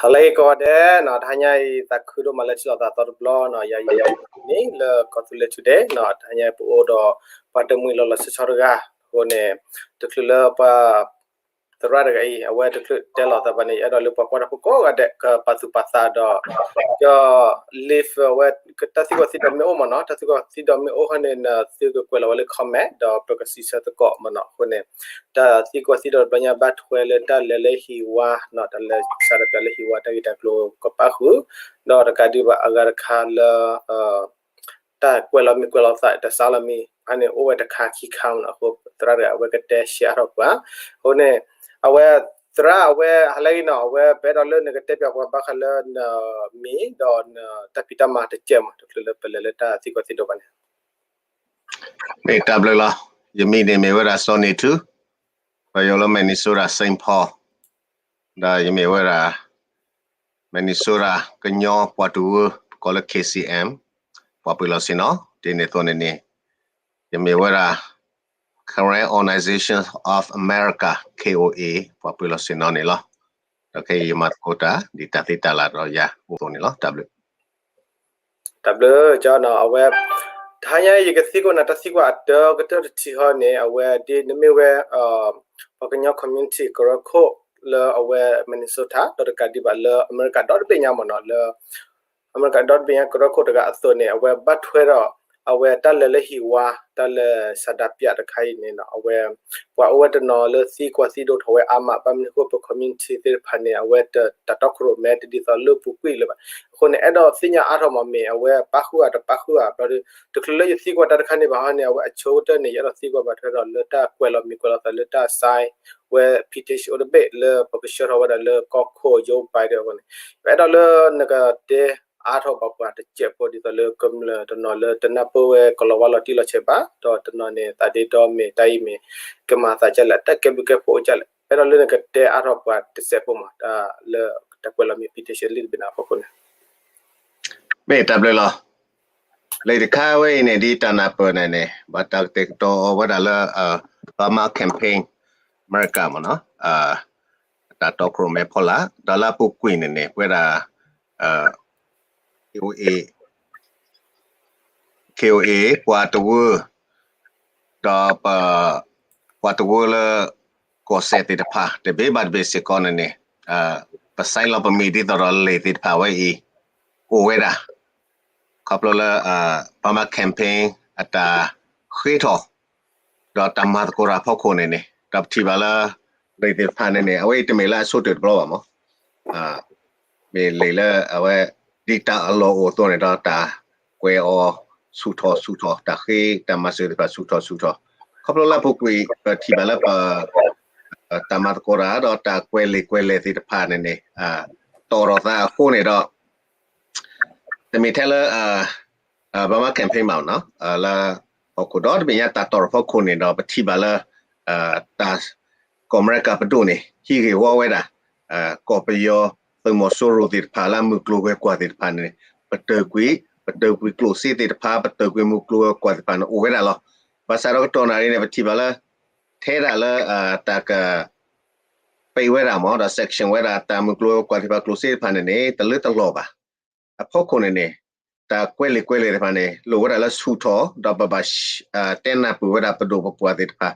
ဟါလၢအဂ့ၤကိးဂၤဒဲးနီၤ, တဟါညါအံၤ သးခုဒိၣ်မးလၢထံၣ်လိာ်သးသီတဘျီနီၤ, ယၤယၤန့ၣ် လၢကီၢ်သူလ့ၤထူဒဲးနီၤ, တဟါညါအံၤပအိၣ်ဒီး ပှၤတမှံၤလီၤလီၤဆီဆီတဂၤ, အဃိန့ၣ် တချုးလၢပှၤ သရၣ်တဂၤအံၤ အဝဲတချုးတဲလီၤသးဘၣ်န့ၣ် ယအဲၣ်ဒိးလၢပှၤကွၢ်တၢ်ဖိကိးဂၤဒဲး ကပာ်သူၣ်ပာ်သးဒီး က leave အဝဲ တၢ်သံကွၢ်သံဒိးမ့ၢ်အိၣ်မ့ၢ်နီၤ, တၢ်သံကွၢ်သံဒိးမ့ၢ်အိၣ်ခါန့ၣ် နသုကကွဲးလီၤဝဲလၢ comment ဒီးပကစံးဆၢသကိးမ့ၢ်နီၤ, အဃိန့ၣ် တၢ်သံကွၢ်သံဒိးတဘျီညါဘၣ်ထွဲလၢတၢ်လဲၤလၢဟံၣ်ဝါနီၤ, တၢ်လဲၤစးဒီးပျးလၢဟံၣ်ဝါ တၢ်ဂ့ၢ်တၢ်ကျိၤကပာ်ဃုာ်, ဒီးတကးဒံးဘၣ်အဂၤတခါလၢ တၢ်ကွဲးလီၤမံၤကွဲးလီၤသး တၢ်ဆါလီၤမံၤ အန့ၣ်အိၣ်ဝဲတခါခံခါမ့ၢ်နီၤ, အဃိသရၣ်တဂၤ အဝဲကတဲရှဲအါထီၣ်ပှၤ, အဃိန့ၣ် အဝဲ သရၣ်အဝဲ ဟါလၢအဂ့ၤနီၤ, အဝဲပအဲၣ်ဒိးလၢနကတဲပၠးပှၤဘၣ်ဃးလၢနမံၤ ဒီးနတၢ်ဖံးတၢ်မၤတစဲးမ့ၢ် တချုးလၢပလဲၤလၢတၢ်သံကွၢ်သံဒိးဘၣ်န့ၣ်. မ့ၢ်တၢ်ဘျုးလီၤ. ယမံၤန့ၣ်မ့ၢ်ဝဲဒၣ် စီၤန့ၤထူ, ပယီၤလၢ Minnesota Saint Paul, ဒီးယမ့ၢ်ဝဲဒၣ် Minnesota ကညီပှၤတဝၢ ပကိးလၢ KCM ပှၤပှ့ၤလီၤဆ့ၣ်နီၤ, ဒ်န့ၣ်အသိးန့ၣ်န့ၣ် ယမ့ၢ်ဝဲဒၣ် Karen Organization of America, KOA ပှၤပှ့ၤလီၤဆ့ၣ်နီၤန့ၣ်လီၤ. ဒီးခဲအံၤယမၤသကိးတၢ် ဒ်တၢ်သ့တၢ်လၢ်ဒီးယၤအိၣ်အသိးန့ၣ်လီၤ. တၢ်ဘျုး တၢ်ဘျုးကၠီနီၤ, အဝဲ တဟါညါအံၤ ယကသံကွၢ်နၤတၢ်သံကွၢ်အတၢကတၢၢ်တထံၣ်ဟီန့ၣ် အဝဲဒ်နမ့ၢ်ဝဲ ပှၤကညီ community ကရၢခိၣ်လၢအဝဲ Minnesota ဒီးတကးဒံးဘၣ်လၢအမဲရကၤဒီတဘ့ၣ်ညါမ့ၢ်နီၤ, လၢ အမဲရကၤဒီတဘ့ၣ်ညါကရၢခိၣ်တဂၤအသိးန့ၣ် အဝဲဘၣ်ထွဲဒီး အဝဲတၢ်လဲၤလၢဟံၣ်ဝါ တၢ်လဲၤစးဒးပျးတခါအံၤန့ၣ်နီၤ, အဝဲ ပှၤအိၣ်ဝဲတနီၤလၢသံကွၢ်သံဒိးထီၣ်ဝဲအါမး, ဘၣ်မနုၤအဃိ ပ community သ့ၣ်တဖၣ်န့ၣ် အဝဲတၢ်တီခိၣ်ရိၣ်မဲတဒ်သိးလၢပူၤကွံာ်လၢၤဘၣ်. အဃိန့ၣ် အဲၣ်ဒိးသ့ၣ်ညါအါထီၣ်မး မ့ၢ်အဝဲပာ်ဃုာ်အတပာ်ဃုာ်ဧါ, ဘျီဒီး တချုးလၢယသံကွၢ်တၢ်တခါန့ၣ်ဘၣ်ဟီန့ၣ် အဝဲအဆိကတၢၢ်န့ၣ် ယအဲၣ်ဒိးသံကွၢ်ဘၣ်ထွဲဒီးလၢတၢ်ကွဲးလီၤမံၤကွဲးလီၤသးလၢတၢ် sign ဝဲ petition အိၣ်တဘ့ၣ်လၢပကဆှၢထီၣ်ဝဲဒၣ်လၢကီၢ်ခိၣ် Joe Biden အဂီၢ်န့ၣ်, ပအဲၣ်ဒိးလၢနကတဲအါထီၣ်ဘၣ်ပှၤတစဲးဖိဒ်သိးလၢကမျၢၢ်တနီၤလၢတနၢ်ပၢၢ်ဝဲကီၤလၤဝါလီၤတံၢ်လီၤဆဲးဘၣ်, ဒီးတနီၤန့ၣ် သးဒ့ဒီမ့ၢ်တၢ်အံၤမ့ၢ် ကမၤသးဒ်လဲၣ်, တၢ်ကဲဘျုးကဲဖှိၣ်အိၣ်ဒ်လဲၣ်, အဲၣ်ဒိးလၢနကတဲအါထီၣ်ပှၤတစဲးဖိမး တၢ်လၢတၢ်ကွဲးလီၤမံၤ petition လံာ်တဘ့ၣ်န့ၣ်အဖီခိၣ်န့ၣ် မ့ၢ်တၢ်ဘျုးလီၤ. လံာ်တခါဝဲအံၤန့ၣ် ဒ်တၢ်နၢ်ပၢၢ်န့ၣ်န့ၣ် ဘၣ်တၢ်ကတဲာ်ကတီၤအီၤဝဲဒၣ်လၢ Burma Campaign America မ့ၢ်နီၤ, အတၢ်တီခိၣ်ရိၣ်မဲဖီလာ် ဒီးလၢအပူၤကွံာ်န့ၣ်န့ၣ် ပဝဲဒၣ် KOA KOA ပှၤတဝၢ ဒီးပ ပှၤတဝၢလၢ ကီၢ်စဲၣ်သ့ၣ်တဖၣ် တဘ့ၣ်ဘၣ်တဘ့ၣ်စ့ၢ်ကီးန့ၣ်န့ၣ် ပ sign လီၤပမံၤဒ်သိးဒီးလံာ်သ့ၣ်တဖၣ်ဝဲအံၤ အိၣ်ဝဲဒၣ် ခီဖျိလၢ Burma Campaign အတၢ်ဃ့ထီၣ် ဒီးတၢ်မၤသကိးတၢ်အဖီခိၣ်န့ၣ်န့ၣ် ဒီးပထံၣ်ဘၣ်လၢ လံာ်သ့ၣ်တဖၣ်န့ၣ်န့ၣ် အဝဲအံၤတမ့ၢ်လၢအဆိကတၢၢ်တဘျီဘၣ်မး မ့ၢ်လံာ်လၢအဝဲ ဒ်တၢ်အလီၢ်အိၣ်အသိးန့ၣ်ဒီး တၢ်ကွဲးအီၤဆူၣ်ထီၣ်ဆူၣ်ထီၣ် တၢ်ဃ့တၢ်မၤစၢၤသ့ၣ်တဖၣ်ဆူၣ်ထီၣ်ဆူၣ်ထီၣ်, ခီဖျိလၢအပူၤကွံာ် ပထံၣ်ဘၣ်လၢပ တၢ်မၤသကိးတၢ်ဒီးတၢ်ကွဲးလံာ်ကွဲးလဲၢ်သ့ၣ်တဖၣ်န့ၣ်န့ၣ် တီၢ်ထီၣ်သးအဃိန့ၣ်ဒီး တမ့ၢ်ထဲလၢ Burma Campaign ဘၣ်နီၤ လၢဟီၣ်ခိၣ်ဒီတဘ့ၣ်ညါတၢ်တီၢ်ထီၣ်ဖီခိၣ်န့ၣ်ဒီး ပထံၣ်ဘၣ်လၢ တၢ် ကီၢ်အမဲရကၤပဒိၣ်န့ၣ် ဟံးဂ့ၢ်ဝီဝဲဒၣ် ကီၢ်ပယီၤ သုးမီၤစိရိၤသ့ၣ်တဖၣ်လၢအမုၢ်ကျိၤဝဲၤကွာ်သ့ၣ်တဖၣ်န့ၣ် ပတုာ်ကွံာ် ပတုာ်ကွံာ်ကျိၣ်စ့သ့ၣ်တဖၣ် ပတုာ်ကွံာ်မုၢ်ကျိၤဝဲၤကွာ်သ့ၣ်တဖၣ်န့ၣ် အိၣ်ဝဲဒၣ်လီၤ. ဘၣ်ဆၣ်ဒီးကတီၢ်နၣ်ရံၣ်န့ၣ် ပထံၣ်ဘၣ်လၢ ထဲဒၣ်လၢ တၢ်က ပိတ်ဝဲဒၣ်မး ဒီး sanction ဝဲဒၣ် တၢ်မုၢ်ကျိၤဝဲၤကွာ်သ့ၣ်တဖၣ်ကျိၣ်စ့သ့ၣ်တဖၣ်န့ၣ်န့ၣ် တလၢတလီၢ်ဘၣ်. အဖီခိၣ်န့ၣ်န့ၣ် တၢ်ကွဲးလံာ်ကွဲးလဲၢ်သ့ၣ်တဖၣ်န့ၣ် လိၣ်ဝဲဒၣ်လၢဆူၣ်ထီၣ် ဒီးပဘၣ် တဲနၢ်ပၢၢ်ဝဲဒၣ်ပဒိၣ်ပပှၢ်သ့ၣ်တဖၣ် ဒ်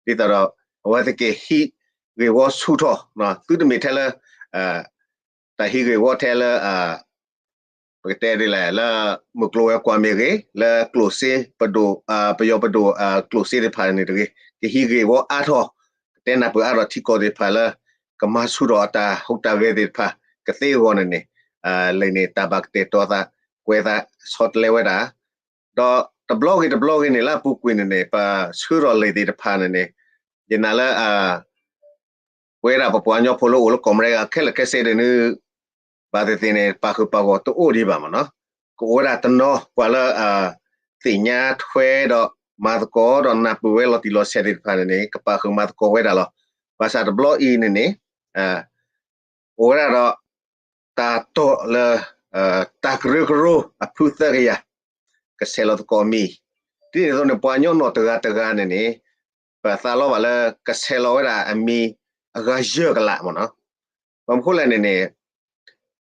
သိးဒီး အဝဲသ့ၣ်ကဟံးဂ့ၢ်ဝီဆူၣ်ထီၣ် သုတမ့ၢ်ထဲလၢ တၢ်ဟံးဂ့ၢ်ဝီထဲလၢ ပကတဲဒ်လဲၣ် လၢမုၢ်ကျိၤဝဲၤကွာ်မ့ၢ်ဂ့ၤ လၢကျိၣ်စ့ပဒိၣ် ပယီၤပဒိၣ် ကျိၣ်စ့သ့ၣ်တဖၣ်န့ၣ်တဂ့ၤ ကဟံးဂ့ၢ်ဝီအါထီၣ် ကတဲနၢ်ပၢၢ်အါထီၣ်ထံကီၢ်သ့ၣ်တဖၣ်လၢ ကမၤဆူၣ်ထီၣ်အတၢ်ဟူးတၢ်ဂဲၤသ့ၣ်တဖၣ် ကသ့အဂီၢ်န့ၣ်န့ၣ် လံာ်န့ၣ် တၢ်ဘၣ်ကတဲာ်ကတီၤသး ကွဲးသးဆီတလဲဝဲဒၣ် ဒီးတဘျီဂ့ၤတဘျီဂ့ၤန့ၣ် လၢအပူၤကွံာ်န့ၣ်န့ၣ် ပဆှၢထီၣ်လံာ်သ့ၣ်တဖၣ်န့ၣ်န့ၣ် ယနာ်လၢ ပဝဲဒၣ်ပပှၤကညီဖိလၢအိၣ်လၢကီၢ်အမဲရကၤခဲလၢာ်ခဲဆ့ဒ်န့ၣ် ဘၣ်သ့ၣ်သ့ၣ်န့ၣ် ပာ်ဃုာ်ပာ်ဂီၢ်တအိၣ်ဒံးဘၣ်မ့ၢ်နီၤ. ကအိၣ်ဝဲဒၣ်တနီၤပှၤလၢ သ့ၣ်ညါထွဲဒီးမၤသကိးဒီးနၢ်ပၢၢ်ဝဲလီၤတံၢ်လီၤဆဲးသ့ၣ်တဖၣ်န့ၣ်န့ၣ် ကပာ်ဃုာ်မၤသကိးဝဲဒၣ်လီၤ. ဘၣ်ဆၣ်တဘျီအံၤန့ၣ်န့ၣ် အိၣ်ဝဲဒၣ်ဒီး တၢ်တီၢ်လၢ တၢ်ကရၢကရိအဖုသၢကယၤ ကဆဲးလီၤသကိးအမံၤ, ဒ်န့ၣ်အသိးန့ၣ် ပှၤကညီနီၢ်တဂၤတဂၤန့ၣ်န့ၣ် ပသးလီဘၣ်လၢကဆဲးလီၤဝဲဒၣ်အမံၤအဂၤယဲၢ်ကလးမ့ၢ်နီၤ. ဘၣ်မနုၤဃိလဲၣ်န့ၣ်န့ၣ်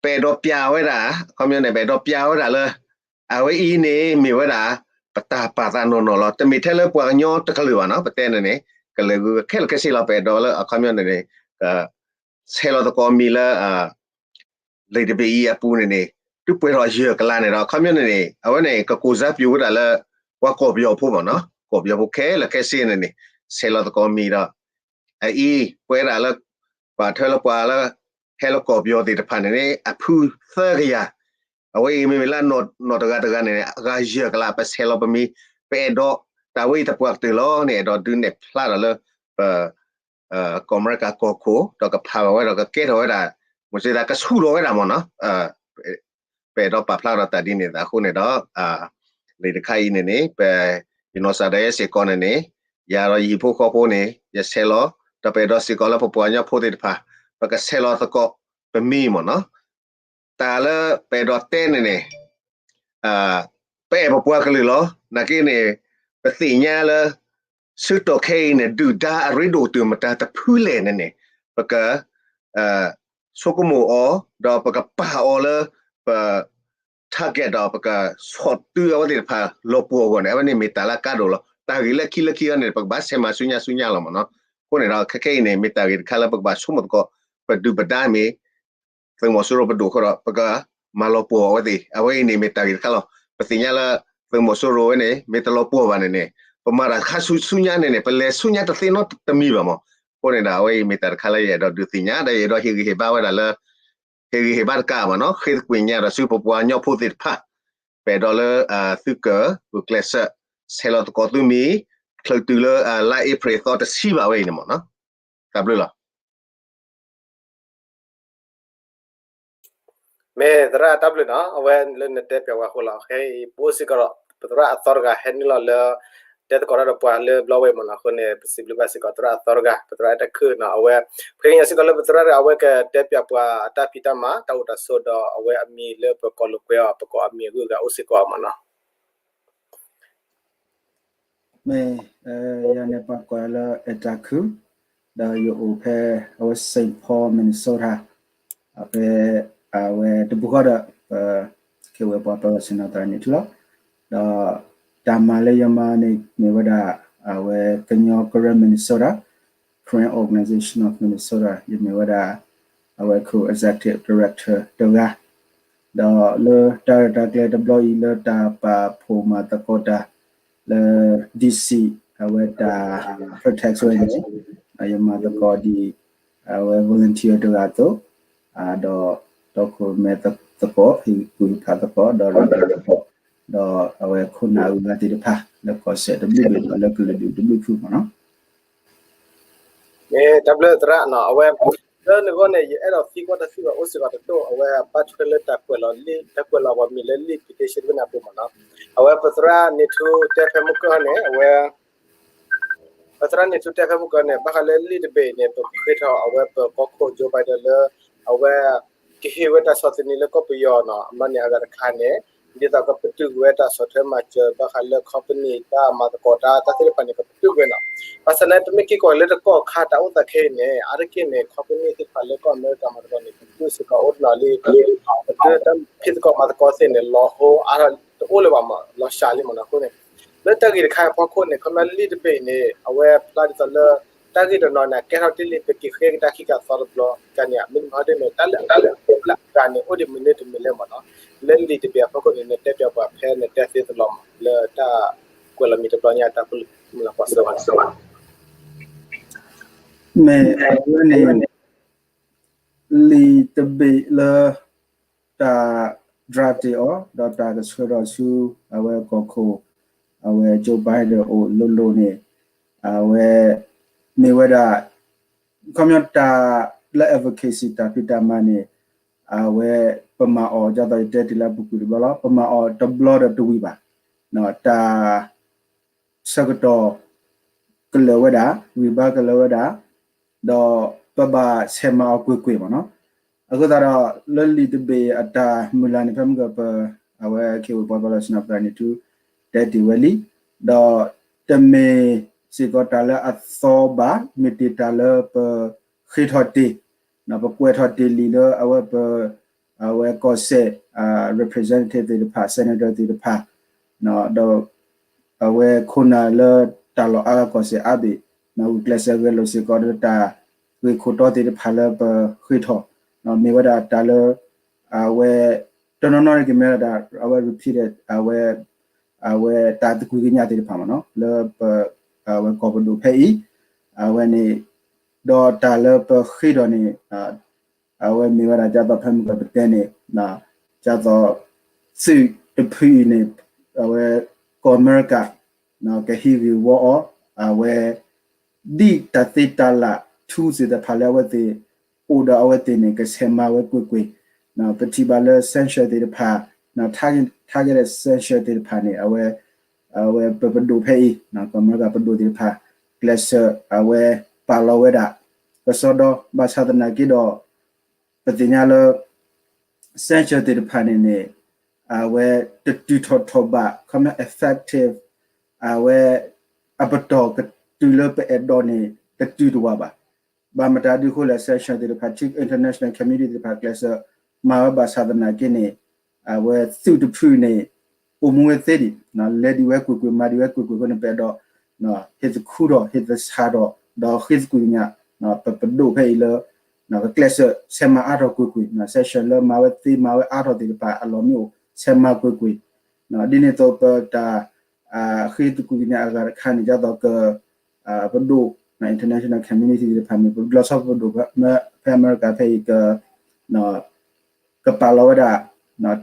ပအဲၣ်ဒိးပျးဝဲဒၣ် အခီပညီန့ၣ် ပအဲၣ်ဒိးပျးဝဲဒၣ်လၢ အဝဲအံၤန့ၣ်မ့ၢ်ဝဲဒၣ် ပတၢ်ပာ်သးနီၢ်နီၢ်လီၤ. တမ့ၢ်ထဲလၢပှၤကညီတကလုာ်ဘၣ်နီၤ ပတဲန့ၣ်န့ၣ် ကလုာ်ဂုၤခဲလၢာ်ခဲဆ့လီၤ. ပအဲၣ်ဒိးလၢအခီပညီန့ၣ်န့ၣ် က ဆဲးလီၤသကိးမံၤလၢ လံာ်တဘ့ၣ်အံၤအပူၤန့ၣ်န့ၣ် တုၤပှဲၤထီၣ်ယဲၢ်ကလးန့ၣ်ဒီး အခီပညီန့ၣ်န့ၣ် အဝဲန့ၣ် ကကိၢ်စါပျူၤဝဲဒၣ်လၢ ပှၤကီၢ်ပယီၤဖိမ့ၢ်နီၤ ကီၢ်ပယီၤဖိခဲလၢာ်ခဲဆ့န့ၣ်န့ၣ် ဆဲးလီၤသကိးမံၤဒီး အအံၤ ပဝဲဒၣ်လၢ ပှၤထၢလၢပှၤလၢဟဲလၢကီၢ်ပယီၤသ့ၣ်တဖၣ်န့ၣ်န့ၣ် အဖုသၢကယၤ အဝဲအံၤမ့မ့ၢ်လၢနီၢ်တဂၤတဂၤန့ၣ် အဂၤယဲၢ်ကလး ပဆဲးလီၤပမံၤ ပအဲၣ်ဒိးတၢ်ဝဲအံၤတပှၢ်ကတၢၢ်လီၤန့ၣ် အဲၣ်ဒိးဒုးနဲၣ်ဖျါဒီးလၢ ပ ကီၢ်အမဲရကၤကီၢ်ခိၣ် ဒီးကဖးဘၣ်ဝဲဒီးကကဲထီၣ်ဝဲဒၣ် မ့ၢ်စ့ၢ်ကီးကဆူၣ်ထီၣ်ဝဲဒၣ်မ့ၢ်နီၤ ပအဲၣ်ဒိးပာ်ဖျါဒီးတၢ်ဒ်န့ၣ်အဃိန့ၣ်ဒီး လံာ်တခါအံၤန့ၣ်န့ၣ် ပ ယနီၢ်ကစၢ်ဒၣ်ယဲစ့ၢ်ကီးန့ၣ်န့ၣ် ယၤဒီးယဟံၣ်ဖိဃီဖိန့ၣ် ယဆဲးလီၤ ဒီးပအဲၣ်ဒိးစ့ၢ်ကီးလၢပပှၤကညီဖိသ့ၣ်တဖၣ် ပကဆဲးလီၤသကိးပမံၤမ့ၢ်နီၤ တၢ်လၢပအဲၣ်ဒိးတဲန့ၣ်န့ၣ် ပအဲၣ်ပပှၤကလုာ်လီၤ. နာ်က့န့ၣ် ပသ့ၣ်ညါလၢ ဆၢကတီၢ်ခဲအံၤန့ၣ် ဒုၣ်ဒါအရ့ဒိၣ်တုာ်မတၤတဖုလဲၣ်န့ၣ်န့ၣ် ပက ဆိကမိၣ်အီၤ ဒီးပကပာ်အီၤလၢ ပ target ဒီး ပကဆီၣ်တုၤအဝဲသ့ၣ်တဖၣ်လီၤပှီၢ်အဂီၢ်န့ၣ် အဝဲန့ၣ်မ့ၢ်တၢ်လၢအကါဒိၣ်လီၤ. တၢ်ဂ့ၢ်လၢခံလၢခံအံၤန့ၣ် ပကဘၣ်ဆဲးမၤဆူညါဆူညါလီၤမ့ၢ်နီၤ. အဃိန့ၣ်ဒီး ခဲခဲအံၤန့ၣ် မ့ၢ်တၢ်ဂ့ၢ်တခါလၢပကဘၣ်ဆိကမိၣ်သကိး ပဒုၣ်ပဒါမ့ၢ် သုးမီၤစိရိၤပဒိၣ်အဃိဒီး ပကမၤလီၤပှီၢ်အဝဲသ့ၣ် အဝဲအံၤန့ၣ်မ့ၢ်တၢ်ဂ့ၢ်တခါလီၤ. ပသ့ၣ်ညါလၢ သုးမီၤစိရိၤဝဲန့ၣ် မ့ၢ်တလီၤပှီၢ်ဘၣ်န့ၣ်န့ၣ် ပမၤတၢ်တခါဆူညါန့ၣ်န့ၣ် ပလဲၤဆူညါတသ့နီတမံၤဘၣ်မး. အဃိန့ၣ်ဒီး အဝဲအံၤမ့ၢ်တၢ်တခါလၢယအဲၣ်ဒိးဒုးသ့ၣ်ညါ ဒီးယအဲၣ်ဒိးဟ့ၣ်ဂံၢ်ဟ့ၣ်ဘါဝဲဒၣ်လၢ ဟ့ၣ်ဂံၢ်ဟ့ၣ်ဘါတကးမ့ၢ်နီၤ ဃ့သကွံာ်ညါဒီးဆူပပှၤကညီဖိသ့ၣ်တဖၣ် ပအဲၣ်ဒိးလၢ သုကဂုာ်ကျဲးစၢး ဆဲးလီၤသကိးသုမံၤ ချုးတုၤလၢ လါအ့ဖြ့ၣ်သီတဆံဘၣ်ဝဲအံၤန့ၣ်မ့ၢ်နီၤ. တၢ်ဘျုးလီၤ. မ့ၢ်သရၣ်တၢ်ဘျုးနီၤ အဝဲလၢနတဲပၠးဝဲအဃိလီၤ. ခဲအံၤ ပအိၣ်စ့ၢ်ကီးဒီး ပသရၣ်အသီတဂၤဟဲနုာ်လီၤလၢ တဲသကိးတၢ်ဒီးပှၤလၢဘျီဝဲမ့ၢ်နီၤ. အဃိန့ၣ် ပစံးဘျုးဘၣ်စ့ၢ်ကီးသရၣ်အသီတဂၤ ပသရၣ်အဲၣ်တၢ်ခုၣ်နီၤ အဝဲ ပဃ့ကညးစ့ၢ်ကီးလၢပသရၣ်တဂၤ အဝဲကတဲပၠးပှၤအတၢ်ဖံးတၢ်မၤ တၢ်အိၣ်တၢ်ဆိးဒီးအဝဲအမံၤလၢပကိးလိာ်ကွဲအီၤ ပကိးအမံၤအဂုၤအဂၤအိၣ်စ့ၢ်ကီးမ့ၢ်နီၤ. မ့ၢ် ယၤန့ၣ်ပှၤကိးယၤလၢအဲၣ်တၢ်ခုၣ် ဒီးယအိၣ်ဖဲ အဝဲ Saint Paul Minnesota ဖဲ အဝဲတပူၤဃီဒီး ပ ကဲဝဲပှၤပၢၤလီၢ်ဆ့ၣ်နီၤသရၣ်န့ၣ်ထူလီၤ. ဒီးတၢ်မၤလၢယမၤန့ၣ် မ့ၢ်ဝဲဒၣ် အဝဲကညီကရၢ Minnesota Karen Organization of Minnesota ယမ့ၢ်ဝဲဒၣ် အဝဲ co-executive director တဂၤ ဒီးလၢတၢ်ရဲၣ်တၢ်ကျဲၤတဘျီအံၤ လၢတၢ်ရဲၣ်တၢ်ကျဲၤတဘျီအံၤလၢတၢ်ပာ်ဖှိၣ်မၤသကိးတၢ်လၢ D C အဝဲတၢ် protest ဝဲန့ၣ် ယမၤသကိးဒ် အဝဲ volunteer တဂၤအသိး ဒီးတီခိၣ်ရိၣ်မဲသကိး ဟ့ၣ်ကူၣ်ဟ့ၣ်ဖးသကိး ဒီးရၤလီၤသကိး ဒီးအဝဲခိၣ်နၢ်အဂုၤအဂၤသ့ၣ်တဖၣ် လၢကီၢ်စဲၣ်တဘျုးဘ့ၣ်ဒီးလၢကလုာ်ဒူၣ်တဘျုးဖုမ့ၢ်နီၤ. မ့ၢ်တၢ်ဘျုးသရၣ်နီၤ အဝဲ လၢနဂီၢ်န့ၣ် ယအဲၣ်ဒိးသံကွၢ်တၢ်သံကွၢ်အိၣ်စ့ၢ်ကီးတဒိၣ် အဝဲဘၣ်ထွဲလၢတၢ်ကွဲးလီၤလံာ် တၢ်ကွဲးလီၤပှၤမံၤလၢလံာ် petition ဝဲန့ၣ်အပူၤမ့ၢ်နီၤ. အဝဲပသရၣ်န့ၣ်ထူတဲဖဲမုၢ်ကၢၢ်န့ၣ် အဝဲ ပသရၣ်န့ၣ်ထူတဲဖဲမုၢ်ကၢၢ်န့ၣ် ဘၣ်ဃးလၢလံာ်တဘ့ၣ်အံၤန့ၣ် ပဃ့ထီၣ်အဝဲပကီၢ်ခိၣ် Joe Biden လၢ အဝဲ ကဟ့ၣ်ဝဲတၢ်ဆီၣ်သနံးလၢကီၢ်ပယီၤနီၤ အမၤန့ၢ်အဂၤတခါန့ၣ် ဒ်သိးကပတုာ်ကွံာ်ဝဲတၢ်ဆီၣ်ထွဲမၤစၢၤ ဘၣ်ဃးလၢ company တၢ်မၤသကိးတၢ် တၢ်သ့ၣ်တဖၣ်န့ၣ် ကပတုာ်ကွံာ်နီၤ. ဘၣ်ဆၣ်န့ၣ်ပမ့ၢ်က့ၤကွၢ်လၢတကီၢ်ခါတၢ်အိၣ်သးခဲအံၤန့ၣ် အါတက့ၢ်န့ၣ် company သ့ၣ်တဖၣ်လၢကီၢ်အမဲရကၤမၤသကိးန့ၣ် ပတုာ်စ့ၢ်ကီးအိၣ်တနီၤလံ ပတုာ်တၢ်ဖံးသကိးမၤသကိးသ့ၣ်န့ၣ် လီၤဟိအါထီၣ်တအိၣ်လၢၤဘၣ်မး လီၤစှၤလံမ့ၢ်နီၤ. အဃိန့ၣ် လၢတၢ်ဂ့ၢ်တခါအံၤအဖီခိၣ်န့ၣ် ခီဖျိလံာ်တဘ့ၣ်အံၤန့ၣ် အဝဲဖျါဒ်သိးလၢ တၢ်ဂ့ၢ်တနီၤန့ၣ် အကဲထီၣ်တ့ၢ်လံ ပက့ၤဃ့ကဒါခံကၤသီတဘျီကန့ၣ် မ့တမ့ၢ်ဟီဒ်န့ၣ် တၢ်လၢအကဲဘျုးအဂၤန့ၣ် အိၣ်ဒံးမနုၤတမံၤလဲၣ်မ့ၢ်နီၤ. လၢလံာ်တဘ့ၣ်အဖီခိၣ်န့ၣ် နတဲပၠးပှၤဖဲနတဲသ့သလီၤမး လၢတၢ်ကွဲးလီၤမံၤတဘျီညါ တၢ်ပလၢမုၢ်လၢ်ကွၢ်စၢၤဘၣ်န့ၣ် မ့ၢ်အဝဲန့ၣ် လံာ်တဘ့ၣ်လၢ တၢ် draft တ့ၢ်အီၤ ဒီးတၢ်ကဆှၢထီၣ်ဆူ အဝဲကီၢ်ခိၣ် အဝဲ Joe Biden အိၣ်လိၤလိၤန့ၣ် အဝဲ မ့ၢ်ဝဲဒၣ် ခီပညီတၢ်လၢ advocacy တၢ်ဖံးတၢ်မၤန့ၣ် အဝဲ ပမၤအီၤ ဒ်သိးယတဲတ့ၢ်လၢအပူၤကွံာ်တဘျီလီၤ ပမၤအီၤတဘျီဒီးတဝံၤဘၣ် တၢ် ဆၢကတီၢ် ကလၢာ်ဝဲဒၣ် ဂံၢ်ဘါကလၢာ်ဝဲဒၣ် ဒီးပဘၣ်ဆဲးမၤအီၤကွ့ၢ်ကွ့ၢ်မ့ၢ်နီၤ. အဃိသတးဒီး လၢလံာ်တဘ့ၣ်အတၢ်မုၢ်လၢ်န့ၣ် ဖဲမုၢ်ကၢၢ်ပ အဝဲခ့ၣ်ဝ့ၢ်ပှၤဘၣ်လီၤဆ့ၣ်နီၤသရၣ်န့ၣ် တုၤတဲတ့ၢ်ဝဲလံ ဒီးတမ့ၢ်စ့ၢ်ကီးတၢ်လၢအသီဘၣ် မ့ၢ်တ့ၢ်တၢ်လၢပဃ့ထီၣ်တ့ၢ် ပကွဲးထီၣ်တ့ၢ်လံလၢအဝဲပ အဝဲကီၢ်စဲၣ် representative သ့ၣ်တဖၣ် senator သ့ၣ်တဖၣ် ဒီး အဝဲခိၣ်နၢ်လၢတၢ်လီၢ်အါဂၤကီၢ်စဲၣ်အါဘ့ၣ် ဂုာ်ကျဲးစၢးဂဲၤလိာ်စ့ၢ်ကီးဒီးတၢ်ဂ့ၢ်ခိၣ်တီသ့ၣ်တဖၣ်လၢပဃ့ထီၣ် မ့ၢ်ဝဲဒၣ်တၢ်လၢ အဝဲ တနီၤနီၤန့ၣ်ကမ့ၢ်ဝဲဒၣ် အဝဲ repeated အဝဲ အဝဲတၢ်သကွံာ်ကညးသ့ၣ်တဖၣ်မ့ၢ်နီၤ လၢပ အဝဲကီၢ်ပဒိၣ်ဖဲအံၤ အဝဲန့ၣ် ဒီးတၢ်လၢပဃ့ထီၣ်န့ၣ် အဝဲမ့ၢ်ဝဲဒၣ်ဒ်သိးဖဲမုၢ်ကီၢ်ပတဲန့ၣ် ဒ်သိး သုးတဖုအံၤန့ၣ် အဝဲ ကီၢ်အမဲရကၤ ကဟံးဂ့ၢ်ဝီအီၤ အဝဲ ဒ်တၢ်သ့တၢ်လၢ် tools သ့ၣ်တဖၣ်လၢအဝဲသ့ၣ် အိၣ်ဒီးအဝဲသ့ၣ်န့ၣ် ကဆဲးမၤဝဲကွ့ၢ်ကွ့ၢ် ပထံၣ်ဘၣ်လၢ sanction သ့ၣ်တဖၣ် targeted sanction သ့ၣ်တဖၣ်န့ၣ် အဝဲ အဝဲပပဒိၣ်ဖဲအံၤ ကီၢ်အမဲရကၤပဒိၣ်သ့ၣ်တဖၣ် ကျဲးစၢးအဝဲပာ်လီၤဝဲဒၣ် ကစီဒီ ဘၣ်ဆၣ်သနာ်က့ဒီး ပသ့ၣ်ညါလၢ sanction သ့ၣ်တဖၣ်န့ၣ်န့ၣ် အဝဲတတုၤထီၣ်ထီၣ်ဘး ခီပညီ effective အဝဲ အပတီၢ်ကတုၤလၢပအဲၣ်ဒိးန့ၣ် တတုၤတဝးဘၣ်. ဘၣ်မတၤဒုအဃိလဲၣ် sanction သ့ၣ်တဖၣ် international community သ့ၣ်တဖၣ်ကျဲးစၢးမၤဝဲဘၣ်ဆၣ်သနာ်က့န့ၣ် အဝဲသုးတဖုန့ၣ် အိၣ်မူဝဲသ့ဒံး လဲၤဒံးဝဲကွ့ၢ်ကွ့ၢ် မၤဒံးဝဲကွ့ၢ်ကွ့ၢ်အဃိန့ၣ် ပအဲၣ်ဒိး ဟ့ၣ်သခူထီၣ် ဟ့ၣ်သဆၣ်ထီၣ် ဒီးဃ့သကွံာ်ကညး ပပဒိၣ်ဖဲအံၤလၢ ကကျဲးစၢးဆဲးမၤအါထီၣ်ကွ့ၢ်ကွ့ၢ် sanction လၢမၤဝဲသ့မၤဝဲအါထီၣ်သ့ၣ်တဖၣ်အလီၢ်မ့ၢ်အိၣ် ဆဲးမၤကွ့ၢ်ကွ့ၢ် ဒ်န့ၣ်အသိးပတၢ် ဃ့သကွံာ်ကညးအဂၤတခါန့ၣ် ဒ်သိးက ပဒိၣ် international community သ့ၣ်တဖၣ်မ့ၢ် ပဘျီၣ်ဆီဖဲပဒိၣ်ဖဲအမဲရကၤဖဲအံၤ ကပာ်လီၤဝဲဒၣ်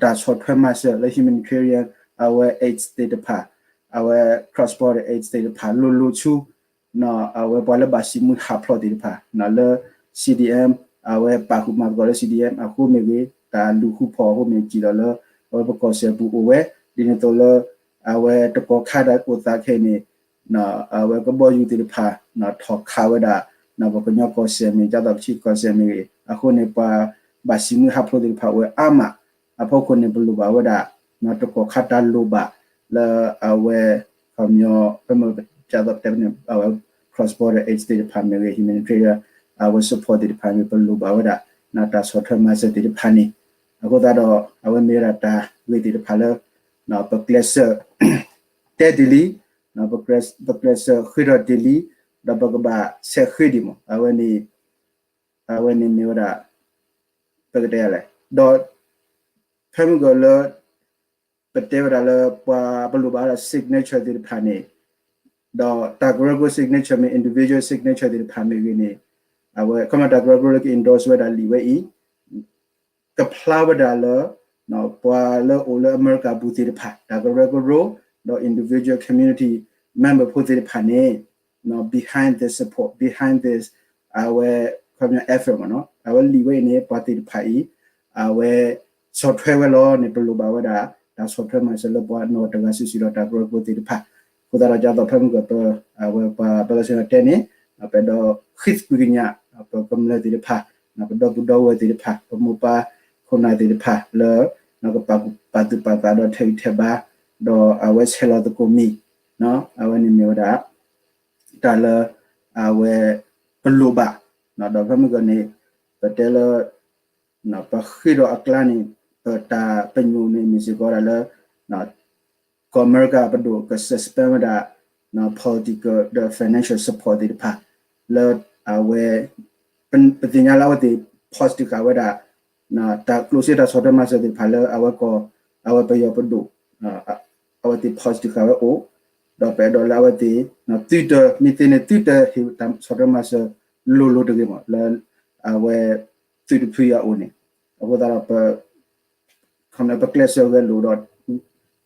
တၢ်ဆီၣ်ထွဲမၤစၢၤလၢ humanitarian အဝဲ aid သ့ၣ်တဖၣ် အဝဲ cross border aid သ့ၣ်တဖၣ် လိၤလိၤဆူ အဝဲပှၤလၢဘၣ်စံးမုၢ်ဟးဖျိးသ့ၣ်တဖၣ် လၢ C D M အဝဲပာ်ဃုာ်မၤသကိးလၢ C D M အဃိမ့ၢ်ဂ့ၤ တၢ်လူၤဃုဖီၣ်အဃိမ့ၢ်စံးဒီးလၢ အဝဲပကီၢ်စဲၣ်ပူၤအိၣ်ဝဲ ဒ်န့ၣ်အသိးလၢ အဝဲတကီၢ်ခါတၢ်အိၣ်သးခဲအံၤန့ၣ် အဝဲကဘီယူၤသ့ၣ်တဖၣ် ထီၣ်ခးဝဲဒၣ် ပကညီကီၢ်စဲၣ်မ့ၢ် ဒ်သိးပထံကီၢ်စဲၣ်မ့ၢ်ဂ့ၤ အဃိန့ၣ် ပှၤဘၣ်စံးမုၢ်ဟးဖျိးသ့ၣ်တဖၣ်အိၣ်ဝဲအါမး အဖီခိၣ်န့ၣ် ပလိၣ်ဘၣ်ဝဲဒၣ် တကီၢ်ခါတၢ်လိၣ်ဘၣ် လၢအဝဲ ခီပညီ ဖဲမ့ၢ်ဒ်သိးပတဲန့ၣ် အဝဲ cross border aid သ့ၣ်တဖၣ်မ့ၢ်ဂ့ၤ humanitarian အဝဲ support သ့ၣ်တဖၣ်မ့ၢ် ပလိၣ်ဘၣ်ဝဲဒၣ် တၢ်ဆီၣ်ထွဲမၤစၢၤသ့ၣ်တဖၣ်န့ၣ် အဃိသတးဒီး အဝဲမ့ၢ်ဝဲဒၣ်တၢ်ဂ့ၢ်သ့ၣ်တဖၣ်လၢ ပကျဲးစၢး တဲတ့ၢ်လံ ပကျဲးစၢးဃ့ထီၣ်တ့ၢ်လံ ဒီးပကဘၣ်ဆဲးဃ့ဒံးမး အဝဲန့ၣ် အဝဲန့ၣ်မ့ၢ်ဝဲဒၣ် ပကတဲလဲၣ် ဒီး ဖဲမုၢ်ကီၢ်လၢ ပတဲဝဲဒၣ်လၢ ပှၤပလိၣ်ဘၣ်ဝဲဒၣ် signature သ့ၣ်တဖၣ်န့ၣ် ဒီးတၢ်ကရၢကရိ signature မ့ၢ် individual signature သ့ၣ်တဖၣ်မ့ၢ်ဂ့ၤန့ၣ် အဝဲ ခီမ့ၢ်တၢ်ကရၢကရိလၢက endorse ဝဲဒၣ်လံာ်ဝဲအံၤ ကဖျါဝဲဒၣ်လၢ ပှၤလၢအိၣ်လၢအမဲရကၤပူၤသ့ၣ်တဖၣ် တၢ်ကရၢကရိ ဒီး individual community member ဖိသ့ၣ်တဖၣ်န့ၣ် behind this support, behind this အဝဲ ခီပညီ effort မ့ၢ်နီၤ အဝဲလံာ်ဝဲအံၤန့ၣ် ပှၤသ့ၣ်တဖၣ်အံၤ အဝဲ ဆီၣ်ထွဲဝဲလီၤန့ၣ် ပလိၣ်ဘၣ်ဝဲဒၣ် တၢ်ဆီၣ်ထွဲမၤစၢၤလၢပှၤနီၢ်တဂၤစုာ်စုာ်ဒီးတၢ်ကရၢကရိသ့ၣ်တဖၣ် အဃိသတးဒီး ဒ်သိးဖဲမုၢ်ကီၢ်ပ အဝဲပှၤဘၣ်လၢဆၢတဲန့ၣ် ပအဲၣ်ဒိးဃ့သကွံာ်ကညး ပကမျၢၢ်သ့ၣ်တဖၣ် ပဒီပုၢ်ဒီဝဲၢ်သ့ၣ်တဖၣ် ပမိၢ်ပၢ်ခိၣ်နၢ်သ့ၣ်တဖၣ်လၢ ကပာ်သူၣ်ပာ်သးဒီးထဲးဂံၢ်ထဲးဘါ ဒီးအဝဲဆဲးလီၤသကိးမံၤ အဝဲန့ၣ်မ့ၢ်ဝဲဒၣ် တၢ်လၢ အဝဲ ပလိၣ်ဘၣ် ဒီးဖဲမုၢ်ကီၢ်န့ၣ် ပတဲလၢ ပဃ့ဒီးအကျါန့ၣ် ပတၢ်ပညိၣ်န့ၣ်မ့ၢ်စ့ၢ်ကီးဒၣ်လၢ ကီၢ်အမဲရကၤပဒိၣ်က suspend ဝဲဒၣ် political ဒီး financial support သ့ၣ်တဖၣ် လၢအဝဲ ပသ့ၣ်ညါလၢအဝဲသ့ၣ် post ဃာ်ဝဲဒၣ် တၢ်ကျိၣ်စ့တၢ်ဆီၣ်ထွဲမၤစၢၤသ့ၣ်တဖၣ်လၢအဝဲကီၢ် အဝဲပယီၤပဒိၣ် အဝဲသ့ၣ် post ဃာ်ဝဲအိၣ် ဒီးပအဲၣ်ဒိးလၢအဝဲသ့ၣ် သုတမ့ၢ်သ့န့ၣ် သုတဟ့ၣ်တၢ်ဆီၣ်ထွဲမၤစၢၤလိၤလိၤတဂ့ၤမး လၢအဝဲ သုးတဖုအံၤအအိၣ်န့ၣ် အဃိသတးဒီး ပ ခီပညီပကျဲးစၢးဂဲၤလိာ်ဒီး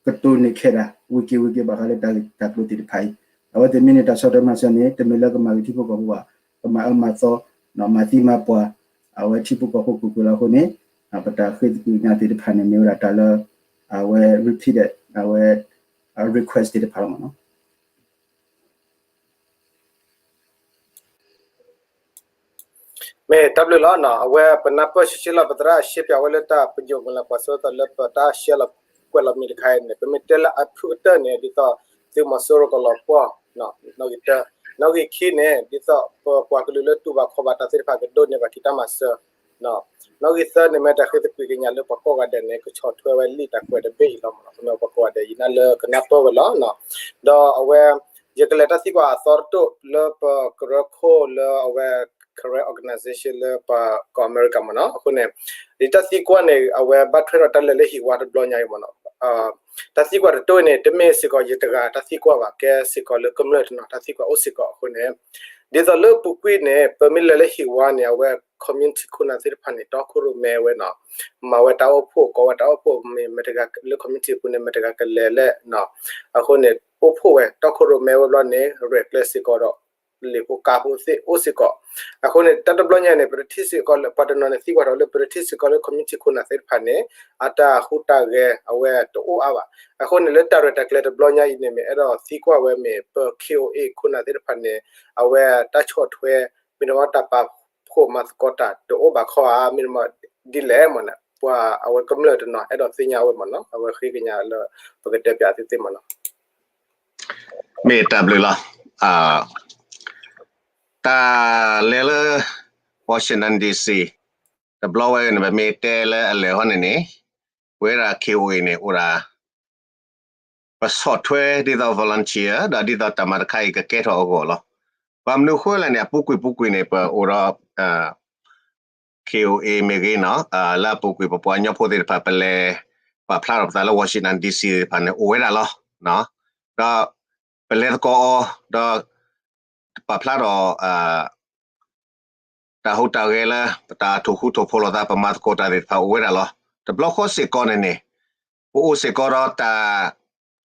ကတိၤန့ၢ်ခဲဒၣ် ဝံၤက့ၤဝံၤက့ၤဘၣ်ဃးလၢတၢ်ဂ့ၢ်တၢ်ကျိၤသ့ၣ်တဖၣ်အံၤ အဝဲသ့ၣ်မ့ၢ်န့ၢ်တၢ်ဆီၣ်ထွဲမၤစၢၤန့ၣ် တမ့ၢ်လၢကမၤဂ့ၤထံဖိကီၢ်ဖိဘၣ် ကမၤအၢမၤသီ မၤသံမၤပှၢ် အဝဲထံဖိကီၢ်ဖိကွ့ၢ်ကွ့ၢ်လီၤအဃိန့ၣ် ပတၢ်ဃ့သကွံာ်ကညးသ့ၣ်တဖၣ်န့ၣ် မ့ၢ်ဝဲဒၣ်တၢ်လၢ အဝဲ repeated အဝဲ request သ့ၣ်တဖၣ်လီၤမ့ၢ်နီၤ မ့ၢ်တၢ်ဘျုးလီၤနီၤ အဝဲပနၢ်ပၢၢ်ဆံးဆံးလီၤ ပသရၣ်ရှဲပၠးဝဲလၢတၢ်ပညိၣ်မုၢ်လၢ်ကွၢ်စိသီးလၢပတၢ်ရှဲလီၤကွဲးလီၤမံၤတခါအံၤန့ၣ် ပမ့ၢ်တဲလၢအဖုကတၢၢ်န့ၣ် ဒ်သိးသုးမီၤစိရိၤကလီၤပှီၢ် နီၣ်ဂံၢ်တၢ နီၣ်ဂံၢ်ခံန့ၣ် ဒ်သိးပပှၤကလုာ်လၢတူၢ်ဘၣ်ခီၣ်ဘၣ်တၢ်သ့ၣ်တဖၣ်ကဒိးန့ၢ်ဘၣ်ထံၣ်တၢ်မၤစၢၤ နီၣ်ဂံၢ်သၢန့ၣ် မ့ၢ်တၢ်ဃ့သကွံာ်ကညးလၢပှၤကိးဂၤဒဲးန့ၣ် ကဆီၣ်ထွဲဝဲလံာ်တၢ်ကွဲးတဘ့ၣ်အံၤလီၤမ့ၢ်နီၣ်. အဃိန့ၣ် ပှၤကိးဂၤဒဲးအံၤန့ၣ်လၢကနၢ်ပၢၢ်ဝဲလီၤ. ဒီးအဝဲ ယကလဲၤတၢ်သံကွၢ်အသီတတိၢ်လၢပကရၢခိၣ်လၢအဝဲ Karen organization လၢပှၤကီၢ်အမဲရကၤမ့ၢ်နီၣ်. အဃိန့ၣ် ဒ်တၢ်သံကွၢ်န့ၣ် အဝဲဘၣ်ထွဲဒီးတၢ်လဲၤလၢဟံၣ်ဝါတဘျီညါအံၤမ့ၢ်နီၣ်. တၢ်သံကွၢ်တတိၢ်အံၤန့ၣ် တမ့ၢ်စ့ၢ်ကီးယတဂၤတၢ်သံကွၢ်ဘၣ်, ကဲစ့ၢ်ကီးလၢကမျၢၢ်တနီၤတၢ်သံကွၢ်အိၣ်စ့ၢ်ကီးအဃိန့ၣ် ဒ်သိးလၢပူၤကွံာ်န့ၣ် ပမ့ၢ်လဲၤလၢဟံၣ်ဝါန့ၣ် အဝဲ community ခိၣ်နၢ်သ့ၣ်တဖၣ်န့ၣ် တီခိၣ်ရိၣ်မဲဝဲနီၣ်, မၤဝဲတၢ်အိၣ်ဖှိၣ် ကိးဝဲတၢ်အိၣ်ဖှိၣ် မ့ၢ်မတၤတဂၤလၢ community အပူၤန့ၣ် မတၤတဂၤကလဲၤလဲၣ်နီၣ်. အဃိန့ၣ် အိၣ်ဖှိၣ်ဝဲ တီခိၣ်ရိၣ်မဲဝဲဘျီန့ၣ် ရဲၣ်ကျဲၤစ့ၢ်ကီးဒီး လ့ၣ်ဖိကါဖိသ့ၣ်အိၣ်စ့ၢ်ကီး. အဃိန့ၣ် တၢ်တဘျီညါန့ၣ် ပတထံၣ်စ့ၢ်ကီးလၢ ပှၤတနီၤန့ၣ်သံကွၢ်ထီၣ်လၢ ပတထံၣ်စ့ၢ်ကီးလၢ community ခိၣ်နၢ်သ့ၣ်တဖၣ်န့ၣ် အတၢ်ဟူးတၢ်ဂဲၤအဝဲတအိၣ်အါဘၣ်. အဃိန့ၣ် လၢတၢ်ရဲၣ်တၢ်ကျဲၤတဘျီညါအံၤန့ၣ် မ့ၢ်အဲၣ်ဒိးသံကွၢ်ဝဲမ့ၢ် ပ K O A ခိၣ်နၢ်သ့ၣ်တဖၣ်န့ၣ် အဝဲတၢ်ဆီၣ်ထွဲ မ့ၢ်တမ့ၢ်တၢ်ပာ်ဖှိၣ်မၤသကိးတၢ်တအိၣ်ဘၣ်ခီဧါ, မ့ၢ်တမ့ၢ်ဒ်လဲၣ်မ့ၢ်န့ၣ် ပှၤအဝဲကမျၢၢ်တနီၤ အဲၣ်ဒိးသ့ၣ်ညါဝဲမ့ၢ်နီၣ်. အဝဲဃ့ကညးလၢ ပကတဲပၠးသုသ့ၣ်မ့ၢ်နီၣ်. မ့ၢ်တၢ်ဘျုးလီၤ. တၢ်လဲၤလၢ Washington D C တဘျီဝဲန့ၣ် ပမ့ၢ်တဲလၢအလဲၤဟီန့ၣ်န့ၣ် ပဝဲဒၣ် K O A န့ၣ် အိၣ်ဒၣ် ပဆီၣ်ထွဲဒ်သိး volunteer ဒီးဒ်သိးတၢ်မၤတခါအံၤကကဲထီၣ်အဂီၢ်လီၤ. ဘၣ်မနုၤဃိလဲၣ်န့ၣ် အပူၤကွံာ်ပူၤကွံာ်န့ၣ် ပအိၣ်ဒီး K O A မ့ၢ်ဂ့ၤနီၣ်, လၢအပူၤကွံာ်ပပှၤကညီဖိသ့ၣ်တဖၣ် ပလဲၤပာ်ဖျါထီၣ်ပသးလၢ Washington D C သ့ၣ်တဖၣ်န့ၣ် အိၣ်ဝဲဒၣ်လီၤ. ဒီးပလဲၤသကိးအီၤ ဒီး ပာ်ဖျါထီၣ် တၢ်ဟူးတၢ်ဂဲၤလၢ ပတၢ်ထိၣ်ဃူထိၣ်ဖိးလိာ်သး ပမၤသကိးတၢ်သ့ၣ်တဖၣ်အိၣ်ဝဲဒၣ်လီၤ. တဘျီဃီစ့ၢ်ကီးန့ၣ်န့ၣ် ပအိၣ်စ့ၢ်ကီးဒီးတၢ်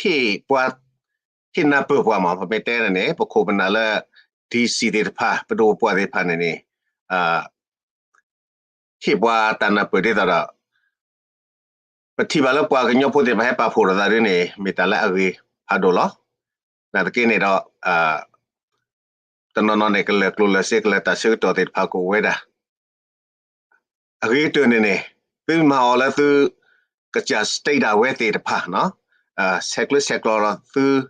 ဟ့ၣ်ပှၤ ဟ့ၣ်နၢ်ပၢၢ်ပှၤမး ပမ့ၢ်တဲန့ၣ်န့ၣ် ပခိၣ်ပနၢ်လၢ D C သ့ၣ်တဖၣ် ပဒိၣ်ပပှၢ်သ့ၣ်တဖၣ်န့ၣ်န့ၣ် ဟ့ၣ်ပှၤတၢ်နၢ်ပၢၢ်ဒ်သိးဒီး ပထံၣ်ဘၣ်လၢပှၤကညီဖိသ့ၣ်တဖၣ်ဟဲပာ်ဖှိၣ်ထီၣ်သးဒ်န့ၣ် မ့ၢ်တၢ်လၢအဂ့ၤဖးဒိၣ်လီၤ. နာ်သက့န့ၣ်ဒီး တနီၤနီၤန့ၣ် ကလၢာ်ကျိၣ်လၢာ်စ့ ကလၢာ်တၢ်ဆၢကတီၢ်သ့ၣ်တဖၣ်ကအိၣ်ဝဲဒၣ် အဂ့ၤကတၢၢ်န့ၣ်န့ၣ် သုမၤအီၤလၢသု ကစၢ် state ဒၣ်ဝဲသ့ၣ်တဖၣ် ဆဲးကျၢဆဲးကျိးဒီးသု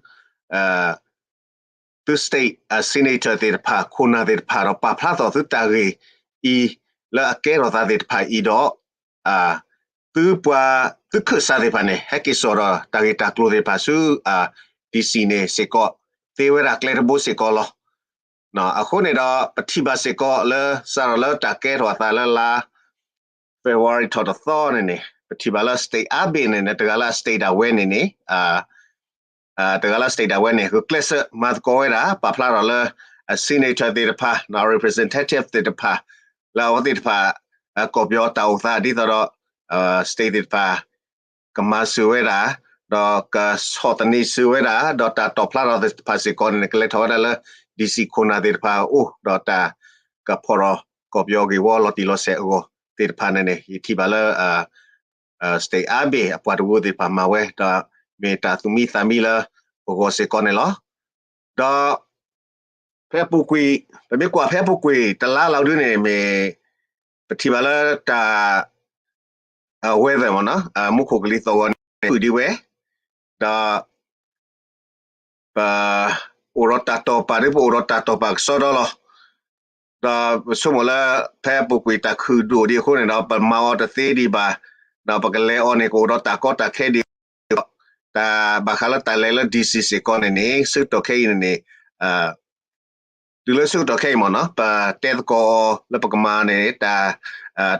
သု state senator သ့ၣ်တဖၣ် ခိၣ်နၢ်သ့ၣ်တဖၣ်ဒီး ပာ်ဖျါထီၣ်သုတၢ်ဂ့ၢ်အံၤ လၢအကဲထီၣ်သးသ့ၣ်တဖၣ်အံၤဒီး သုပှၤ သုခၢၣ်စးသ့ၣ်တဖၣ်န့ၣ် ဟဲက့ၤစိာ်ဒီးတၢ်ဂ့ၢ်တၢ်ကျိၤသ့ၣ်တဖၣ်ဆူ D C န့ၣ်စ့ၢ်ကီး သ့ဝဲဒၣ်ကျဲတဘိစ့ၢ်ကီးလီၤ. အဃိန့ၣ်ဒီး ပထံၣ်ဘၣ်စ့ၢ်ကီးလၢ စးထီၣ်လၢတၢ်ကဲထီၣ်အသးလၢလါ February ထီၣ်တသီန့ၣ်န့ၣ် ပထံၣ်ဘၣ်လၢ state အါဘ့ၣ်န့ၣ်န့ၣ် တဂၤလၢ state ဒၣ်ဝဲန့ၣ်န့ၣ် တဂၤလၢ state ဒၣ်ဝဲန့ၣ် ဂုာ်ကျဲးစၢးမၤသကိးဝဲဒၣ် ပာ်ဖျါထီၣ်လၢ senator သ့ၣ်တဖၣ် representative သ့ၣ်တဖၣ် လၢအဝဲသ့ၣ်တဖၣ် ကီၢ်ပယီၤတၢ်အိၣ်သးဒ်သိးဒီး state သ့ၣ်တဖၣ် ကမၤစၢၤဝဲဒၣ် ဒီးကဆီၣ်သနံးစၢၤဝဲဒၣ် ဒီးတၢ်တီၣ်ဖျါထီၣ်သ့ၣ်တဖၣ်စ့ၢ်ကီးန့ၣ် ကလဲၤထီၣ်ဝဲဒၣ်လၢ D C ခိၣ်နၢ်သ့ၣ်တဖၣ်အအိၣ် ဒီးတၢ်ကဖီၣ်ထီၣ်ကီၢ်ပယီၤဂ့ၢ်ဝီလီၤတံၢ်လီၤဆဲးအဂီၢ်သ့ၣ်တဖၣ်န့ၣ်န့ၣ် ယထံၣ်ဘၣ်လၢ state အါဘ့ၣ်အပှၤတဝၢသ့ၣ်တဖၣ်မၤဝဲ ဒီးမ့ၢ်တၢ်သူၣ်မံသးမံလၢပဂီၢ်စ့ၢ်ကီးန့ၣ်လီၤ. ဒီး ဖဲအပူၤကွံာ် ပမ့ၢ်ကွၢ်ဖဲအပူၤကွံာ်တလါလီၤဒ်န့ၣ် မ့ၢ် ပထံၣ်ဘၣ်လၢတၢ် weather မ့ၢ်နီၤ မူခိၣ်ကလံၤသီၣ်ဂီၤန့ၣ် ဖုၣ်ဒံးဝဲ ဒီး ပ အိၣ်ဒီးတၢ်တီၢ်ပာ်ဒ်ပအိၣ်ဒီးတၢ်တီၢ်ပာ်ကစီဒီလီၤ. ဒီးပဆိကမိၣ်လၢ ဖဲအပူၤကွံာ်တၢ်ခုၣ်ဒိၣ်ဒံးအဃိန့ၣ်ဒီး ပမၤအီၤတသ့ဒံးဘၣ်, ဒီးပကလဲၤအီၤန့ၣ် ကအိၣ်ဒီးတၢ်ကီတၢ်ခဲဒံး တၢ်ဘၣ်ဃးလၢတၢ်လဲၤလၢ D C စ့ၢ်ကီးန့ၣ်န့ၣ် ဆၢကတီၢ်ခဲအံၤန့ၣ်န့ၣ် တုၤလၢဆၢကတီၢ်ခဲအံၤမ့ၢ်နီၤ ပတဲသကိးလၢပကမၤန့ၣ် တၢ်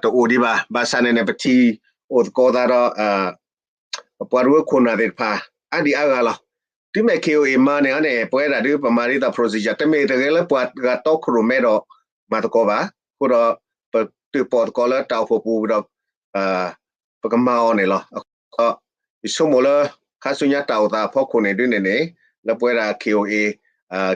တအိၣ်ဒံးဘၣ်. ဘၣ်ဆၣ်န့ၣ်န့ၣ် ပထံၣ်အိၣ်သကိးသးဒီး ပပှၤတဝၢခိၣ်နၢ်သ့ၣ်တဖၣ် အါဒံအါဂၤလီၤ. တုၤမ့ၢ် K O A မၤန့ၣ်န့ၣ် ပဝဲဒၣ်ဒုးပမၤဒ်သိး procedure တမ့ၢ်တဂ့ၤလၢပှၤဂၤတီခိၣ်ရိၣ်မဲဒီးမၤသကိးဘၣ်. အဃိဒီး ပတုာ်ပိာ်သကိးလၢတၢ်အိၣ်ဖှိၣ်ပူၤဒီး ပကမၤအီၤန့ၣ်လီၤ. အဃိဒီး ယဆိကမိၣ်လၢ ခါဆူညါတၢ်အိၣ်သးအဖီခိၣ်န့ၣ်ဒ်န့ၣ်န့ၣ် လၢပဝဲဒၣ် K O A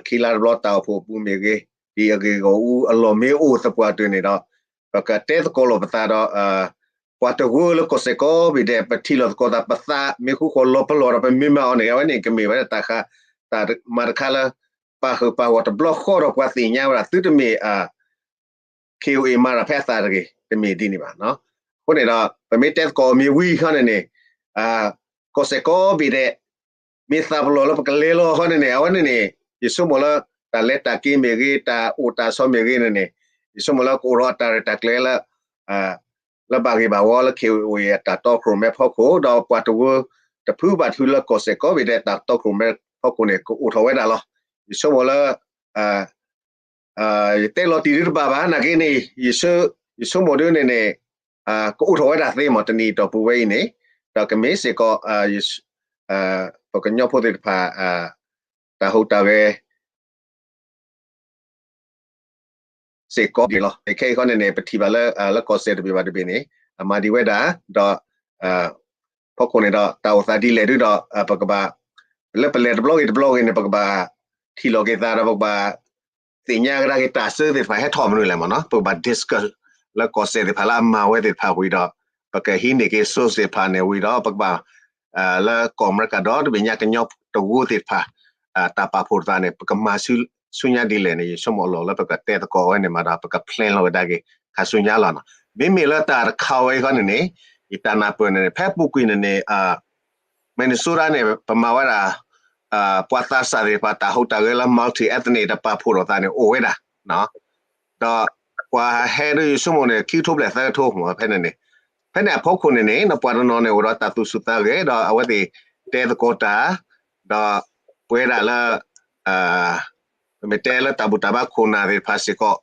ခံလါတဘျီတၢ်အိၣ်ဖှိၣ်အပူၤမ့ၢ်ဂ့ၤ ဒ်အဂ့ၢ်ဂီၢ်အူအလီၢ်မ့ၢ်အိၣ်သပှၢ်တၢၢ်န့ၣ်ဒီး ပကတဲသကိးလိာ်ပသးဒီး ပှၤတဝၢလၢကီၢ်စဲၣ်ကိးဘ့ၣ်ဒဲး ပထံၣ်လိာ်သကိးသး ပသးမ့ၢ်ဃူဃီၤလီၤပလီၢ်ဒီး ပမ့ၢ်မၤအီၤန့ၣ် အဝဲန့ၣ်ကမ့ၢ်ဝဲဒၣ်တၢ်ဃး တၢ်မၤတခါလၢ ပာ်ဃုာ်ပာ်ဂီၢ်တဘျီဃီဒီး ပှၤသ့ၣ်ညါဝဲဒၣ် သုတမ့ၢ် K O A မၤတၢ်ဖဲအသးတဂ့ၤ တမ့ၢ်ဒ်န့ၣ်ဘၣ်. အဃိန့ၣ်ဒီး ပမ့ၢ်တဲသကိးမ့ၢ်ဝံၤခီန့ၣ်န့ၣ် ကီၢ်စဲၣ်ကိးဘ့ၣ်ဒဲး မ့ၢ်သးပလီၢ်လၢပကလဲၤလီၤခီန့ၣ်န့ၣ် အဝဲန့ၣ်န့ၣ် ယဆိကမိၣ်လၢ တၢ်လဲၤတၢ်က့ၤမ့ၢ်ဂ့ၤ တၢ်အိၣ်တၢ်ဆိးမ့ၢ်ဂ့ၤန့ၣ်န့ၣ် ယဆိကမိၣ်လၢကအိၣ်ဒီးအတၢ်ရဲၣ်တၢ်ကျဲၤလၢ လၢဘၣ်ဂ့ၢ်ဘၣ်ဝီလၢ ခ့ဝ့ အတၢ်တီခိၣ်ရိၣ်မဲဖီခိၣ် ဒီးပှၤတဝၢတဖုဘၣ်တဖုလၢကီၢ်စဲၣ်ကီးဘ့ၣ်ဒဲး တၢ်တီခိၣ်ရိၣ်မဲဖီခိၣ်န့ၣ် ကအိၣ်ထီၣ်ဝဲဒၣ်လီၤ. ယဆိကမိၣ်လၢ ယတဲလီၤတံၢ်ဒုတဘၣ်ဘၣ် နာ်က့န့ၣ် ယဆိကမိၣ်ဒုန့ၣ်န့ၣ် ကအိၣ်ထီၣ်ဝဲဒၣ်သ့မး တနံၣ်အတီၢ်ပူၤဝဲအံၤန့ၣ် ဒီးကမ့ၢ်စ့ၢ်ကီး ပကညီဖိသ့ၣ်တဖၣ် တၢ်ဟူးတၢ်ဂဲၤ စ့ၢ်ကီးဒ်လီၤ. ခဲအံၤဃီန့ၣ်န့ၣ် ပထံၣ်ဘၣ်လၢ လၢကီၢ်စဲၣ်တဘ့ၣ်ဘၣ်တဘ့ၣ်န့ၣ် အမၤဒံးဝဲဒၣ် ဒီး ဖီခိၣ်န့ၣ်ဒီး တၢ်အိၣ်သးဒ်လဲၣ်ဒုဒီး ပကဘၣ် လၢပလဲၤတဘျီဂ့ၤတဘျီဂ့ၤန့ၣ် ပကဘၣ်ထံၣ်လိာ်က့ၤသးဒီး ပကဘၣ် သ့ၣ်ညါကဒါက့ၤတၢ်စၢသ့ၣ်တဖၣ်ဟဲထီၣ်မနုၤလဲၣ်မ့ၢ်နီၤ ပကဘၣ် discuss လၢကီၢ်စဲၣ်သ့ၣ်တဖၣ်လၢအမၤဝဲသ့ၣ်တဖၣ်ဝံၤဒီး ပကဟံးန့ၢ်က့ၤ source သ့ၣ်တဖၣ်န့ၣ်ဝံၤဒီး ပကဘၣ် လၢကီၢ်အမဲရကၤဒီတဘ့ၣ်ညါ ကညီတဝၢသ့ၣ်တဖၣ် တၢ်ပာ်ဖှိၣ်သးန့ၣ် ပကမၤဆူညါဒ်လဲၣ်န့ၣ် ယဆိကမိၣ်အလီၢ်လၢပကတဲသကိးဝဲန့ၣ်မးဒီး ပက plan လီၤကဒါက့ၤ ခါဆူညါလီၤ. မ့မ့ၢ်လၢတၢ်တခါဝဲအံၤဃီန့ၣ်န့ၣ် ယတၢ်နၢ်ပၢၢ်န့ၣ် ဖဲပူၤကွံာ်န့ၣ်န့ၣ် Minnesota န့ၣ် ပမၤဝဲဒၣ် ပှၤသးစၢ်သ့ၣ်တဖၣ် တၢ်ဟူးတၢ်ဂဲၤလၢ multi-ethnic တၢ်ပာ်ဖှိၣ်ထီၣ်သးန့ၣ် အိၣ်ဝဲဒၣ် ဒီးပှၤဟဲဒုယဆိကမိၣ်န့ၣ် ခံကထိဘျဲၣ်သၢကထိမ့ၢ်ဖဲန့ၣ်န့ၣ် ဖဲန့ၣ်အဖီခိၣ်န့ၣ်န့ၣ် ပှၤတနီၤန့ၣ် အိၣ်ဒီးတၢ်သူၣ်ဆူၣ်သးဂဲၤ ဒီးအဝဲသ့ၣ်တဲသကိးတၢ် ဒီးပဝဲဒၣ်လၢ ပမ့ၢ်တဲလၢတၢ်ဘူၣ်တၢ်ဘါခိၣ်နၢ်သ့ၣ်တဖၣ်စ့ၢ်ကီး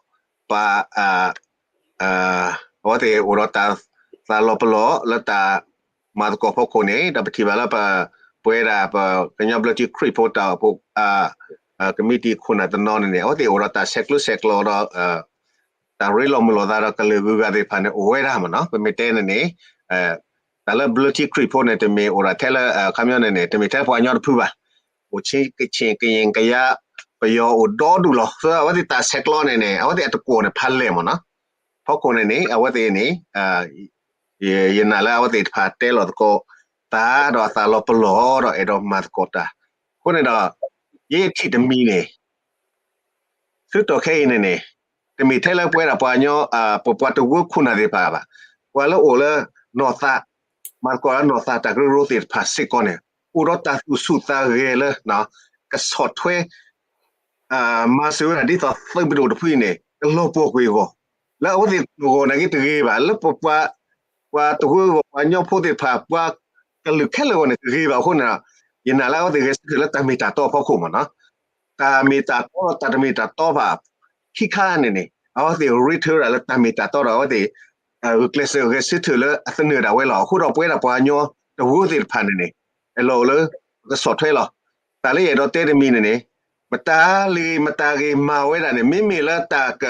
ပှၤ အဝဲသ့ၣ်အိၣ်ဒီးတၢ်သးလီၤပလီၢ်လၢတၢ်မၤသကိးဖီခိၣ်န့ၣ် ဒီးပထံၣ်ဘၣ်လၢပ ပဝဲဒၣ်ပကညီဘျၢထံခရံာ်ဖိ တၢ်အိၣ်ဖှိၣ် ကမံးတံာ်ခိၣ်နၢ်တနီၤန့ၣ်န့ၣ် အဝဲသ့ၣ်အိၣ်ဒီးတၢ်ဆဲးကျၢဆဲးကျိးဒီး တၢ်ရ့လိာ်မုာ်လိာ်သးဒီးကလုာ်ဂုၤဂၤသ့ၣ်တဖၣ်န့ၣ် အိၣ်ဝဲဒၣ်မ့ၢ်နီၤ ပမ့ၢ်တဲန့ၣ်န့ၣ် တၢ်လၢဘျၢထံခရံာ်ဖိန့ၣ် တမ့ၢ်အိၣ်ဒီးထဲလၢ ခီပညီန့ၣ်န့ၣ် တမ့ၢ်ထဲပှၤကညီတဖုဘၣ် အိၣ်ဆံ ကချင် ကရင် ကယား ပယီၤအိၣ်ဒီဒူၣ်လီၤ. အဝဲသ့ၣ်တၢ်ဆဲးကျိးန့ၣ်န့ၣ် အဝဲသ့ၣ်အတကွီၢ်န့ၣ်ဖးလဲၢ်မ့ၢ်နီၤ ဖီခိၣ်န့ၣ်န့ၣ် အဝဲသ့ၣ်န့ၣ် ယနာ်လၢအဝဲသ့ၣ်တဖၣ်တဲလီၤသကိးသးဒီးအသးလီၤပလီၢ်ဒီးအဲၣ်ဒိးမၤသကိးတၢ် အဃိန့ၣ်ဒီး ယထံၣ်တမံၤန့ၣ် ဆၢကတီၢ်ခဲအံၤန့ၣ်န့ၣ် တမ့ၢ်ထဲလၢပဝဲဒၣ်ပှၤကညီ ပပှၤတဝၢခိၣ်နၢ်သ့ၣ်တဖၣ်ဘၣ်. ပှၤလၢအိၣ်လၢနီၢ်သး မၤသကိးလၢနီၢ်သးတၢ်ကရၢကရိသ့ၣ်တဖၣ်စ့ၢ်ကီးန့ၣ် အိၣ်ဒီးတၢ်သူၣ်ဆူၣ်သးဂဲၤလၢ ကဆီၣ်ထွဲ မၤစၢၤဝဲဒၣ်ဒ်သိးသုးပဒိၣ်တဖုအံၤန့ၣ် ကလီၤပှီၢ်ကွံာ်အဂီၢ် လၢအဝဲသ့ၣ်အဂီၢ်နာ်က့တဂ့ၤဘၣ် လၢပပှၤ ပှၤတဝၢအဂီၢ် ပှၤကညီဖိသ့ၣ်တဖၣ် ပှၤကလုာ်ခဲလၢာ်အဂီၢ်န့ၣ် တဂ့ၤဘၣ်အဃိန့ၣ်ဒီး ယနာ်လၢအဝဲသ့ၣ်ဂဲၤဆၢထၢၣ်လၢတၢ်မ့ၢ်တၢ်တီဖီခိၣ်မ့ၢ်နီၤ တၢ်မ့ၢ်တၢ်တီဒီးတၢ်တမ့ၢ်တၢ်တီဘၣ် ခံခါန့ၣ်န့ၣ် အဝဲသ့ၣ်ရ့ထၢဝဲဒၣ်လၢတၢ်မ့ၢ်တၢ်တီဒီး အဝဲသ့ၣ် ဂုာ်ကျဲးစၢးဂဲၤဆၢထၢၣ်လၢအသနၢၣ်ဒၣ်ဝဲလီၤ. အဃိဒီးပဝဲဒၣ်ပှၤကညီတဝၢသ့ၣ်တဖၣ်န့ၣ်န့ၣ် အလီၢ်အိၣ်လၢ ပကဆီၣ်ထွဲလီၤ. တၢ်လၢယအဲၣ်ဒိးတဲတမံၤန့ၣ်န့ၣ် မတၤလၢဂ့ၤမတၤဂ့ၤမၤဝဲဒၣ်န့ၣ် မ့မ့ၢ်လၢတၢ်က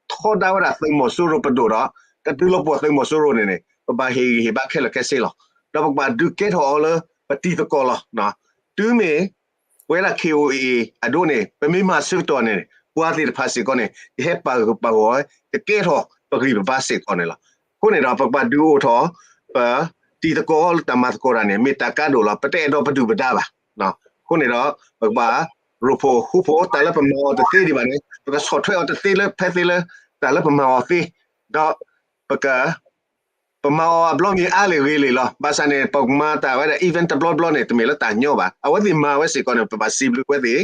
ထီဒါဝဲဒၣ်သုးမီၤစိရိၤပဒိၣ်ဒီး ကဒုးလီၤပှီၢ်သုးမီၤစိရိၤန့ၣ်န့ၣ် ပဘၣ်ဟ့ၣ်ဂံၢ်ဟ့ၣ်ဘါခဲလၢာ်ခဲဆ့လီၤ. ဒီးပကဘၣ်ဒုးကဲထီၣ်အီၤလၢပတံၤသကိးလီၤ. တုၤမ့ၢ် ပဝဲဒၣ် ခ့ၣ်အိၣ်အ့ၣ် အဒိန့ၣ် ပမ့ၢ်မၤဆၢကတီၢ်န့ၣ် ပှၤသ့ၣ်တဖၣ်စ့ၢ်ကီးန့ၣ် ကဟဲပာ်ဂၢၢ်ပာ်ဂီၤ ကကဲထီၣ်ပဂံၢ်ပဘါစ့ၢ်ကီးန့ၣ်လီၤ. အဃိန့ၣ်ဒီး ပကဘၣ်ဒုးအိၣ်ထီၣ် ပတံၤသကိးလၢတၢ်မၤသကိးတၢ်န့ၣ် မ့ၢ်တၢ်ကါဒိၣ်လီၤ. ပတအဲၣ်ဒိးပဒုၣ်ပဒါဘၣ်. အဃိန့ၣ်ဒီး ပကဘၣ်ရိဖှိၣ်ဃူဖိး တၢ်လၢပမၤအီၤတသ့ဒံးဘၣ်န့ၣ် ပကဆီၣ်ထွဲအီၤတသ့လၢဖဲသ့လၢ တၢ်လၢပမၤအီၤသ့ ဒီး ပက ပမၤအီၤအဘျီမ့ၢ်အါလံဂ့ၤလံလီၤ. ဘၣ်ဆၣ်န့ၣ် ပမၤတၢ်ဝဲဒၣ် event တဘျီဘျီန့ၣ် တမ့ၢ်လၢတၢ်ညီဘၣ်. အဝဲသ့ၣ်မၤဝဲစ့ၢ်ကီးန့ၣ် ပဘၣ်စံးဘျုးဝဲသ့ၣ်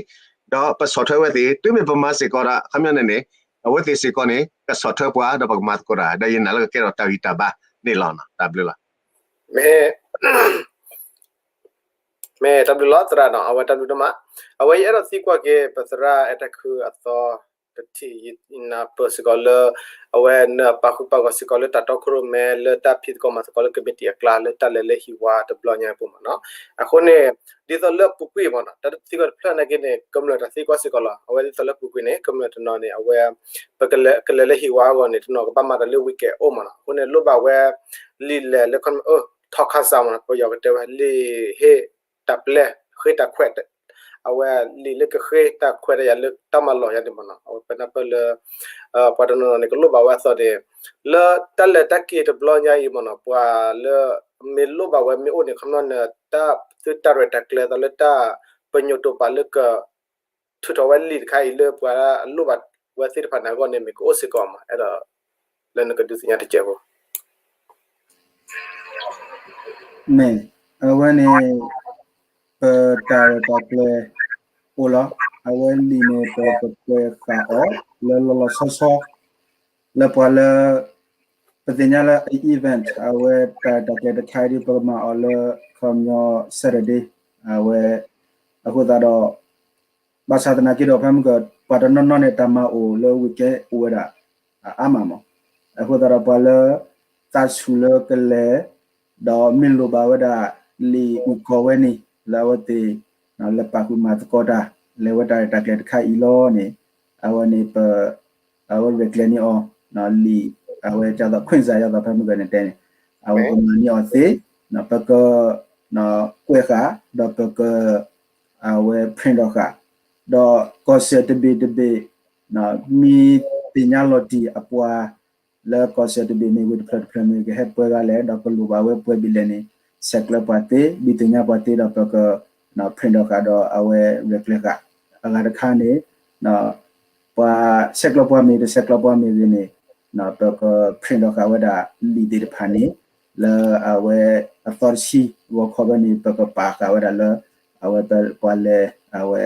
ဒီးပဆီၣ်ထွဲဝဲသ့ၣ် တုၤမ့ၢ်ပမၤစ့ၢ်ကီးဒီး အခီပညီန့ၣ်န့ၣ် အဝဲသ့ၣ်စ့ၢ်ကီးန့ၣ် ကဆီၣ်ထွဲပှၤ ဒီးပကမၤသကိးတၢ် ဒီးယနာ်လၢကကဲထီၣ်တၢ်ဂံၢ်တၢ်ဘါန့ၣ်လီၤ. တၢ်ဘျုးလီၤ. မ့ၢ် မ့ၢ်တၢ်ဘျုးလီၤသရၣ်နီၤ အဝဲတၢ်ဘျုးဒိၣ်မး အဝဲယအဲၣ်ဒိးသံကွၢ်က့ၤ ပသရၣ်အဲၣ်တၢ်ခုအသီ တထံၣ် ယနၢ်ပၢၢ်စ့ၢ်ကီးလၢ အဝဲနပာ်ဃုာ်ပာ်ဂီၤစ့ၢ်ကီးလၢတၢ်တီခိၣ်ရိၣ်မဲ လၢတၢ်ဖံးသကိးမၤသကိးလၢကမံးတံာ်အကျါ လၢတၢ်လဲၤလၢဟံၣ်ဝါတဘျီညါအပူၤမ့ၢ်နီၤ အဃိန့ၣ် ဒ်သိးလၢပူၤကွံာ်မ့ၢ်နီၤ တၢ်သံကွၢ်တဖျၢၣ်နာ်က့န့ၣ် ကမျၢၢ်တၢ်သံကွၢ်စ့ၢ်ကီးလီၤ. အဝဲဒ်သိးလၢပူၤကွံာ်န့ၣ် ကမျၢၢ်တနီၤန့ၣ် အဝဲ ပကလဲၤ ကလဲၤလၢဟံၣ်ဝါအဂီၢ်န့ၣ် တနီၤကဘၣ်မၤတၢ်လၢ weekend အိၣ်မ့ၢ်နီၤ အဃိန့ၣ် လိၣ်ဘၣ်ဝဲ လံာ်လဲၢ်လၢ ထီခါစးမ့ၢ်နီၤ ပယီၤကတဲဝဲ လံာ်ဟ့ၣ်တၢ်ပျဲ ဃ့တၢ်ခွဲး အဝဲလံာ်လၢကဃ့တၢ်ခွဲးတၢ်ယာ်လၢတၢ်မၤလီၢ်ယါန့ၣ်မ့ၢ်နီၤ အဝဲပနၢ်ပၢၢ်လၢ ပှၤတနီၤနီၤန့ၣ် ကလိၣ်ဘၣ်ဝဲအသိးန့ၣ် လၢတၢ်လဲၤတၢ်က့ၤတဘျီညါအံၤမ့ၢ်နီၤ ပှၤလၢ မ့ၢ်လိၣ်ဘၣ်ဝဲမ့ၢ်အိၣ်န့ၣ် ခီပညီန့ၣ် တၢ်သုတၢ်ရဲၣ်တၢ်ကျဲၤသးလၢတၢ် ပညိၣ်တိာ်ပာ်လၢက ထုးထီၣ်ဝဲလံာ်တခါအံၤလၢပှၤလိၣ်ဘၣ်ဝဲသ့ၣ်တဖၣ်န့ၣ်အဂီၢ်န့ၣ် မ့ၢ်ကအိၣ်စ့ၢ်ကီးမး အဲၣ်ဒိး လၢနကဒုးသ့ၣ်ညါတစဲးဖိ မ့ၢ် အဝဲန့ၣ် ပတၢ်ရဲၣ်တၢ်ကျဲၤအိၣ်လီၤ. အဝဲလံာ်န့ၣ် ပကပှဲၤဃာ်အီၤ လၢလီၤလီၤဆီဆီ လၢပှၤလၢ ပသ့ၣ်ညါလၢ event အဝဲတၢ်ရဲၣ်တၢ်ကျဲၤတခါအံၤဒ် ပကမၤအီၤလၢ ခီပညီ Saturday အဝဲ အဃိသတးဒီး ဘၣ်ဆၣ်သနာ်က့ဒီး ဖဲမုၢ်က ပှၤတနီၤနီၤန့ၣ် တၢ်မၤအိၣ်လၢ weekend အိၣ်ဝဲဒၣ် အါမးမး, အဃိသတးဒီး ပှၤလၢ သးဆူၣ်လၢကလဲၤ ဒီးမ့ၢ်လိၣ်ဘၣ်ဝဲဒၣ် လံာ်အုၣ်ကီၤဝဲန့ၣ် လၢအဝဲသ့ၣ် လဲၤပာ်ဃုာ်မၤသကိးတၢ် လဲၤဝဲတၢ်ရဲၣ်တၢ်ကျဲၤတခါအံၤလီၤန့ၣ် အဝဲန့ၣ်ပ အဝဲရဲၣ်ကျဲၤန့ၢ်အီၤ လံာ် အဝဲဒ်သိး ခွင့်စာ ဒ်သိးဖဲမုၢ်ကန့ၣ်တဲန့ၣ် အဝဲကမၤန့ၢ်အီၤသ့ ပက ကွဲးဃာ် ဒီးပက အဝဲ print ဒီးဃာ် ဒီးကီၢ်စဲၣ်တဘ့ၣ်တဘ့ၣ် မ့ၢ်သ့ၣ်ညါလီၤတံၢ်အပှၤ လၢကီၢ်စဲၣ်တဘ့ၣ်မ့ၢ်ဂ့ၤ တဖျၢၣ်တဖျၢၣ်မ့ၢ်ဂ့ၤ ကဟဲပှဲၤဂၤလဲၣ် ဒီးကလိၣ်ဘၣ်ဝဲပှဲၤဘ့ၣ်လဲၣ်န့ၣ် ဆဲးကျၢပှၤသ့ ဒုးသ့ၣ်ညါပှၤသ့ဒီးပက print ဒီးဃာ်ဒီးအဝဲရဲၣ်ကျဲၤဃာ် အဂၤတခါန့ၣ် ပှၤဆဲးကျၢပှၤမ့ၢ်ဂ့ၤ တဆဲးကျၢပှၤမ့ၢ်ဂ့ၤန့ၣ် ပက print ဒီးဃာ်ဝဲဒၣ်လံာ်သ့ၣ်တဖၣ်န့ၣ် လၢအဝဲအသီတဆံဂီၤခီဖဲန့ၣ် ပကပာ်ဃာ်ဝဲဒၣ်လၢ အဝဲပှၤလဲၤ အဝဲ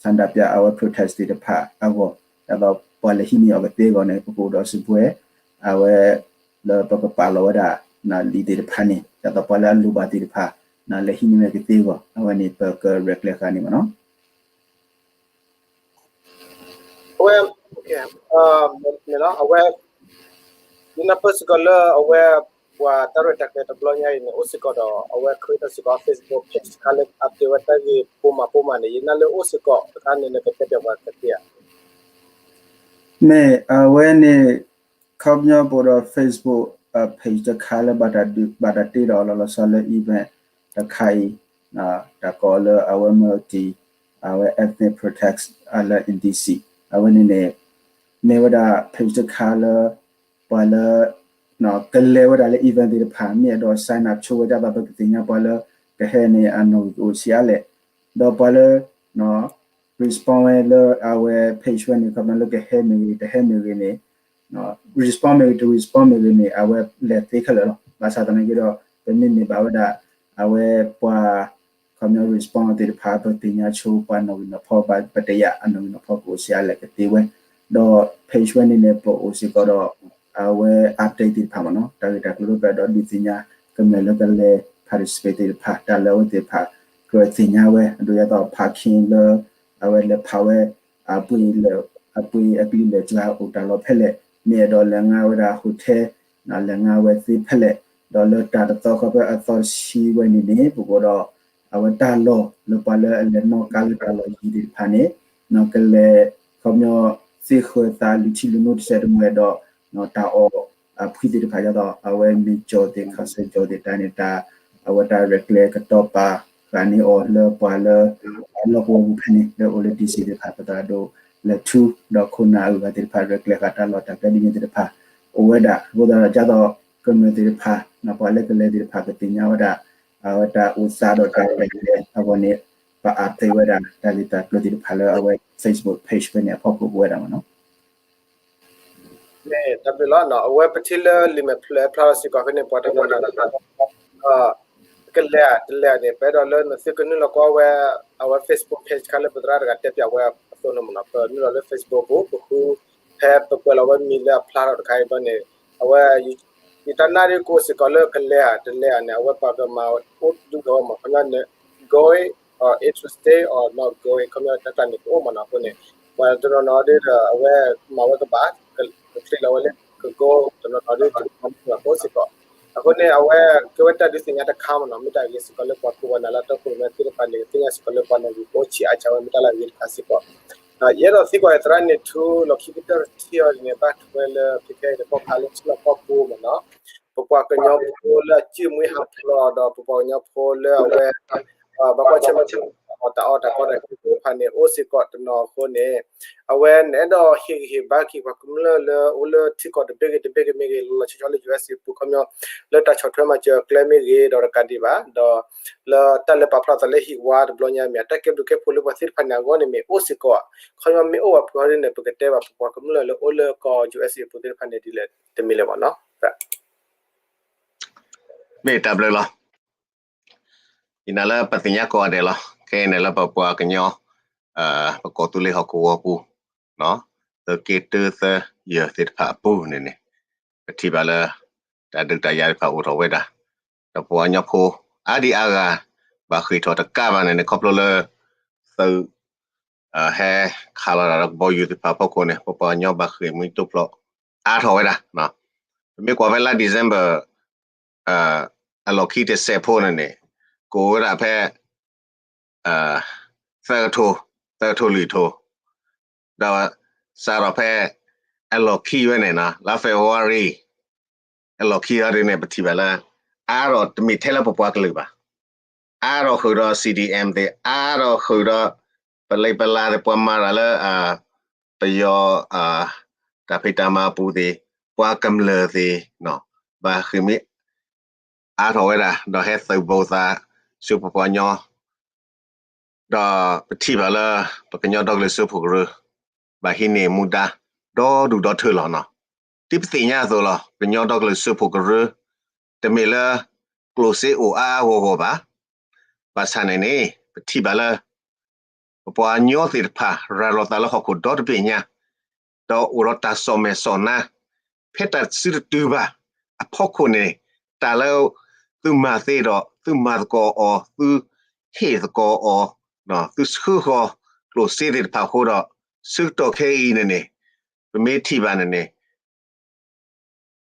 ဆန္ဒပြ အဝဲ protest သ့ၣ်တဖၣ်အဂီၢ် ဒ်သိးပှၤလဲၤဟံးန့ၢ်အီၤကသ့အဂီၢ်န့ၣ် ပကအိၣ်ဒီးစုကဝဲၤ အဝဲ လၢပကပာ်လီၤဝဲဒၣ် လံာ်သ့ၣ်တဖၣ်န့ၣ် ဒ်သိးပှၤလၢအလိၣ်ဘၣ်သ့ၣ်တဖၣ် လဲၤဟံးန့ၢ်ဝဲကသ့အဂီၢ် အဝဲန့ၣ်ပကရဲၣ်ကျဲၤဃာ်န့ၣ်မ့ၢ်နီၤ အဝဲ မ့ၢ်လီၤ အဝဲ ယနၢ်ပၢၢ်စ့ၢ်ကီးလၢအဝဲ ပှၤတၢ်ရဲၣ်တၢ်ကျဲၤတဘျီညါအံၤန့ၣ် အိၣ်စ့ၢ်ကီးဒီး အဝဲ creator စ့ၢ်ကီး Facebook page တခါလၢ update ဝဲတၢ်ဂ့ၢ်ပိာ်မးပိာ်မးန့ၣ် ယနာ်လၢအိၣ်စ့ၢ်ကီးတခါန့ၣ် နကတဲပၠးပှၤကသ့ဧါ မ့ၢ်အဝဲန့ၣ် ခီပညီပအိၣ်ဒီး Facebook page တခါလၢ ဘၣ်တၢ်တ့ဒီးလီၤလီၤဆီဆီလၢ event တခါအံၤ တၢ်ကိးလၢအဝဲ multi အဝဲ ethnic protest လၢ in D C အဝဲန့ၣ်န့ၣ် မ့ၢ်ဝဲဒၣ် page တခါလၢ ပှၤလၢ ကလဲၤဝဲဒၣ်လၢ event သ့ၣ်တဖၣ် မ့ၢ်အဲၣ်ဒိး sign up ဆိဝဲဒၣ်ဒီး ပကသ့ၣ်ညါပှၤလၢကဟဲန့ၣ် အနီၣ်ဂံၢ်ကအိၣ်ဆံးအါလဲၣ်, ဒီးပှၤလၢ respond ဝဲလၢအဝဲ page ဝဲန့ၣ် ခီပညီလၢကဟဲမ့ၢ်ဂ့ၤ တဟဲမ့ၢ်ဂ့ၤန့ၣ် respond မ့ၢ်ဂ့ၤ တ respond မ့ၢ်ဂ့ၤန့ၣ် အဝဲလဲၤသ့ခဲလၢာ်လီၤ. ဘၣ်ဆၣ်သနာ်က့ဒီး ပမ့ၢ်န့ၢ်ဘၣ်ဝဲဒၣ် အဝဲပှၤ ခီပညီ respond သ့ၣ်တဖၣ် ပသ့ၣ်ညါဆိပှၤနီၣ်ဂံၢ်နီၣ်ဖီ ပတယာ်အနီၣ်ဂံၢ်နီၣ်ဖီကအိၣ်ဆံးအါလဲၣ်ကသ့ဝဲ, ဒီး page ဝဲန့ၣ်န့ၣ် ပအိၣ်စ့ၢ်ကီးဒီး အဝဲ update သ့ၣ်တဖၣ်မ့ၢ်နီၤ တၢ်ဂ့ၢ်တၢ်ကျိၤလၢပအဲၣ်ဒိးဒုးသ့ၣ်ညါ ကမျၢၢ်လၢကလဲၤ participate သ့ၣ်တဖၣ် တၢ်လၢအဝဲသ့ၣ်တဖၣ် ကြၢးသ့ၣ်ညါဝဲ အဒိဒ်သိး parking လၢ အဝဲလဲၤဖးဝဲ အပှ့ၤ အပှ့ၤအကလံၤလဲၤကျါအိၣ်တၢ်လီၢ်ဖဲလဲၣ်, မ့ၢ်အဲၣ်ဒိးလဲၤငါဝဲဒၣ် hotel လဲၤငါဝဲသ့ဖဲလဲၣ်, ဒီးလၢတၢ်တသီခီဖဲအသီတဆံဝဲန့ၣ်န့ၣ် ပကအိၣ်ဒီး အဝဲတၢ်လီၢ်လၢပှၤလၢအလဲၤနီၣ်ကါလၢတၢ်လီၢ်ယံၤသ့ၣ်တဖၣ်န့ၣ် ကလဲၤ ခီပညီ သ့ဃၢၤသးလုၢ်ထံလုၢ်နိတစဲးတမှဲၤဒီး တၢ်အီၣ်အဖှံသ့ၣ်တဖၣ်ဒ်သိး အဝဲမ့ၢ်ကၠီၣ်သ့ၣ် ခးစၢၤကၠီၣ်သ့ၣ်တၢ်န့ၣ် တၢ် အဝဲတၢ်ရဲၣ်ကျဲၤကတီၤပာ်ဃာ်န့ၢ်အီၤလၢပှၤလၢ လီၢ်ကဝီၤပူၤဖဲန့ၣ် လၢအိၣ်လၢ D C သ့ၣ်တဖၣ် ပသရၣ်ဒိၣ်လဲၤထူ ဒီးခိၣ်နၢ်အဂၤသ့ၣ်တဖၣ် ရဲၣ်ကျဲၤဃာ်တၢ်လီၢ်တၢ်ကျဲဒ်န့ၣ်သ့ၣ်တဖၣ် အိၣ်ဝဲဒၣ် အဃိသတးဒီးဒ်သိး ကမျၢၢ်သ့ၣ်တဖၣ် ပှၤလၢကလဲၤသ့ၣ်တဖၣ် ကသ့ၣ်ညါဝဲဒၣ် အဝဲတၢ်အိၣ်သးဒီးတၢ်ရဲၣ်ကျဲၤအဂီၢ်န့ၣ် ပ update ဝဲဒၣ် တၢ်ဂ့ၢ်တၢ်ကျိၤသ့ၣ်တဖၣ်လၢအဝဲ Facebook page ဖဲန့ၣ်အဖီခိၣ်ပဝဲဒၣ်မ့ၢ်နီၤ မ့ၢ်တၢ်ဘျုးလီၤနီၤ အဝဲပထံၣ်လၢလံာ်မဲာ်ဖျၢၣ်ဖျါထီၣ်စ့ၢ်ကီးဖဲန့ၣ် ပှၤတနီၤနီၤ ကလဲၤတလဲၤန့ၣ် ပအဲၣ်ဒိးလၢနသုကနုာ်လီၤကွၢ်ဝဲ အဝဲ Facebook page တခါလၢပသရၣ်တဂၤတဲပၠးဝဲအသိးန့ၣ်မ့ၢ်နီၤ ပနုာ်လီၤလၢ Facebook ပူၤ ပဃု ဖဲပကွဲးလီၤဝဲမံၤလၢအဖျါထီၣ်တခါအံၤဘျီန့ၣ် အဝဲ ယတၢ်နာ်ဒ်ကအိၣ်စ့ၢ်ကီးလၢကလဲၤဧါတလဲၤဧါန့ၣ် အဝဲပှၤကမၤအိၣ်ဒုးဂီၤမး ခီပညီန့ၣ် going or interested or not going ခီပညီတၢ်ကျါန့ၣ်ကအိၣ်မးနီၤ အဃိန့ၣ် ပှၤတနီၤနီၤဒ်ဒီး အဝဲမၤဝဲကဘၣ် ကချ့လီၤဝဲလၢက go တနီၤနီၤဒ်တနီၤနီၤကအိၣ်စ့ၢ်ကီး အဃိန့ၣ် အဝဲကဲဝဲတၢ်ဒုးသ့ၣ်ညါတခါမ့ၢ်နီၤ မ့ၢ်တၢ်ဂ့ၤစ့ၢ်ကီးလၢပှၤခိၣ်ပှၤနၢ်လၢတၢ်ခိၣ်ရိၣ်မဲသ့ၣ်တဖၣ်န့ၣ် သ့ၣ်ညါစ့ၢ်ကီးလၢပှၤနီၣ်ဂံၢ်ကအိၣ်ဆံးအါစှၤဝဲ မ့ၢ်တၢ်လၢအဂ့ၤတခါစ့ၢ်ကီး ယအဲၣ်ဒိးသံကွၢ်သရၣ်န့ၣ်ထူ လီၢ်ခံကတၢၢ်တထံၣ်အီၤန့ၣ် ဘၣ်ထွဲလၢ ခဲခဲအံၤန့ၣ် ကီၢ်ခါလၢထံလီၢ်ကီၢ်ပူၤမ့ၢ်နီၤ ပပှၤကညီဖိလၢအစုမွေးဟးဖျိးဒီးပပှၤကညီဖိလၢအဝဲ ဘၣ်ကွၢ်ဆၢၣ်မဲာ်တၢ်အီၣ်တၢ်အီတၢ်ကီတၢ်ခဲသ့ၣ်တဖၣ်န့ၣ် အိၣ်စ့ၢ်ကီးတနီၤအဃိန့ၣ် အဝဲန့ၣ်အဲၣ်ဒိးဟ့ၣ်ဂံၢ်ဟ့ၣ်ဘါက့ၤပှၤကမျၢၢ်လၢအိၣ်လၢထံကီၢ်တဘ့ၣ်ဂ့ၤတဘ့ၣ်ဂ့ၤမ့ၢ်ဂ့ၤ လီၤလီၤဆီဆီလၢ U S A ပူၤခီပညီ လၢတၢ်ဆီၣ်ထွဲမၤစၢၤကျဲမ့ၢ်ဂ့ၤ ဒီးတကးဒံးဘၣ် ဒီး လၢတၢ်လဲၤပာ်ဖျါသးလၢဟံၣ်ဝါတဘျီညါမ့ၢ် တၢ်ကဲဘျုးကဲဖှိၣ်လၢပှၤသ့ၣ်တဖၣ်န့ၣ်အဂီၢ်န့ၣ်မ့ၢ်အိၣ်စ့ၢ်ကီးဧါ ခီပညီမ့ၢ်အိၣ်ဝဲဖုးဟီဒ်န့ၣ် ပကတဲဘၣ်ပပှၤကမျၢၢ်လၢအိၣ်လၢကီၢ် U S A ပူၤသ့ၣ်တဖၣ်န့ၣ်ဒ်လဲၣ်တမံၤလဲၣ်မ့ၢ်နီၤ မ့ၢ်တၢ်ဘျုးလီၤ ယနာ်လၢပသ့ၣ်ညါကိးဂၤဒဲးလီၤ ခဲအံၤန့ၣ်လၢပပှၤကညီ ပကီၢ်သူလ့ၤဟီၣ်ကဝီၤပူၤ နီၤ သုးက့တၢ သၢ ယဲၢ်သ့ၣ်တဖၣ်အပူၤန့ၣ်န့ၣ် ပထံၣ်ဘၣ်လၢ တၢ်ဒုးတၢ်ယၤသ့ၣ်တဖၣ်အိၣ်ထီၣ်ဝဲဒၣ်, ဒီးပှၤကညီဖိ အါဒံအါဂၤ ဘၣ်ဃ့ၢ်ထီၣ်တကးဘၣ်န့ၣ်န့ၣ် ခီဖျိလၢ သုး ဟဲခးလီၤတၢ်ဒီးကဘီယူၤသ့ၣ်တဖၣ်အဖီခိၣ်န့ၣ် ပပှၤကညီဘၣ်ဃ့ၢ်မှံတိဖျိးအါထီၣ်ဝဲဒၣ်. ပမ့ၢ်ကွၢ်ဖဲလါ December အလီၢ်ခံတစဲးဖိန့ၣ်န့ၣ် ကအိၣ်ဝဲဒၣ်ဖဲ သၢကထိ, သၢကထိလွံၢ်ကထိ, ဒီးစးထီၣ်ဖဲ အလီၢ်ခံဝဲန့ၣ် လါ February အလီၢ်ခံအံၤဒ်န့ၣ် ပထံၣ်ဘၣ်လၢ အါထီၣ်တမ့ၢ်ထဲလၢပပှၤကလုာ်ဘၣ်, အါထီၣ်ဃုာ်ဒီး C D M သ့ၣ်, အါထီၣ်ဃုာ်ဒီး ပလံပလါသ့ၣ် ပှၤမၤတၢ်လၢ ပယီၤ တၢ်ဖံးတၢ်မၤအပူၤသ့ၣ်, ပှၤကမျၢၢ်သ့ၣ် ဘၣ်ဃ့ၢ်မှံ အါထီၣ်ဝဲဒၣ် ဒီးဟဲသုးဘူးသးဆူပပှၤကညီ, ဒီးပထံၣ်ဘၣ်လၢ ပကညီဒီကလုာ်စၢဖှိၣ်ကရၢ ဘၣ်ဟံးန့ၢ်မူဒါ ဒီဒူၣ်ဒီထၢလီၤနီၤ. ဒ်ပသ့ၣ်ညါအသိးလီၤ, ပကညီဒီကလုာ်စၢဖှိၣ်ကရၢ တမ့ၢ်လၢ ကျိၣ်စ့အိၣ်အါအါဂီၢ်ဂီၢ်ဘၣ်. ဘၣ်ဆၣ်န့ၣ်န့ၣ် ပထံၣ်ဘၣ်လၢ ပပှၤကညီသ့ၣ်တဖၣ် ရၤလီၤသးလၢဟီၣ်ခိၣ်ဒီတဘ့ၣ်ညါ, ဒီးအိၣ်ဒီးတၢ်စီၣ်မဲာ်စီၣ်နါ, ဖဲတၢ်စုတတုၤဘၣ်အဖီခိၣ်န့ၣ် တၢ်လၢ သုမၤသ့ဒီး သုမၤသကိးအီၤ, သုဟ့ၣ်သကိးအီၤ, သုဆှၢဃီၤကျိၣ်စ့သ့ၣ်တဖၣ်အဃိဒီး ဆၢကတီၢ်ခဲအံၤန့ၣ်န့ၣ် ပမ့ၢ်ထံၣ်ဘၣ်န့ၣ်န့ၣ်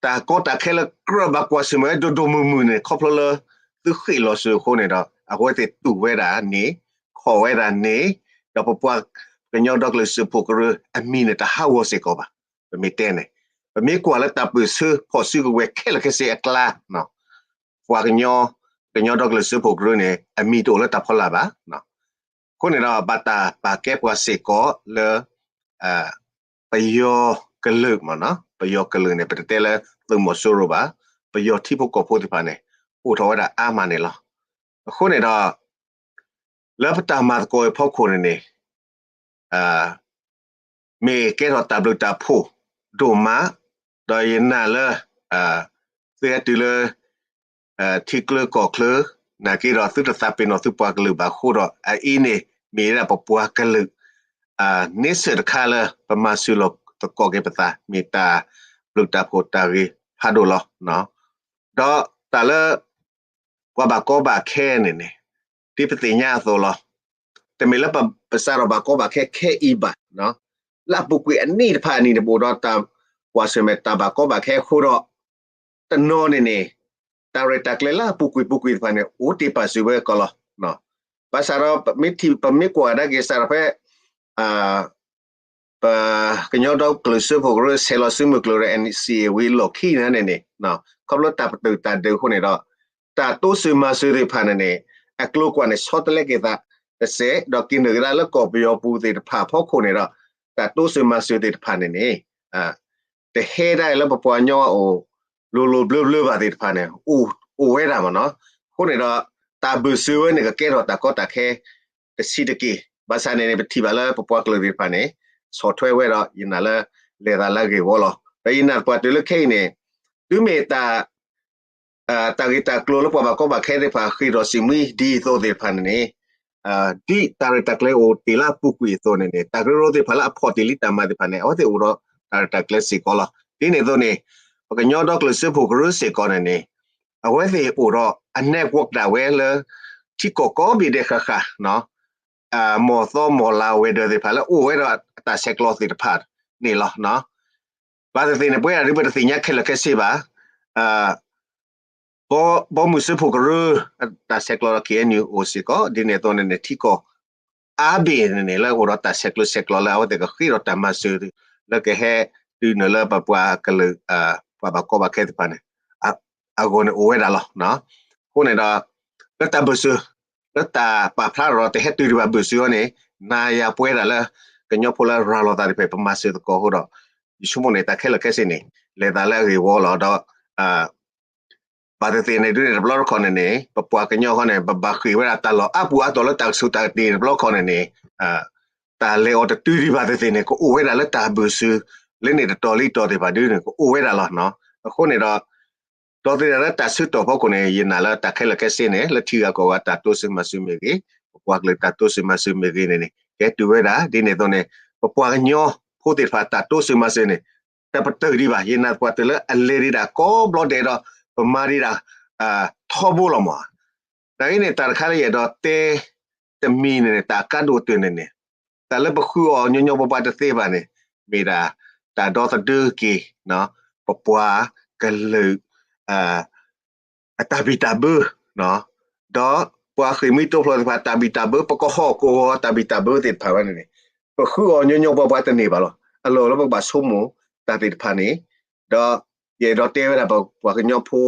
တၢ်ကီတၢ်ခဲလၢကြၢးဘၣ်ကွၢ်ဆၢၣ်မဲာ်ဝဲဒိၣ်ဒိၣ်မုၢ်မုၢ်န့ၣ် ခီဖျိလၢ သုဃ့ၣ်လီၤစၢၤအဃိန့ၣ်ဒီး အဝဲသ့ၣ်တူၢ်ဝဲဒၣ်န့ၣ်, ခိးဝဲဒၣ်န့ၣ်, ဒီးပပှၤကညီဒီကလုာ်စၢဖှိၣ်ကရၢအမံၤန့ၣ် တဟးဂီၤစ့ၢ်ကီးဘၣ်. ပမ့ၢ်တဲန့ၣ်, ပမ့ၢ်ကွၢ်လၢတၢ်ပၢၢ်ဆၢဖီၣ်စုကဝဲၤခဲလၢာ်ခဲဆ့အကျါ ပှၤကညီ, ကညီဒီကလုာ်စၢဖှိၣ်ကရၢန့ၣ် အမံၤတအိၣ်လၢတၢ်ဖီလာ်ဘၣ်. အဃိန့ၣ်ဒီး ဘၣ်တၢ်ပာ်ကဲပှၤစ့ၢ်ကီးလၢ ပယီၤကလုာ်မ့ၢ်နီၤ, ပယီၤကလုာ်န့ၣ် ပတတဲလၢသုးမီၤစိရိၤဘၣ်, ပယီၤထံဖိကီၢ်ဖိသ့ၣ်တဖၣ်န့ၣ် အိၣ်ထီၣ်ဝဲဒၣ်အါမးန့ၣ်လီၤ. အဃိန့ၣ်ဒီး လၢပတၢ်မၤသကိးအဖီခိၣ်န့ၣ်န့ၣ် မ့ၢ်ကဲထီၣ်တၢ်ဘျုးတၢ်ဖှိၣ်ဒိၣ်မး, ဒီးယနာ်လၢ သုဟဲတုၤလၢ ထံချၢကီၢ်ချၢ, နာ်က့ဒီးသုတသးပ့ၤနီၣ်သုပှၤကလုာ်ဘၣ်အဃိဒီး အအံၤန့ၣ် မ့ၢ်ဝဲဒၣ်ပပှၤကလုာ် န့ဆၢၣ်တခါလၢ ပမၤစၢၤလီၤသကိးက့ၤပသး မ့ၢ်တၢ်ဘျုးတၢ်ဖှိၣ်တၢ်ဂ့ၤဖးဒိၣ်လီၤ. ဒီးတၢ်လၢ ပှၤဘၣ်ကီဘၣ်ခဲန့ၣ်န့ၣ် ဒ်ပသ့ၣ်ညါအသိးလီၤ. တမ့ၢ်လၢပစးထီၣ်ဘၣ်ကီဘၣ်ခဲခဲအံၤဘၣ်, လၢအပူၤကွံာ်အနံၣ်တဖၣ်အနံၣ်န့ၣ် ပအိၣ်ဒီးတၢ်ကွၢ်ဆၢၣ်မဲာ်တၢ်ဘၣ်ကီဘၣ်ခဲအဃိဒီး တနီၤန့ၣ်န့ၣ် တၢ်ရဲၣ်တၢ်ကျဲၤလၢအပူၤကွံာ်ပူၤကွံာ်တဖၣ်န့ၣ် အိၣ်တ့ၢ်ပာ်စၢၤဝဲကီးလီၤ. ဘၣ်ဆၣ်ဒီး ပမ့ၢ်ကွၢ်ကဒါက့ၤစးထီၣ်ဖဲ ပကညီဒီကလုာ်စၢဖှိၣ်ကရၢ ဆဲးလီၤစုမုၢ်ကျိၤဒီး N C A ဝံၤလီၢ်ခံန့ၣ်န့ၣ် ခီဖျိတၢ်ပတုာ်တၢ်ဒုးအဃိန့ၣ်ဒီး တၢ်တိစၢၤမၤစၢၤသ့ၣ်တဖၣ်န့ၣ်န့ၣ် အကျိၤကွာ်န့ၣ် ဆီတလဲက့ၤသးတစဲး ဒီးက့ၤနုာ်ကဒါလၢကီၢ်ပယီၤပူၤသ့ၣ်တဖၣ်အဖီခိၣ်န့ၣ်ဒီး တၢ်တိစၢၤမၤစၢၤသ့ၣ်တဖၣ်န့ၣ်န့ၣ် တဟဲဒၣ်လၢပပှၤကညီအအိၣ် လိၤလိၤဘျၢဘျၢဘၣ်သ့ၣ်တဖၣ်န့ၣ် အိၣ်ဝဲဒၣ်မ့ၢ်နီၤ. အဃိန့ၣ်ဒီး တၢ်ဘၢၣ်စၢၤဝဲန့ၣ် ကကဲထီၣ်တၢ်ကီတၢ်ခဲ တဆံးတက့ၢ်. ဘၣ်ဆၣ်န့ၣ်န့ၣ် ပထံၣ်ဘၣ်လၢပပှၤကလုာ်သ့ၣ်တဖၣ်န့ၣ် ဆီၣ်ထွဲဝဲဒီး ယနာ်လၢ လဲၤသးလၢအဂ့ၢ်ဝီလီၤ. ဒီးယနာ်သပှၢ်တၢၢ်လၢခဲအံၤန့ၣ် တုၤမ့ၢ်တၢ် တၢ်ဂ့ၢ်တၢ်ကျိၤလၢပှၤဘၣ်ကီဘၣ်ခဲသ့ၣ်တဖၣ် ဃ့ၢ်ထီၣ်စံးမှံဒ်သိးသ့ၣ်တဖၣ်န့ၣ်န့ၣ် ဒ်တၢ်ရဲၣ်တၢ်ကျဲၤအိၣ်တ့ၢ်လၢအပူၤကွံာ်အသိးန့ၣ်န့ၣ် တၢ်ကရၢကရိသ့ၣ်တဖၣ်လၢအဖီၣ်တ့ၢ်လံတၢ်မၤသ့ၣ်တဖၣ်န့ၣ် အဝဲသ့ၣ်အိၣ်ဒီးတၢ်ရဲၣ်တၢ်ကျဲၤစ့ၢ်ကီးလီၤ. ဒ်န့ၣ်အသိးန့ၣ် ပကညီဒီကလုာ်စၢဖှိၣ်ကရၢစ့ၢ်ကီးန့ၣ်န့ၣ် အဝဲသ့ၣ်အိၣ်ဒီးအ network ဒၣ်ဝဲလၢ ထံကီၢ်ကိးဘ့ၣ်ဒဲးဃၣ်ဃၣ် မီၢ်သီမီၢ်လၤဝဲၤဒၢးသ့ၣ်တဖၣ်လၢ အိၣ်ဝဲဒီးတၢ်ဆဲးကျိးသ့ၣ်တဖၣ်န့ၣ်လီၤ. ဘၣ်သ့ၣ်သ့ၣ်န့ၣ် ပဝဲဒၣ်ဒ်ပတသ့ၣ်ညါခဲလၢာ်ခဲဆ့ဘၣ် ဘီမုၢ်စၢဖှိၣ်ကရၢ တၢ်ဆဲးကျိးဒီး K N U အိၣ်စ့ၢ်ကီး ဒ်န့ၣ်အသိးန့ၣ်န့ၣ် ထံကီၢ်အါဘ့ၣ်န့ၣ်န့ၣ် လၢအိၣ်ဒီးတၢ်ဆဲးကျိးဆဲးကျိးလၢ အဝဲသ့ၣ်ကဃ့ထီၣ်တၢ်မၤစၢၤ လၢကဟဲတုၤနုာ်လၢပပှၤကလုာ် ပှၤဘၣ်ကီဘၣ်ခဲသ့ၣ်တဖၣ်န့ၣ် အဂီၢ်န့ၣ်အိၣ်ဝဲဒၣ်လီၤ. အဃိန့ၣ်ဒီး လၢတၢ်ဘၢၣ်စၢၤ လၢတၢ်ပာ်ဖျါထီၣ်ဒီးတဟဲတုၤဒံးဘၣ်ဘၢၣ်စၢၤအီၤန့ၣ် နၤယၤပဝဲဒၣ်လၢ ကညီဖိလၢရၤလီၤသးသ့ၣ်တဖၣ် ပမၤစၢၤသကိးအဃိဒီး ယဆိကမိၣ်န့ၣ် တၢ်ခဲလၢာ်ခဲဆ့န့ၣ် လဲၤသးလၢအဂ့ၢ်ဝီလီၤ. ဒီး ဘၣ်သ့ၣ်သ့ၣ်န့ၣ် ဒ်န့ၣ်တဘျီတခီၣ်န့ၣ်န့ၣ် ပပှၤကညီဃီန့ၣ် ပဘၣ်ဃ့ၢ်ဝဲဒၣ်တၢ်လီၢ်အါပူၤအါတီၤလၢတၢ်ကဆူးတၢ်ကတ့ၢ်တဘျီတခီၣ်န့ၣ်န့ၣ် တၢ်လဲၤအီၤတတုၤဒံးဘၣ်သ့ၣ်သ့ၣ်န့ၣ် ကအိၣ်ဝဲဒၣ်လၢတၢ်ဘၢၣ်စၢၤ လၢန့ၣ်တတီၤလံတီၤသ့ၣ်တဖၣ်ဒ်န့ၣ် ကအိၣ်ဝဲဒၣ်လီၤ. အဃိန့ၣ်ဒီး ဒီးသ့ၣ်တဖၣ်လၢတၢ်ဆၢကတီၢ်ဖီခိၣ်န့ၣ် ယနာ်လၢတၢ်ခဲလၢာ်ခဲဆ့န့ၣ် လၢထံဂၤကီၢ်ဂၤတၢ်တိစၢၤမၤစၢၤမ့ၢ်ဂ့ၤ, ပပှၤကလုာ်တၢ်တိစၢၤမၤစၢၤမ့ၢ်ဂ့ၤန့ၣ်န့ၣ် ကဲတုၤဝဲဒၣ် ဒ်န့ၣ်အသိးန့ၣ် ပပှၤကညီဖိ ဖိသ့ၣ်တဖၣ်တၢ်တိစၢၤမၤစၢၤန့ၣ် တပတုာ်ဒံးဘၣ်. ယနာ်သပှၢ်တၢၢ်လၢအလဲၤဒံးဒၣ်ကိးဘျီဒဲးဒီး ပမၤဒံးဒၣ် ထီဘိလီၤမး. တၢ်အံၤန့ၣ် တၢ်တခါလၢယအဲၣ်ဒိးတဲ တမံၤန့ၣ်န့ၣ် တၢ်အကါဒိၣ်တၢၢ်န့ၣ်န့ၣ် တၢ်လၢပဃုအီၤညီညီပှၤပှၤတသ့ဘၣ်န့ၣ် မ့ၢ်ဒၣ် တၢ်ဒီသဒၢက့ၤ ပပှၤကလုာ် အတၢ်ဘံၣ်တၢ်ဘၢ ဒီးပှၤဃ့ၢ်မှံဟးဖျိးသ့ၣ်တဖၣ်တၢ်ဘံၣ်တၢ်ဘၢ ပကဟီၣ်ကဝီၤတၢ်ဘံၣ်တၢ်ဘၢသ့ၣ်တဖၣ်ဝဲန့ၣ်န့ၣ် ပဃုအီၤညီညီပှၤပှၤတန့ၢ်ဘၣ်လီၤ. အလီၢ်လၢပကဘၣ်ဆိကမိၣ်တၢ်သ့ၣ်တဖၣ်န့ၣ် ဒီးယအဲၣ်ဒိးတဲဝဲဒၣ်ပပှၤကညီဖိ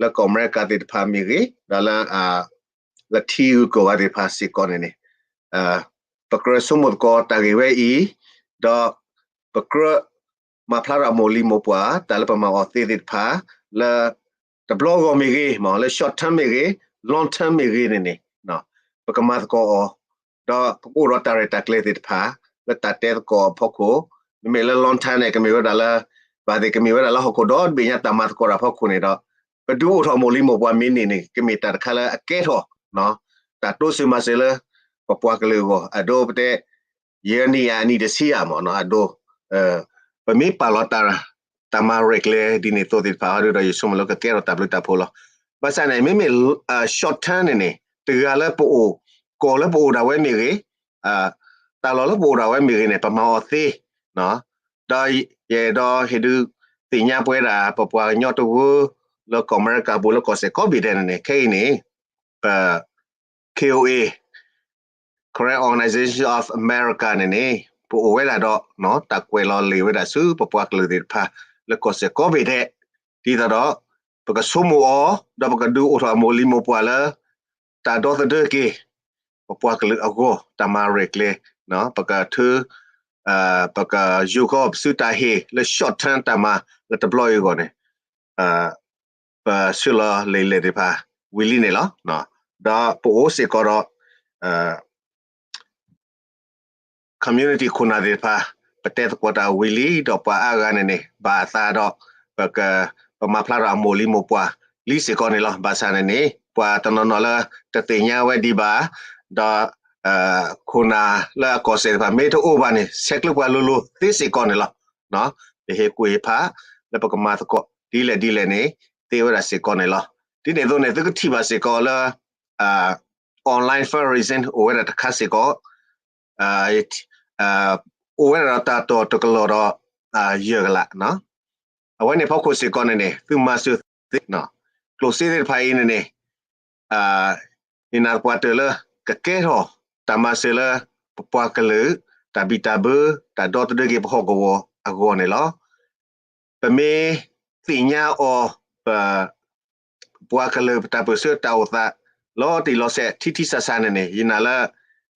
လၢကီၢ်အမဲရကၤသ့ၣ်တဖၣ်မ့ၢ်ဂ့ၤ ဒီးလၢ လၢထံဂုၤကီၢ်ဂၤသ့ၣ်တဖၣ်စ့ၢ်ကီးန့ၣ်န့ၣ် ပကြၢးဆိကမိၣ်သကိးတၢ်ဂ့ၢ်ဝဲအံၤ ဒီးပကြၢးမၤဖျါထီၣ်အမိၢ်လံၤမိၢ်ပှၢ် တၢ်လၢပမၤအီၤသ့သ့ၣ်တဖၣ် လၢတဘျီဂီၢ်မ့ၢ်ဂ့ၤ လၢ short term မ့ၢ်ဂ့ၤ long term မ့ၢ်ဂ့ၤန့ၣ်န့ၣ် ပကမၤသကိးအီၤ ဒီးပကအိၣ်ဒီးတၢ်ရဲၣ်တၢ်ကျဲၤသ့ၣ်တဖၣ် လၢတၢ်တဲသကိးအဖီခိၣ် မ့မ့ၢ်လၢ long term န့ၣ် ကမ့ၢ်ဝဲဒၣ်လၢ ဘၣ်သ့ၣ်ကမ့ၢ်ဝဲဒၣ်လၢဟီၣ်ခိၣ်ဒီဘ့ၣ်ညါတၢ်မၤသကိးတၢ်ဖီခိၣ်န့ၣ်ဒီး ပဒုးအိၣ်ထီၣ်မိၢ်လံၤမိၢ်ပှၢ်မ့ၢ်န့ၢ်န့ၣ် ကမ့ၢ်တၢ်တခါလၢအကဲထီၣ် တၢ်တိစၢၤမၤစၢၤလၢ ပပှၤကလုာ်အဂီၢ် အဒိပတဲ ယဲၢ်နံၣ်ဧါ အနံၣ်တဆံဧါမ့ၢ်နီၤ အဒိ ပမ့ၢ်ပာ်လီၤတၢ် တၢ်မၤရဲၣ်ကျဲၤဒ်န့ၣ်သိးသ့ၣ်တဖၣ်အီၤဒီး ယဆိကမိၣ်လၢကကဲထီၣ်တၢ်ဘျုးတၢ်ဖှိၣ်လီၤ. ဘၣ်ဆၣ်န့ၣ် မ့မ့ၢ် short term န့ၣ်န့ၣ် တဂၤလၢပအိၣ် ကီၢ်လၢပအိၣ်ဒၣ်ဝဲမ့ၢ်ဂ့ၤ တၢ်လီၢ်လၢပအိၣ်ဒၣ်ဝဲမ့ၢ်ဂ့ၤန့ၣ် ပမၤအီၤသ့ ဒီးယအဲၣ်ဒိးဟ့ၣ်ဒုးသ့ၣ်ညါပဝဲဒၣ် ပပှၤကညီတဝၢလၢကီၢ်အမဲရကၤပူၤလၢကီၢ်စဲၣ်ကိးဘ့ၣ်ဒဲးန့ၣ်န့ၣ် ခဲအံၤန့ၣ် ပ K O A, Karen Organization of America န့ၣ်န့ၣ် ပအိၣ်ဝဲဒၣ်ဒီး တၢ်ကွဲးလီၤလ့ၢ်ဝဲဒၣ်ဆူပပှၤကလုာ်သ့ၣ်တဖၣ် လၢကီၢ်စဲၣ်ကိးဘ့ၣ်ဒဲး ဒ်သိးဒီး ပကဆိကမိၣ်အီၤ ဒီးပကဒုးအိၣ်ထီၣ်အမိၢ်လံၤမိၢ်ပှၢ်လၢ တၢ်ဒီသဒၢက့ၤ ပပှၤကလုာ်အဂီၢ် တၢ်မၤရဲၣ်ကျဲၤ ပကထၢ ပကယိၤကီၢ်ပစုတၢ်ဟ့ၣ်လၢ short term တၢ်မၤလၢတဘျီအံၤအဂီၢ်န့ၣ် ပဆှၢလီၤလံာ်လဲၢ်သ့ၣ်တဖၣ်ဝံၤလံန့ၣ်လီၤ. ဒီးပအိၣ်စ့ၢ်ကီးဒီး community ခိၣ်နၢ်သ့ၣ်တဖၣ် ပတဲသကိးတၢ်ဝံၤလံ ဒီးပှၤအါဂၤန့ၣ်န့ၣ် ဘၣ်အသးဒီး ပက ပမၤဖျါထီၣ်အမိၢ်လံၤမိၢ်ပှၢ်လံစ့ၢ်ကီးန့ၣ်လီၤ. ဘၣ်ဆၣ်န့ၣ်န့ၣ် ပှၤတနီၤနီၤလၢတသ့ၣ်ညါဝဲဒံးဘၣ် ဒီး ခိၣ်နၢ်လၢအကီၢ်စဲၣ်တဖၣ် မ့ၢ်တအိၣ်ဘၣ်န့ၣ် ဆဲးကျၢပှၤလိၤလိၤသ့စ့ၢ်ကီးန့ၣ်လီၤ. ပဟ့ၣ်ကူၣ်ဟ့ၣ်ဖး လၢပကမၤသကိးဒ်လဲၣ်ဒ်လဲၣ်န့ၣ် သ့ဝဲဒၣ်စ့ၢ်ကီးန့ၣ်လီၤ. ဒ်န့ၣ်အသိးန့ၣ် သုကထံၣ်ဘၣ်စ့ၢ်ကီးလၢ online fundraising အိၣ်ဝဲဒၣ်တခါစ့ၢ်ကီး အိၣ်ဝဲဒၣ်ဒီးတၢ်တီၢ်တကလီၢ်ဒီး ယဲၢ်ကလး အဝဲန့ၣ်ဖီခိၣ်စ့ၢ်ကီးန့ၣ်န့ၣ် သုမၤစၢၤသ့ ကျိၣ်စ့သ့ၣ်တဖၣ်အံၤန့ၣ်န့ၣ် ယနာ်သပှၢ်တၢၢ်လၢ ကကဲထီၣ်တၢ်မၤစၢၤလၢ ပပှၤကလုာ် တၢ်ဘံၣ်တၢ်ဘၢ တၢ်ဒီသဒၢက့ၤပဟီၣ်ကဝီၤအဂီၢ်န့ၣ်လီၤ. ပမ့ၢ်သ့ၣ်ညါအီၤ ပ ပှၤကလုာ်ပတၢ်ပၢၢ်ဆၢတၢ်အိၣ်သး လီၤတံၢ်လီၤဆဲးထံထံဆးဆးန့ၣ်န့ၣ် ယနာ်လၢ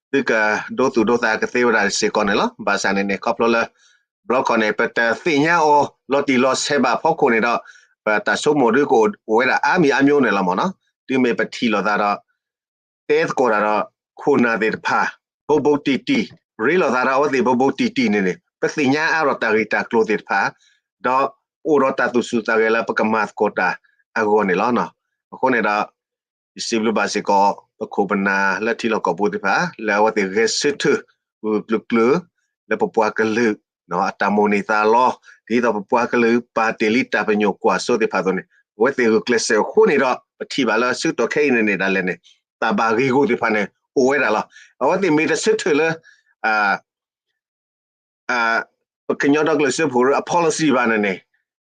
သုကဒိသူၣ်ဒိသးကသ့ဝဲဒၣ်စ့ၢ်ကီးန့ၣ်လီၤ. ဘၣ်ဆၣ်န့ၣ်န့ၣ် ခီဖျိလၢ ဘျီခီန့ၣ် ပတသ့ၣ်ညါအီၤလီၤတံၢ်လီၤဆဲးဘၣ်အဖီခိၣ်န့ၣ်ဒီး ပတၢ်ဆိကမိၣ်ဒုကအိၣ်ဝဲဒၣ်အါမံၤအါမျိုးန့ၣ်လီၤမ့ၢ်နီၤ. တုၤမ့ၢ်ပထံၣ်လိာ်သးဒီး တဲသကိးတၢ်ဒီး ခိၣ်နၢ်သ့ၣ်တဖၣ် ဘူးဘူးတံၢ်တံၢ် ရ့လိာ်သးဒီးအဝဲသ့ၣ်ဘူးဘူးတံၢ်တံၢ်န့ၣ်န့ၣ် ပသ့ၣ်ညါအါထီၣ်တၢ်ဂ့ၢ်တၢ်ကျိၤသ့ၣ်တဖၣ် ဒီးအိၣ်ဒီးတၢ်သူၣ်ဆူၣ်သးဂဲၤလၢပကမၤသကိးတၢ်အဂီၢ်န့ၣ်လီၤ. အဃိန့ၣ်ဒီး ယစံးဘျုးဘၣ်စ့ၢ်ကီး ပခိၣ်ပနၢ်လၢထံလီၢ်ကီၢ်ပူၤသ့ၣ်တဖၣ် လၢအဝဲသ့ၣ်ဂဲၤဆၢထၢၣ်ဂၢၢ်ကျၢၤကျၢၤ လၢပပှၤကလုာ် အတၢ်မိၣ်န့ၢ်သးလီ ဒ်သိးပပှၤကလုာ်ပာ်တ့ၢ်လံတၢ်ပညိၣ်ကွၢ်စိသ့ၣ်တဖၣ်အသိးန့ၣ် အဝဲသ့ၣ်ဂုာ်ကျဲးစၢးအဃိန့ၣ်ဒီး ပထံၣ်ဘၣ်လၢဆၢကတီၢ်ခဲအံၤန့ၣ်န့ၣ်ဒၣ်လဲာ်န့ၣ် တၢ်ဘၣ်ဂ့ၢ်ဂီၢ်သ့ၣ်တဖၣ်န့ၣ် အိၣ်ဝဲဒၣ်လီၤ. အဝဲသ့ၣ်မ့ၢ်တဆၢထၢၣ်လၢ ပကညီဒီကလုာ်စၢဖှိၣ်အ policy ဘၣ်န့ၣ်န့ၣ်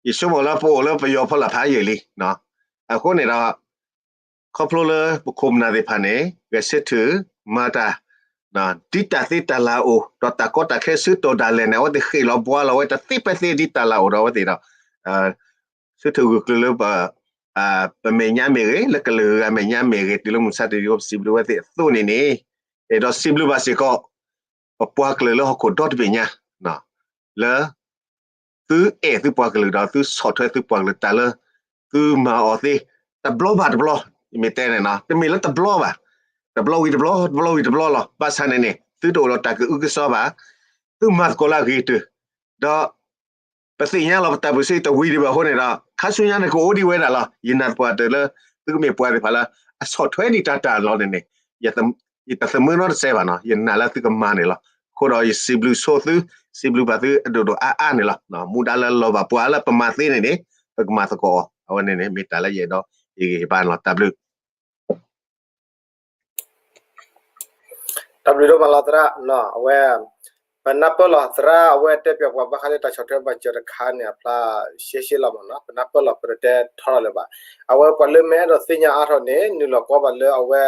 ယဆိကမိၣ်လၢပအိၣ်လၢပယီၤဖီလာ်ဖးယံာ်လံ. အဃိန့ၣ်ဒီး ခီဖျိလၢပခိၣ်ပနၢ်သ့ၣ်တဖၣ်န့ၣ် ဂဲၤဆၢထၢၣ်မၤတၢ် ဒ်တၢ်သ့တၢ်လၢ်အိၣ် ဒီးတၢ်ကီတၢ်ခဲဆၢကတီၢ်ဒၣ်လဲာ်န့ၣ် အဝဲသ့ၣ်ဃ့ၣ်လီၤဘှါလီၤဝဲတသ့ဖဲသ့ဒ်တၢ်လၢ်အိၣ်ဒီးအဝဲသ့ၣ်ဒီး ဆၢထၢၣ်ဂၢၢ်ကျၢၤလၢ ပမဲာ်ညါမ့ၢ်ဂ့ၤ လၢကလုာ်ဂၤမဲာ်ညါမ့ၢ်ဂ့ၤ တုၤလၢမုၢ်ဆါတနံၤအံၤ ပစံးဘျုးဝဲသ့ၣ်အသိးန့ၣ်န့ၣ် အဲၣ်ဒိးစံးဘျုးဘၣ်စ့ၢ်ကီး ပပှၤကလုာ်လၢဟီၣ်ခိၣ်ဒီတဘ့ၣ်ညါ လၢ သုအဲၣ်သုပှၤကလုာ်ဒီးသုဆီၣ်ထွဲသုပှၤကလုာ်တၢ်လၢ သုမၤအီၤသ့ တဘျီဘၣ်တဘျီ ယမ့ၢ်တဲန့ၣ်နီၤ တမ့ၢ်လၢတဘျီဘၣ် တဘျီဝံၤတဘျီ တဘျီဝံၤတဘျီလီၤ. ဘၣ်ဆၣ်န့ၣ်န့ၣ် သုတအိၣ်ဒီးတၢ်ကအုကစွါဘၣ် သုမၤသကိးလၢအဂ့ၤကတၢၢ် ဒီး ပသ့ၣ်ညါလီၤပတၢ်ပၢၢ်ဆၢတဝံၤဒံးဘၣ်အဃိန့ၣ်ဒီး ခါဆူညါန့ၣ်ကအိၣ်ဒံးဝဲဒၣ်လီၤ. ယနာ်သပှၢ်တၢၢ်လၢ သုကမ့ၢ်ပှၤသ့ၣ်တဖၣ်လၢ အဆီၣ်ထွဲဒံးတၢ်တၢ်လီၤန့ၣ်န့ၣ် ယတသမၢနီတစဲးဘၣ်နီၤ ယနာ်လၢသုကမၤန့ၣ်လီၤ. အဃိဒီးယစံးဘျုးဆိသု စံးဘျုးဘၣ်သုအဒိၣ်ဒိၣ်အါအါန့ၣ်လီၤ. မူဒါလၢလီၤဘၣ်ပှၤလၢပမၤသ့န့ၣ်န့ၣ် ပကမၤသကိးအီၤ အဝဲန့ၣ်န့ၣ် မ့ၢ်တၢ်လၢယအဲၣ်ဒိးဟ့ၣ်ဂံၢ်ဟ့ၣ်ဘါန့ၣ်လီၤ. တၢ်ဘျုး တၢ်ဘျုးဒိၣ်မးလီၤသရၣ်, အဝဲ ပနၢ်ပၢၢ်လီၤသရၣ် အဝဲတဲပၠးပှၤဘၣ်ဃးလၢတၢ်ဆီၣ်ထွဲမၤစၢၤတခါန့ၣ် အဖျါရှဲရှဲလီၤမ့ၢ်နီၤ. ပနၢ်ပၢၢ်လီၤ ပတတဲထီထီၣ်လၢၤဘၣ်. အဝဲပှၤလၢမ့ၢ်အဲၣ်ဒိးသ့ၣ်ညါအါထီၣ်န့ၣ် နုာ်လီၤကွၢ်ဘၣ်လၢအဝဲ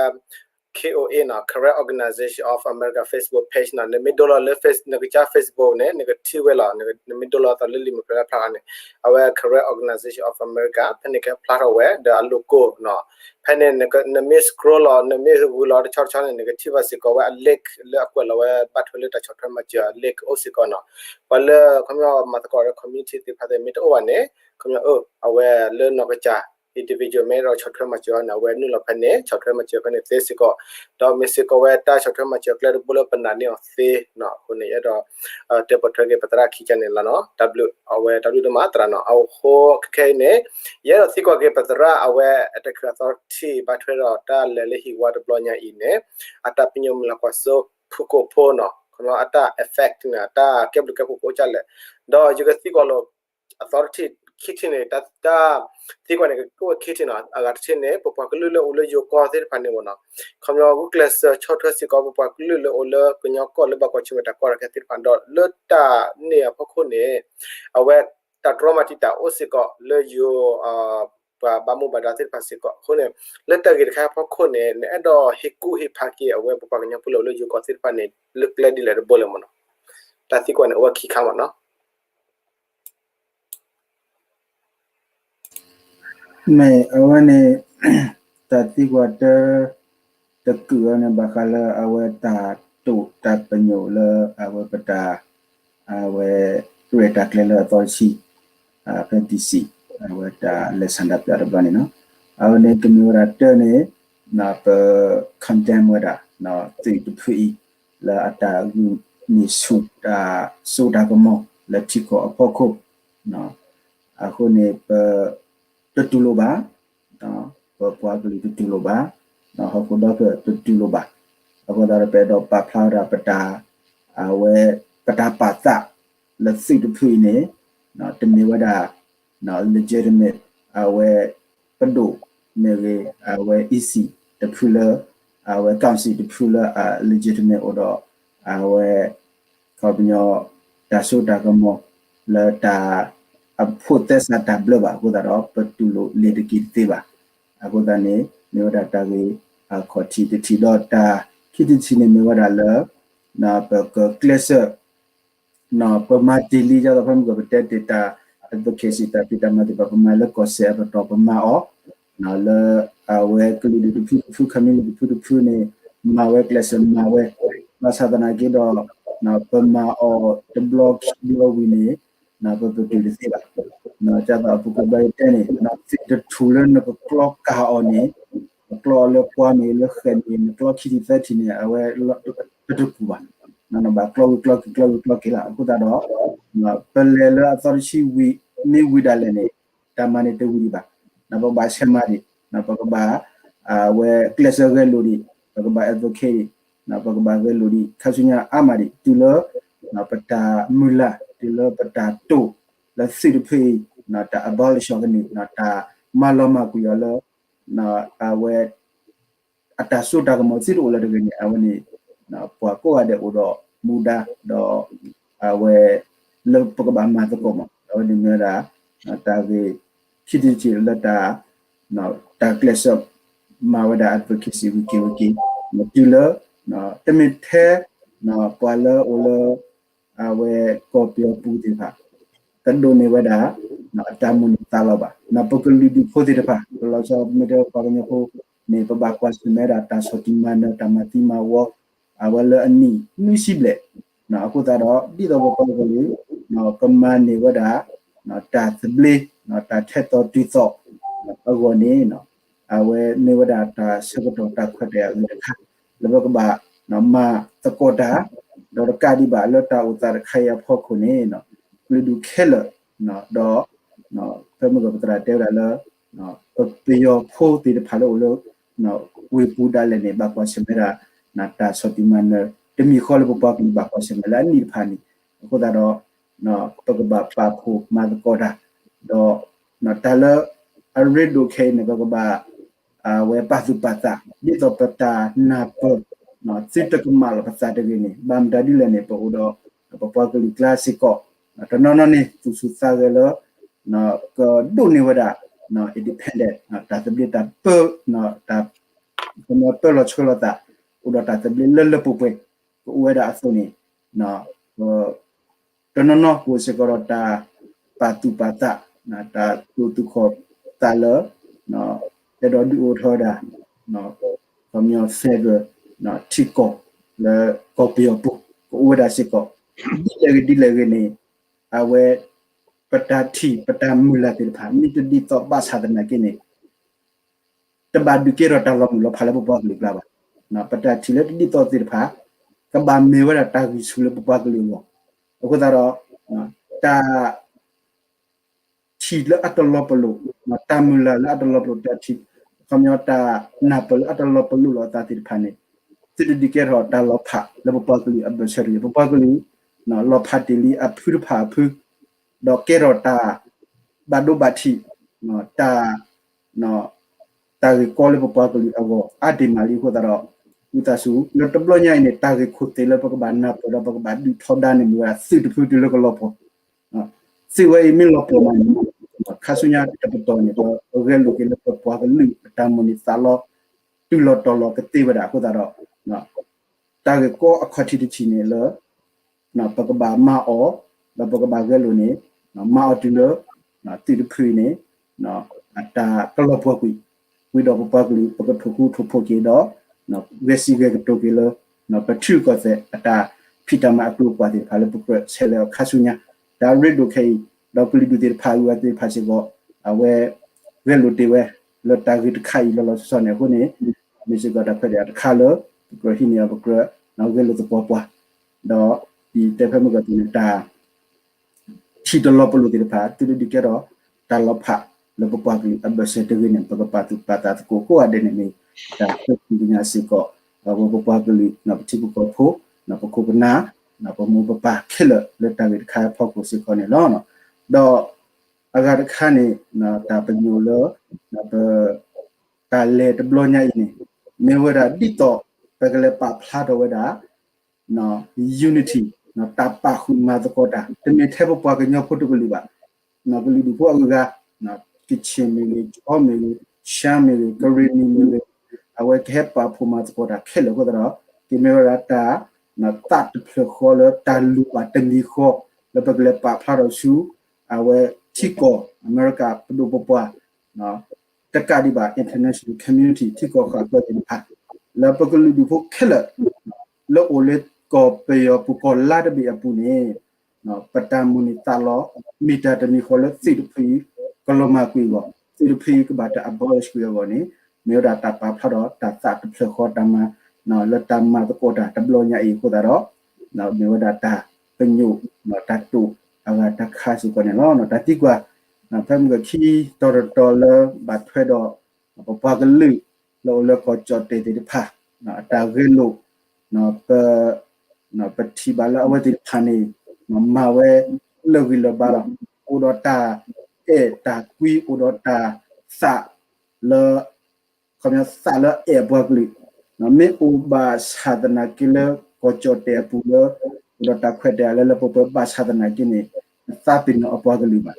K O A နီၤ, Karen Organization of America Facebook page နီၤ. နမ့ၢ်ဒိလီၤလၢ နကစၢ် Facebook န့ၣ် နကထံၣ်ဝဲလီၤ. နမ့ၢ်ဒိလီၤသးလၢလံာ်မဲာ်ဖျၢၣ်ဖျါန့ၣ် အဝဲ Karen Organization of America ဖဲန့ၣ်ကဖျါထီၣ်ဝဲ ဒီးအ logo နီၤ. ဖဲန့ၣ် နမ့ၢ် scroll လီၤ နမ့ၢ်ဂုၤလီၤတဆီတဆီန့ၣ် နကထံၣ်ဘၣ်စ့ၢ်ကီးဝဲအ link လၢအကွဲးလီၤဝဲဘၣ်ထွဲလၢတၢ်ဆီၣ်ထွဲမၤစၢၤအ link အိၣ်စ့ၢ်ကီးနီၤ. ပှၤလၢ ခီပညီ မၤသကိးဒီး community သ့ၣ်တဖၣ်သ့ၣ်မ့ၢ်တအိၣ်ဘၣ်န့ၣ် ခီပညီ အဝဲလၢနီၢ်ကစၢ် individual မ့ၢ်အဲၣ်ဒိးဆီၣ်ထွဲမၤစၢၤအီၤန့ၣ် အဝဲနုာ်လီၤဖဲန့ၣ် ဆီၣ်ထွဲမၤစၢၤဖဲန့ၣ်သ့စ့ၢ်ကီး, ဒီးမ့ၢ်စ့ၢ်ကီးဝဲတၢ်ဆီၣ်ထွဲမၤစၢၤကျဲတဘိလၢပနာ်န့ၢ်အီၤသ့နီၤ. အဃိန့ၣ် ယအဲၣ်ဒိး တဲပိာ်ထွဲက့ၤပသရၣ်ခံကန့ၣ်လီၤနီၤ. တၢ်ဘျုး အဝဲတၢ်ဘျုးဒိၣ်မးသရၣ်နီၤ. အဃိခဲအံၤန့ၣ် ယအဲၣ်ဒိးသံကွၢ်က့ၤပသရၣ် အဝဲအတၢ်ခုၣ် authority ဘၣ်ထွဲဒီးတၢ်လဲၤလၢဟံၣ်ဝါတဘျီညါအံၤန့ၣ် အတၢ်ပညိၣ်မုၢ်လၢ်ကွၢ်စိ ဖုၣ်ကိာ်ဖိနီၤ ခီပညီအတၢ် effect န့ၣ် အတၢ်ကဲဘျုးကဲဖှိၣ်ကအိၣ်ဒ်လဲၣ်. ဒီးယကသံကွၢ်လိာ် authority ခံထံၣ်န့ၣ် တၢ်သံကွၢ်န့ၣ် ကအိၣ်ဝဲခံထံၣ်နီၤ. အဂၤတထံၣ်န့ၣ် ပပှၤကလုာ်လၢအိၣ်လၢယိၤကီၢ်သ့ၣ်တဖၣ်န့ၣ်မ့ၢ်နီၤ ခီပညီ ဂုာ်ကျဲးစၢးဆီၣ်ထွဲစ့ၢ်ကီး ပပှၤကလုာ်လၢအိၣ်လၢကညီကီၢ်လၢဘၣ်ကွၢ်ဆၢၣ်မဲာ်တၢ်ကီတၢ်ခဲသ့ၣ်တဖၣ် ဒီးလၢတၢ်န့ၣ်အဖီခိၣ်န့ၣ် အဝဲတၢ်တြီမၤတံာ်တာ်အိၣ်စ့ၢ်ကီးလၢယိၤ ပှၤဘၣ်မူဘၣ်ဒါသ့ၣ်တဖၣ်စ့ၢ်ကီး. အဃိန့ၣ် လၢတၢ်ဂ့ၢ်တခါအံၤအဖီခိၣ်န့ၣ် နအဲၣ်ဒိးဟ့ၣ်ကူၣ်ဟ့ၣ်ဖးက့ၤအဝဲပပှၤကညီဖိလၢအိၣ်လၢယိၤကီၢ်သ့ၣ်တဖၣ်န့ၣ် လၢကျဲဒ်လဲၣ်တဘိလဲၣ်မ့ၢ်နီၤ. တၢ်သံကွၢ်န့ၣ် အိၣ်ဝဲခံခါမ့ၢ်နီၤ. မ့ၢ်အဝဲန့ၣ် တၢ်သံကွၢ်တၢ တကုာ်အီၤန့ၣ် ဘၣ်ဃးလၢအဝဲတၢ်တိာ်တၢ်ပညိၣ်လၢအဝဲပတၢ် အဝဲ ရဲၣ်တၢ်ကျဲၤလၢအသီတဆံ ဖဲ D C အဝဲတၢ်လဲၤဆန္ဒပြတဘျီန့ၣ်နီၤ. အဝဲန့ၣ်ကမ့ၢ်ဝဲဒၣ်တၢ်န့ၣ် ပ condemn ဝဲဒၣ် သုးတဖုအံၤ လၢအတၢ်ဂုာ်န့ၢ်ဆူၣ်တၢ်စိတၢ်ကမီၤလၢထံကီၢ်အဖီခိၣ် အဃိန့ၣ် ပ တတူၢ်လိာ်ဘၣ်, ပပှၤကလုာ်တတူၢ်လိာ်ဘၣ်, ဟီၣ်ခိၣ်ဒီဖျၢၣ်တတူၢ်လိာ်ဘၣ်. အဃိသတးဒီး ပအဲၣ်ဒိးပာ်ဖျါဝဲဒၣ်ပတၢ် အဝဲ ပတၢ်ပာ်သးလၢသုးတဖုအံၤန့ၣ် တမ့ၢ်ဝဲဒၣ် legitimate အဝဲ ပဒိၣ်မ့ၢ်ဂ့ၤ အဝဲ EC တဖုလၢ အဝဲ council တဖုလၢအ legitimate အိၣ်ဒီး အဝဲ ခီပညီ တၢ်စိတၢ်ကမီၤလၢတၢ် အဖိးသဲစးတၢ်ဘျၢဘၣ် အဃိသတးဒီး ပတူၢ်လိာ်လ့ၤတက့ၤတသ့ဘၣ်. အဃိသတးန့ၣ် မ့ၢ်ဝဲဒၣ်တၢ်ဂ့ၢ်အခီၣ်ထံးတထံး ဒီးတၢ်ခံထံၣ်တထံၣ်န့ၣ် မ့ၢ်ဝဲဒၣ်လၢ ပကကျဲးစၢး ပမၤတ့ၢ်လံ ဒ်သိးဖဲမုၢ်ကီၢ်ပတဲတ့ၢ်တၢ် advocacy တၢ်ဖံးတၢ်မၤသ့ၣ်တဖၣ် ပမၤလၢကီၢ်စဲၣ်အပတီၢ် ပမၤအီၤ လၢအဝဲကလုာ်ဒူၣ်တဖုတဖု community တဖုတဖုန့ၣ် မၤဝဲကျဲးစၢးမၤဝဲ ဘၣ်ဆၣ်သနာ်က့ဒီး ပမၤအီၤတဘျီခံဘျီဝံၤန့ၣ် ပပတုာ်တသ့ဘၣ်. ဒ်သိးအပူၤကွံာ်ဘျီယတဲန့ၣ် သုးတထူၣ်လၢနကကျီကၢ်အီၤန့ၣ် နကျီအီၤလၢပှၢ်မ့ၢ်ဂ့ၤ လၢဃဲၣ်မ့ၢ်ဂ့ၤ နကျီခံထံၣ်သၢထံၣ်န့ၣ် အဝဲတတကူၣ်ဘၣ်. နဘၣ်ကျီဝံၤကျီက့ၤကျီဝံၤကျီက့ၤလီၤ. အဃိသတးဒီး ပလဲၤလၢအသီတဆံဝံၤ မ့ၢ်ဝံၤဒၣ်လဲာ်န့ၣ် တၢ်မၤန့ၣ်တဝံၤဒံးဘၣ်. ပကဘၣ်ဆဲးမၤဒံး ပကဘၣ် အဝဲကျဲးစၢးဂဲၤလိာ်ဒံး ပကဘၣ် advocate ဒံး ပကဘၣ်ဂဲၤလိာ်ဒံး ခါဆူညါအါမးဒံး တုၤလၢ ပတၢ်မုၢ်လၢ် တုၤလၢပတၢ်တိာ်လၢသုးတဖုအံၤ တၢ် abolish အီၤကန့ၣ် တၢ်မၤလီၤမၢ်ကွံာ်အီၤလၢ အဝဲ အတၢ်စိတၢ်ကမီၤသုတအိၣ်လၢၤတဂ့ၤန့ၣ် အဝဲန့ၣ် ပှၤကိးဂၤဒဲးအိၣ်ဒီးမူဒါ ဒီး အဝဲ လၢပကဘၣ်မၤသကိးမး အဝဲန့ၣ်မ့ၢ်ဝဲဒၣ် တၢ်ဂ့ၢ်ခံထံၣ်တထံၣ်လၢတၢ် တၢ်ကျဲးစၢးမၤဝဲဒၣ် advocacy ဝံၤက့ၤဝံၤက့ၤ တုၤလၢ တမ့ၢ်ထဲ ပှၤလၢအိၣ်လၢ အဝဲကီၢ်ပယီၤပူၤသ့ၣ်တဖၣ် ကဒိးန့ၢ်ဝဲဒၣ် အတၢ်မိၣ်န့ၢ်သးလီဘၣ်. ပကလုာ်ဒူၣ်ဖိသ့ၣ်တဖၣ် ပလီၤဆီမ့ၢ်တဲပှၤကညီဖိန့ၣ် ပဘၣ်ကွၢ်ဆၢၣ်မဲာ်ဒၣ်တၢ်ဆီၣ်တံၢ်မၤနၢၤ တၢ်မၤသံမၤဝီ အဝဲလၢအနံၣ်နွံဆံဘျဲၣ် အဃိသတးဒီး ဒ်သိးပပှၤကလုာ် ကမၤန့ၢ်ဝဲဒၣ် တၢ်သဘျ့ တၢ်ထဲသိးတုၤသိး အဂီၢ်န့ၣ် အဝဲမ့ၢ်ဝဲဒၣ်တၢ်ဆၢကတီၢ်တၢ်ခွဲးတၢ်ယာ်အဂ့ၤတခါ လၢပကဘၣ်မၤသကိးတၢ် ဒီးတကးဒံးဘၣ်လၢတၢ်အိၣ်သးတခါအံၤအဖီခိၣ်န့ၣ် ကလုာ်ဒူၣ်ခဲလၢာ် ဒီး ဖဲမုၢ်ဂီၤပသရၣ်တဲဝဲဒၣ်လၢ ပပယီၤဖိသ့ၣ်တဖၣ်လၢအိၣ်လၢ ဝ့ၢ်ပူၤဒၣ်လဲာ်န့ၣ် ဘၣ်ကွၢ်ဆၢၣ်မဲာ်ဒၣ် တၢ်ဆီၣ်တံၢ်မၤနၢၤ တမံၤဃီလၢပပှၤကလုာ်ဘၣ်ကွၢ်ဆၢၣ်မဲာ်လၢအနံၣ်တဖၣ်န့ၣ် အဃိသတးဒီး ပကဘၣ်ပာ်ဖှိၣ်မၤသကိးတၢ် ဒီး တၢ်လၢအရ့ဒိၣ်ခဲအံၤန့ၣ် ပကဘၣ် အဝဲပာ်သူၣ်ပာ်သး ဒ်သိးပတၢ်နၢ်ပၢၢ် သုတကမၣ်လီၤပသးတဂ့ၤန့ၣ် ဘၣ်မတၤဒ်လဲၣ်န့ၣ် ပအိၣ်ဒီး ပပှၤကလုာ်ကျါစ့ၢ်ကီး တနီၤနီၤန့ၣ် သူၣ်ဆူၣ်သးဂဲၤလၢ ကဒိးန့ၢ်ဝဲဒၣ် independent တၢ်သဘျ့တၢ်ပၢ တၢ် ပၢလီၤဆှၢလီၤသး အိၣ်ဒီးတၢ်သဘျ့လၢလၢပှဲၤပှဲၤ ကအိၣ်ဝဲဒၣ်အသိးန့ၣ် တနီၤနီၤကအိၣ်စ့ၢ်ကီးဒီးတၢ်ပာ်သူၣ်ပာ်သး တၢ်သူၣ်သူၣ်ခီၣ်သးလၢ အဲၣ်ဒိးဒုးအိၣ်ထီၣ်ဝဲဒၣ် ခီပညီ federal ထံကီၢ်လၢကီၢ်ပယီၤပူၤ ကအိၣ်ဝဲဒၣ်စ့ၢ်ကီး ဒ်လဲၣ်ဂ့ၤဒ်လဲၣ်ဂ့ၤန့ၣ် အဝဲ ပတၢ်ထံၣ်ပတၢ်မုၢ်လၢ်သ့ၣ်တဖၣ် မ့ၢ်တဒ်သိးဘၣ်ဆၣ်သနာ်က့န့ၣ် တဘၣ်ဒုးကဲထီၣ်တၢ်လီၤမုၢ်လီၤဖးလၢပပှၤကလုာ်အကျါဘၣ်. ပတၢ်ထံၣ်လၢတဒ်သိးသ့ၣ်တဖၣ် ကဘၣ်မ့ၢ်ဝဲဒၣ်တၢ်ဂံၢ်ဆူၣ်လၢပပှၤကလုာ်အဂီၢ်. အဃိသတးဒီး တၢ် ထံၣ်လၢအတလီၤပလိာ်, တၢ်မုၢ်လၢ်လၢအတလီၤပလိာ်, တၢ်ထံၣ် ခီပညီတၢ်နၢ်ပၢၢ်လၢအတလီၤပလိာ်လီၤအသးသ့ၣ်တဖၣ်န့ၣ် သုတဒုးကဲထီၣ်တၢ်လီၤဖးလၢပပှၤကလုာ်အဘၢၣ်စၢၤတဂ့ၤ. ပပှၤကလုာ် လီၤဖးတ့ၢ်လံအဖုတဖၣ်အဖု, ဒီးကဲထီၣ်တၢ်ဘၣ်ဒိဘၣ်ထံး, တၢ် တၢ်ဂ့ၢ်ကီလၢပပှၤကလုာ်အဂီၢ် အါတ့ၢ်မးလံအဃိသတးဒီး ဝံသးစူၤ လၢတဘျီညါအံၤန့ၣ် တၢ်ဂ့ၢ်ခိၣ်သ့ၣ်လၢပကဘၣ်နၢ်ပၢၢ်ဒီးပကဘၣ်ဒုးထီဒါန့ၣ် မ့ၢ်ဝဲဒၣ်သုးတဖုတုၤလၢကလီၤပှီၢ်, သုးဝဲအံၤမ့ၢ်လီၤပှီၢ်မးန့ၣ် ခါဆူညါတပတီၢ်န့ၣ် ပဂဲၤလိာ်က့ၤလၢပပှၤကလုာ်အတၢ်မိၣ်န့ၢ်သးလီ တုၤလီၤတီၤလီၤကသ့ဝဲဒၣ်အဃိသတးဒီး တၢ်ဂ့ၢ်ကီအခီၣ်ထံးတထံၣ်န့ၣ်လၢ ပကဘၣ်မၤအီၤ ဒီးပကဘၣ်ဂဲၤလိာ်န့ၣ် မၤအီၤတုၤလၢ သုးတဖုအံၤန့ၣ် အတၢ်ကလီၤပှီၢ်ကွံာ် ဝံၤဒီးပပှၤကလုာ် ပကထိၣ်ဃူထိၣ်ဖိးက့ၤဒီး ဂဲၤစံးဂဲၤကတိၤက့ၤလၢ ပထံရူၢ်ကီၢ်သဲးအတၢ်ဖံးတၢ်မၤအကျိၤအကွာ်သ့ၣ်တဖၣ်လၢ ပကြၢးဆဲးလဲၤအီၤခါဆူညါ တၢ်ရ့ဒိၣ်ခဲအံၤ ဒီးကလုာ်ဒူၣ်သ့ၣ်တဖၣ်အဂုၤအဂၤသ့ၣ်တဖၣ်စ့ၢ်ကီး အဝဲ ဂဲၤလိာ်တ့ၢ်ဝဲ လၢတၢ်ဂ့ၢ်တခါအံၤလီၤလီၤဆီဆီန့ၣ်အဃိန့ၣ် မ့ၢ်စ့ၢ်ကီးတၢ်ခွဲးတၢ်ယာ်တခါလၢ ပကြၢးဟံးန့ၢ်အီၤပကြၢး ဂဲၤလိာ်သပှၢ်ပှၢ် ဒီးယတဲဖဲမုၢ်ကီၢ်န့ၣ် တၢ် ထံၣ်တလီၤပလိာ်သ့ၣ်တဖၣ် သုတဒုးကဲထီၣ် တၢ်လီၤဖးလၢပပှၤကလုာ်အဘၢၣ်စၢၤတဂ့ၤန့ၣ် ပကပာ်သူၣ်ပာ်သးသကိးကိးဂၤဒဲးန့ၣ်မ့ၢ် တၢ်ဃ့ကညးစ့ၢ်ကီး ပပှၤကလုာ် ပထံပကီၢ်ဖိ ပခိၣ်ပနၢ် ပမိၢ်ပပၢ်ခဲလၢာ်လၢတၢ်ဂ့ၢ်တခါအဖီခိၣ်စ့ၢ်ကီးန့ၣ်လီၤ. ဒီးအဂၤတခါန့ၣ် တၢ်ပညိၣ်လၢ ပ တၢ်လဲၤတဘျီညါအံၤန့ၣ် မ့ၢ်ဝဲဒၣ်ဒ်သိး ပကလဲၤပာ်ဖျါထီၣ်ဝဲဒၣ် unity တၢ်ပာ်ဃုာ်မၤသကိးတၢ် တမ့ၢ်ထဲပပှၤကညီဖိတကလုာ်ဘၣ် ကလုာ်ဒူၣ်ဖိအဂုၤအဂၤ ကချ့ၣ်မ့ၢ်ဂ့ၤ ခီမ့ၢ်ဂ့ၤ ရှမ်းမ့ၢ်ဂ့ၤ ကရ့ၣ်နံၤမ့ၢ်ဂ့ၤ အဝဲကဟဲပာ်ဖှိၣ်မၤသကိးတၢ်ခဲလၢာ်အဃိသတးဒီး ကမ့ၢ်ဝဲဒၣ်တၢ် သးတဖျၢၣ်ဃီလၢတၢ်လူၤဘၣ်တမံၤဃီ လၢပကလဲၤပာ်ဖျါထီၣ်ဆူ အဝဲထံကီၢ်အမဲရကၤပဒိၣ်ပပှၢ် တကးဒံးဘၣ် international community ထံကီၢ်ဃာ်ပၢၢ်သ့ၣ်တဖၣ် လၢပကလုာ်ဒူၣ်ဖိခဲလၢာ် လၢအိၣ်လၢကီၢ်ပယီၤပူၤကီၢ်လါတဘ့ၣ်အပူၤန့ၣ် ပတၢ်မိၣ်န့ၢ်သးလီ မ့ၢ်တၢ်တမံၤဃီလၢသုးတဖု ကလီၤမၢ်ကွံာ်အဂီၢ် သုးတဖုကဘၣ်တၢ် abolish ကွံာ်အဂီၢ်န့ၣ် မ့ၢ်ဝဲဒၣ်တၢ်ပာ်ဖျါထီၣ်တၢ်သးတဖျၢၣ်ဃီတၢ်မၤ လၢတၢ်မၤသကိးတၢ်တဘျီညါအံၤအဃိသတးဒီး မ့ၢ်ဝဲဒၣ်တၢ်ပညိၣ် တၢ်တိာ်အဂၤတခါစ့ၢ်ကီးန့ၣ်လီၤ. တၢ်သံကွၢ် ဖဲမုၢ်ဂီၤခံတီၤတတီၤလၢဘၣ်ထွဲဒီး ပပှၤကလုာ် လၢအိၣ်လၢကီၢ်ကၠီၣ်တဲၣ်သ့ၣ်တဖၣ် အတၢ်ဂဲၤလိာ် ပ ပထံၣ်ဘၣ်လၢအဝဲသ့ၣ်တဖၣ်န့ၣ် မၤဝဲလၢာ်ဂံၢ်လၢာ်ဘါလီၤ. အိၣ်ဒီးတၢ်အဲၣ်တၢ်ကွံ အိၣ်ဒီးတၢ်သးလၢ ခီပညီသးလၢအအဲၣ်အပှၤကလုာ် မ့ၢ်အိၣ်ဘၣ်ဆၣ်သနာ်က့လၢကီၢ်ကၠီၣ်တဲၣ်အပူၤလၢ အိၣ်ဒီးတၢ်ခွဲးတၢ်ယာ်လၢလၢပှဲၤပှဲၤဘၣ်ဆၣ်သနာ်က့န့ၣ် တသးပ့ၤနီၣ်အပှၤကလုာ်ဘၣ်.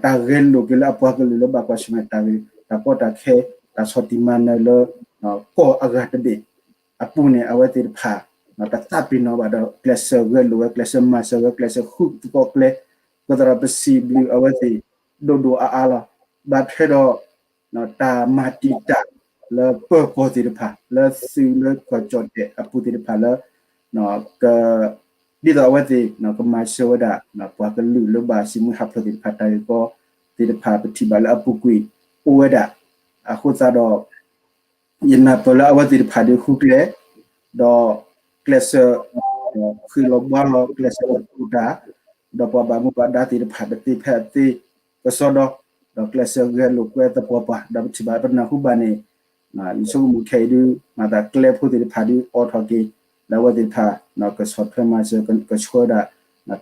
တၢ်ဂဲၤလိာ်က့ၤလၢအပှၤကလုာ်လၢဘၣ်ကွၢ်ဆၢၣ်မဲာ်တၢ်ဂ့ၢ် တၢ်ကီတၢ်ခဲ တၢ်ဆီၣ်တံၢ်မၤနၢၤလၢ ကီၢ်အဂၤတဘ့ၣ်အပူၤန့ၣ် အဝဲသ့ၣ်တဖၣ် တသးပ့ၤနီၣ်ဘၣ်ဒီး ကျဲးစၢးဂဲၤလိာ်ဝဲ ကျဲးစၢးမၤစၢၤဝဲ ကျဲးစၢးဃုသကိးကျဲ အဃိသတးဒီးပစံးဘျုးအဝဲသ့ၣ် ဒိၣ်ဒိၣ်အါအါလီၤ. ဘၣ်ထွဲဒီး တၢ်မၤတံာ်တာ်လၢပၢၤကီၢ်သ့ၣ်တဖၣ် လၢသုးလၢကီၢ်ကၠီၣ်တဲၣ်အပူၤသ့ၣ်တဖၣ်လၢ က ဒ်သိးအဝဲသ့ၣ် ကမၤစၢၤဝဲဒၣ် ပှၤကလုာ်လၢဘၣ်စံးမုၢ်ဟးဖျိးသ့ၣ်တဖၣ် တၢ်ဂ့ၢ်ကီသ့ၣ်တဖၣ် ပထံၣ်ဘၣ်လၢအပူၤကွံာ်အိၣ်ဝဲဒၣ် အဃိသတးဒီး ယနၢ်ပၢၢ်လၢအဝဲသ့ၣ်တဖၣ်ဒုးဃုကျဲ ဒီးကျဲးစၢး ဃ့ၢ်လီၤဘှါလီၤ ကျဲးစၢးလီၤပူၤတၢ် ဒီးပှၤဘၣ်မူဘၣ်ဒါသ့ၣ်တဖၣ် တသ့ဖဲအသ့ကစီဒီ ဒီးကျဲးစၢးဂဲၤလိာ်ကွဲသပှၢ်ပှၢ် ဒီးပထံၣ်ဘၣ်ပနၢ်ဟူဘၣ်န့ၣ် ယဆိကမိၣ်ခဲအံၤဒုး မၤသးကျဲဖိသ့ၣ်တဖၣ်ဒုးအိးထီၣ်က့ၤ လၢအဝဲသ့ၣ်တဖၣ် ကဆီၣ်ထွဲမၤစၢၤ ကဆှၢဒၣ်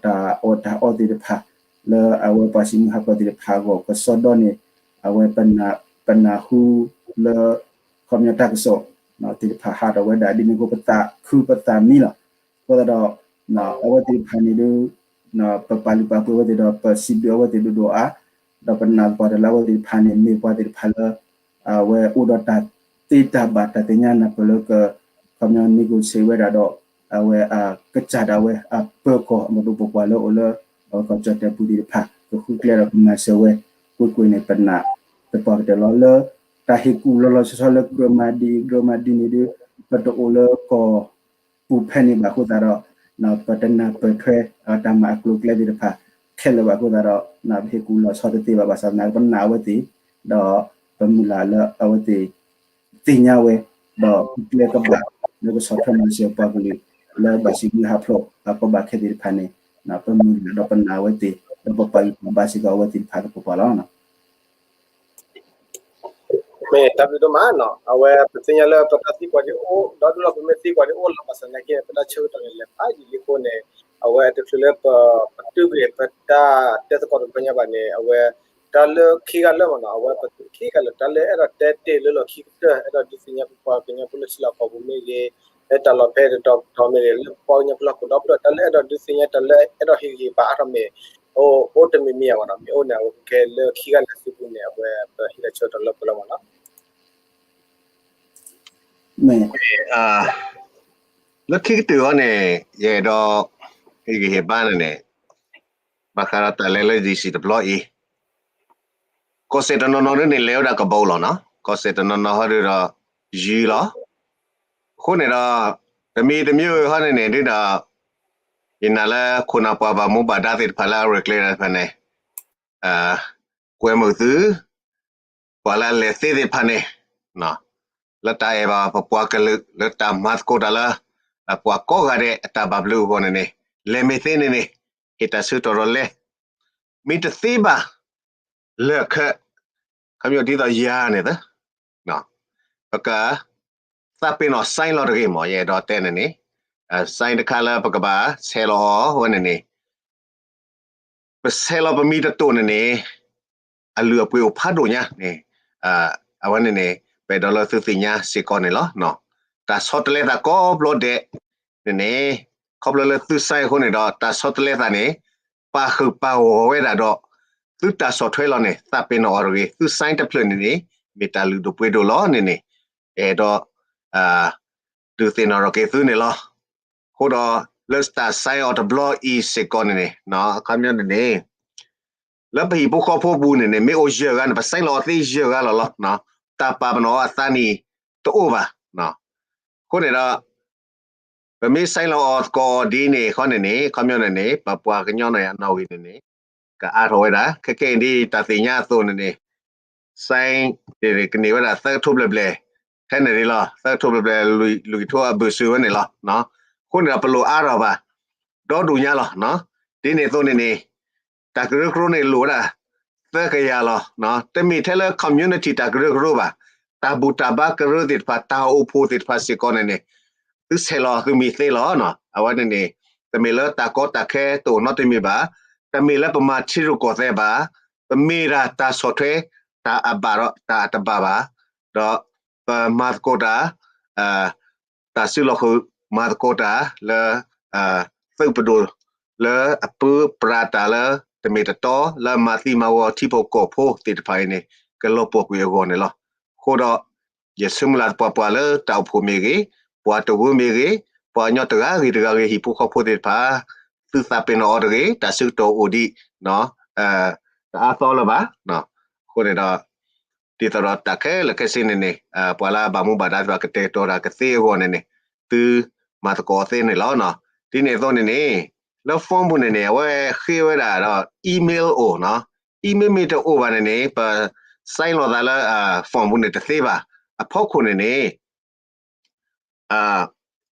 တၢ်အီၣ်တၢ်အီသ့ၣ်တဖၣ် လၢအဝဲပှၤစံးမုၢ်ဟးဖျိးသ့ၣ်တဖၣ်အဂီၢ် ကစီဒီန့ၣ် အဝဲပနၢ်ဟူလၢ ခီပညီတၢ်ကစီၣ် သ့ၣ်တဖၣ်ဟးထီၣ်ဝဲဒၣ်ဒ်န့ၣ်အဃိ ပသးခုပသးမံလီၤ. အဃိသတးဒီး အဝဲသ့ၣ်တဖၣ်န့ၣ်ဒုး ပပာ်လုၢ်ပာ်ပှ့ၤအဝဲသ့ၣ်ဒီး ပစံးဘျုးအဝဲသ့ၣ်ဒိၣ်ဒိၣ်အါအါ ဒီးပနာ်သပှၢ်တၢၢ်လၢအဝဲသ့ၣ်တဖၣ်န့ၣ် မ့ၢ်ပှၤသ့ၣ်တဖၣ်လၢ အဝဲအိၣ်ဒီးတၢ်သ့တၢ်ဘၣ် တၢ်သ့ၣ်ညါနၢ်ပၢၢ်လၢက ခီပညီ negotiate ဝဲဒၣ်ဒီး အဝဲအကစၢ်ဒၣ်ဝဲ အပၢၤကီၢ်အမုၢ်ဒိၣ်ပပှၢ်လၢအိၣ်လၢ အဝဲကီၢ်ကၠီၣ်တဲၣ်ပူၤသ့ၣ်တဖၣ် ကဃုကျဲဒီးကမၤစၢၤဝဲ ကွ့ၢ်ကွ့ၢ်န့ၣ် ပနာ်သပှၢ်ကတၢၢ်လီၤ လၢတၢ်ဟ့ၣ်ကူၣ်လီၤလီၤဆီဆီလၢကြၢးမၤဒ်အံၤ ကြၢးမၤဒ်န့ၣ်ဒီး ပတအိၣ်လၢကီၢ် ပူၤဖဲန့ၣ်ဘၣ်အဃိသတးဒီး ပတနၢ်ပၢၢ်ထွဲ တၢ်မၤအကျိၤအကျဲသ့ၣ်တဖၣ် ခဲလၢာ်ဘၣ်အဃိသတးဒီး ပဟ့ၣ်ကူၣ်လီၤဆီတသ့ဘၣ် ဘၣ်ဆၣ်သနာ်က့ ပနာ်အဝဲသ့ၣ် ဒီးပမုၢ်လၢ်လၢအဝဲသ့ၣ် သ့ၣ်ညါဝဲ ဒီးကျဲကဘၣ် လၢကဆီၣ်ထွဲမၤစၢၤပှၤကလုာ် လၢဘၣ်စံးဘျုးဟးဖျိး အကီဘၣ်ခဲသ့ၣ်တဖၣ်န့ၣ် ပမုၢ်လၢ်ဒီးပနာ်အဝဲသ့ၣ် ဒီးပပာ်လုၢ်ပာ်ပှ့ၤစ့ၢ်ကီးအဝဲသ့ၣ်တဖၣ်သပှၢ်ပှၢ်လီၤ. မ့ၢ်တၢ်ဘျုးဒိၣ်မးနီၤ အဝဲပသ့ၣ်ညါလၢပတၢ်သံကွၢ်ဒ်အိၣ် ဒီဒူၣ်လီၤ ပမ့ၢ်သံကွၢ်ဒ်အိၣ်လီၤ ဘၣ်ဆၣ်သနာ်က့န့ၣ် ပတၢ်ဆၢကတီၢ်န့ၣ် လဲၤဖးယံာ်လံအဃိန့ၣ် အဝဲတချုးလၢပ ပတုၤကွံာ်ပတၢ်တဲသကိးတဘျီညါဘၣ်န့ၣ် အဝဲ တၢ်လၢခံဂၤလၢမ့ၢ်နီၤ အဝဲပသုးခံဂၤလၢာ် တၢ်လၢအဲၣ်ဒိးတဲတ့ၢ်လၢလီၢ်ခံကတၢၢ် အဲၣ်ဒိးဒုးသ့ၣ်ညါပပှၤကညီဖိလၢထံလီၢ်ကီၢ်ပူၤမ့ၢ်ဂ့ၤ လၢတၢ်လီၢ်ဖဲတတီၤပတီၤမ့ၢ်ဂ့ၤ လၢပပှၤကညီဖိလၢဟီၣ်ခိၣ်ဒီဖျၢၣ် တၢ်လၢအဲၣ်ဒိးဒုးသ့ၣ်ညါ တၢ်လၢအဲၣ်ဒိးဟ့ၣ်ဂံၢ်ဟ့ၣ်ဘါအါထီၣ်မ့ၢ် အိၣ်တမံၤမံၤဧါမ့ၢ်နီၤ မ့ၢ်အိၣ်န့ၣ် အဝဲကဲလၢခံဂၤလၢာ်သုပူၤန့ၣ် အဝဲပဟ့ၣ်လီၤဆၢကတီၢ်လၢပှဲၤလီၤမ့ၢ်နီၤ မ့ၢ် လၢခံကတၢၢ်အံၤန့ၣ် ယအဲၣ်ဒိး ဟ့ၣ်ဂံၢ်ဟ့ၣ်ဘါန့ၣ်န့ၣ် ဘၣ်ဃးဒီးတၢ်လဲၤလၢ D C တဘျီအံၤ ကီၢ်စဲၣ်တနီၤနီၤဒ်န့ၣ် လဲၤဝဲဒၣ်ကဘီလီၤနီၤ ကီၢ်စဲၣ်တနီၤနီၤဟီဒ်ဒီး ယံၤလီၤ အဃိန့ၣ်ဒီး တမံၤတမံၤဟီန့ၣ်န့ၣ် ဒ်ဒီး ယနာ်လၢခိၣ်နၢ်ပှၤဘၣ်မူဘၣ်ဒါသ့ၣ်တဖၣ်လၢအရဲၣ်ကျဲၤတၢ်တဖၣ်န့ၣ် ကွဲမုာ်သု ပှၤလၢအလဲၤသ့သ့ၣ်တဖၣ်န့ၣ် လၢတၢ်အဲၣ်ဘၣ်ပပှၤကလုာ် လၢတၢ်မၤသကိးတၢ်လၢ ပှၤကိးဂၤဒဲးအတၢ်ဘၣ်ဘျုးအဂီၢ်န့ၣ်န့ၣ် လဲၤမ့ၢ်သ့န့ၣ်န့ၣ် ဟ့ၣ်တၢ်ဆၢကတီၢ်ဒီးလဲၤ မ့ၢ်တသ့ဘၣ် လၢာ်ခၢ ခီဖျိဒ်သိးယၤန့ၣ်သ ပက သးပ့ၤနီၣ် sign လီၤတဂ့ၤမ့ၢ် ယအဲၣ်ဒိးတဲန့ၣ်န့ၣ် sign တခါလၢပကဘၣ်ဆဲးလီၤအီၤဝဲန့ၣ်န့ၣ် ပဆဲးလီၤပမံၤတတိၢ်န့ၣ်န့ၣ် အလုၢ်အပှ့ၤအိၣ်ဖးဒိၣ်ညါန့ၣ် အဝဲန့ၣ်န့ၣ် ပအဲၣ်ဒိးလၢသုသ့ၣ်ညါစ့ၢ်ကီးန့ၣ်လီၤ. တၢ်ဆီတလဲသးကိးဘျီဒဲးန့ၣ်န့ၣ် ခီဖျိလၢသု sign အဃိန့ၣ်ဒီး တၢ်ဆီတလဲသးန့ၣ် ပာ်ဃုာ်ပာ်ဂီၢ်ဝဲဒၣ်ဒီး သုတၢ်ဆီၣ်ထွဲလီၤန့ၣ် သးပ့ၤနီၣ်အီၤတဂ့ၤ သု sign တဖျၢၣ်န့ၣ်န့ၣ် မ့ၢ်တၢ်လုၢ်ဒိၣ်ပှ့ၤဒိၣ်လီၤန့ၣ်န့ၣ် အဲၣ်ဒိး ဒုးသ့ၣ်နီၣ်ထီၣ်က့ၤသုန့ၣ်လီၤ. အဃိဒီးလၢတၢ် sign အီၤတဘျီအံၤစ့ၢ်ကီးန့ၣ်န့ၣ် အခီပညီန့ၣ်န့ၣ် လၢပဟံၣ်ဖိဃီဖိပူၤန့ၣ်န့ၣ် မ့ၢ်အိၣ်ယဲၢ်ဂၤန့ၣ် ပ sign လီၤအီၤသ့ယဲၢ်ဂၤလီၤလီၤ. တၢ်ပာ်ပနီၣ်အီၤအသးနံၣ်တအိၣ်ဘၣ်. အဃိန့ၣ်ဒီး ပမ့ၢ် sign လီၤအီၤသကိးဒ်န့ၣ် ခီန့ၣ်န့ၣ် အခီပညီန့ၣ်န့ၣ် ပပှၤကညီန့ၣ်အနီၣ်ဂံၢ်န့ၣ်န့ၣ် ကအါထီၣ်ဝဲဒၣ် ခဲကဲအံၤဒ်တၢ်သ့ၣ်ညါအသိးန့ၣ်န့ၣ် sign န့ၣ် ကန့ၢ်ဝဲဒၣ်သၢကထိဘျဲၣ်ဘျဲၣ် ထဲန့ၣ်ဒ်လီၤ သၢကထိဘျဲၣ်ဘျဲၣ် လွံၢ်ကထိအဘၢၣ်စၢၤဝဲန့ၣ်လီၤ. အဃိန့ၣ်ဒီးပလိၣ်အါထီၣ်ဘၣ် ဒီဒူၣ်ညါလီၤ. ဒ်န့ၣ်အသိးန့ၣ်န့ၣ် တၢ်ကရၢကရိန့ၣ်လိၣ်ဝဲဒၣ် သၢကယၤလီၤ. တမ့ၢ်ထဲလၢ community တၢ်ကရၢကရိဘၣ် တၢ်ဘူၣ်တၢ်ဘါကရၢသ့ၣ်တဖၣ် တၢ်အိၣ်ဖှိၣ်သ့ၣ်တဖၣ်စ့ၢ်ကီးန့ၣ်န့ၣ် သုဆဲးလီၤသုမံၤသ့လီၤ. အဝဲန့ၣ်န့ၣ် တမ့ၢ်လၢတၢ်ကီတၢ်ခဲတအိၣ်နီတမံၤဘၣ်. တမ့ၢ်လၢပမၤထံရူၢ်ကီၢ်သဲးဘၣ်. ပမ့ၢ်ဒၣ်တၢ်ဆီၣ်ထွဲ တၢ်အဘၣ်ဒီးတၢ်အတဘၣ်ဘၣ်. ဒီးပမၤသကိးတၢ် တၢ်စုလီၢ်ဃုာ် မၤသကိးတၢ်လၢ သုးပဒိၣ် လၢအပၢပြးတၢ်လၢတမ့ၢ်တတီ လၢမၤသံမၤဝီထံဖိကီၢ်ဖိသ့ၣ်တဖၣ်အံၤန့ၣ် ကလီၤပှီၢ်ကွံာ်အဂီၢ်န့ၣ်လီၤ. အဃိဒီး ယဆၢမုၢ်လၢ်သပှၢ်ပှၢ်လၢတၢ်အိၣ်ဖှိၣ်မ့ၢ်ဂ့ၤ, ပှၤတဝၢမ့ၢ်ဂ့ၤ, ပှၤကညီတဂၤဂ့ၤတဂၤဂ့ၤ ဟံၣ်ဖိဃီဖိသ့ၣ်တဖၣ် သုသးပ့ၤနီၣ်အီၤတဂ့ၤ, တၢ်ဆၢကတီၢ်အိၣ်ဒံး တအါသီလၢၤဘၣ်. အဃိန့ၣ်ဒီး ဒ်သိးဒီးတၢ်ခဲလၢာ်ခဲဆ့န့ၣ်န့ၣ် ပှၤလၢအဘၣ်မူဘၣ်ဒါသ့ၣ်တဖၣ်ကတဲာ်ကတီၤတၢ်ကသ့အဂီၢ်န့ၣ်န့ၣ် သုမၤသကိးအီၤသ့န့ၣ်လီၤ. ဒ်န့ၣ်အသိးန့ၣ်န့ၣ် လၢ form ပူၤန့ၣ်န့ၣ် အဝဲဃ့ဝဲဒၣ်ဒီး email အိၣ်နီၤ. email မ့ၢ်တအိၣ်ဘၣ်န့ၣ်န့ၣ် ပ sign လိာ်သးလၢ form ပူၤန့ၣ်တသ့ဘၣ်. အဖီခိၣ်န့ၣ်န့ၣ်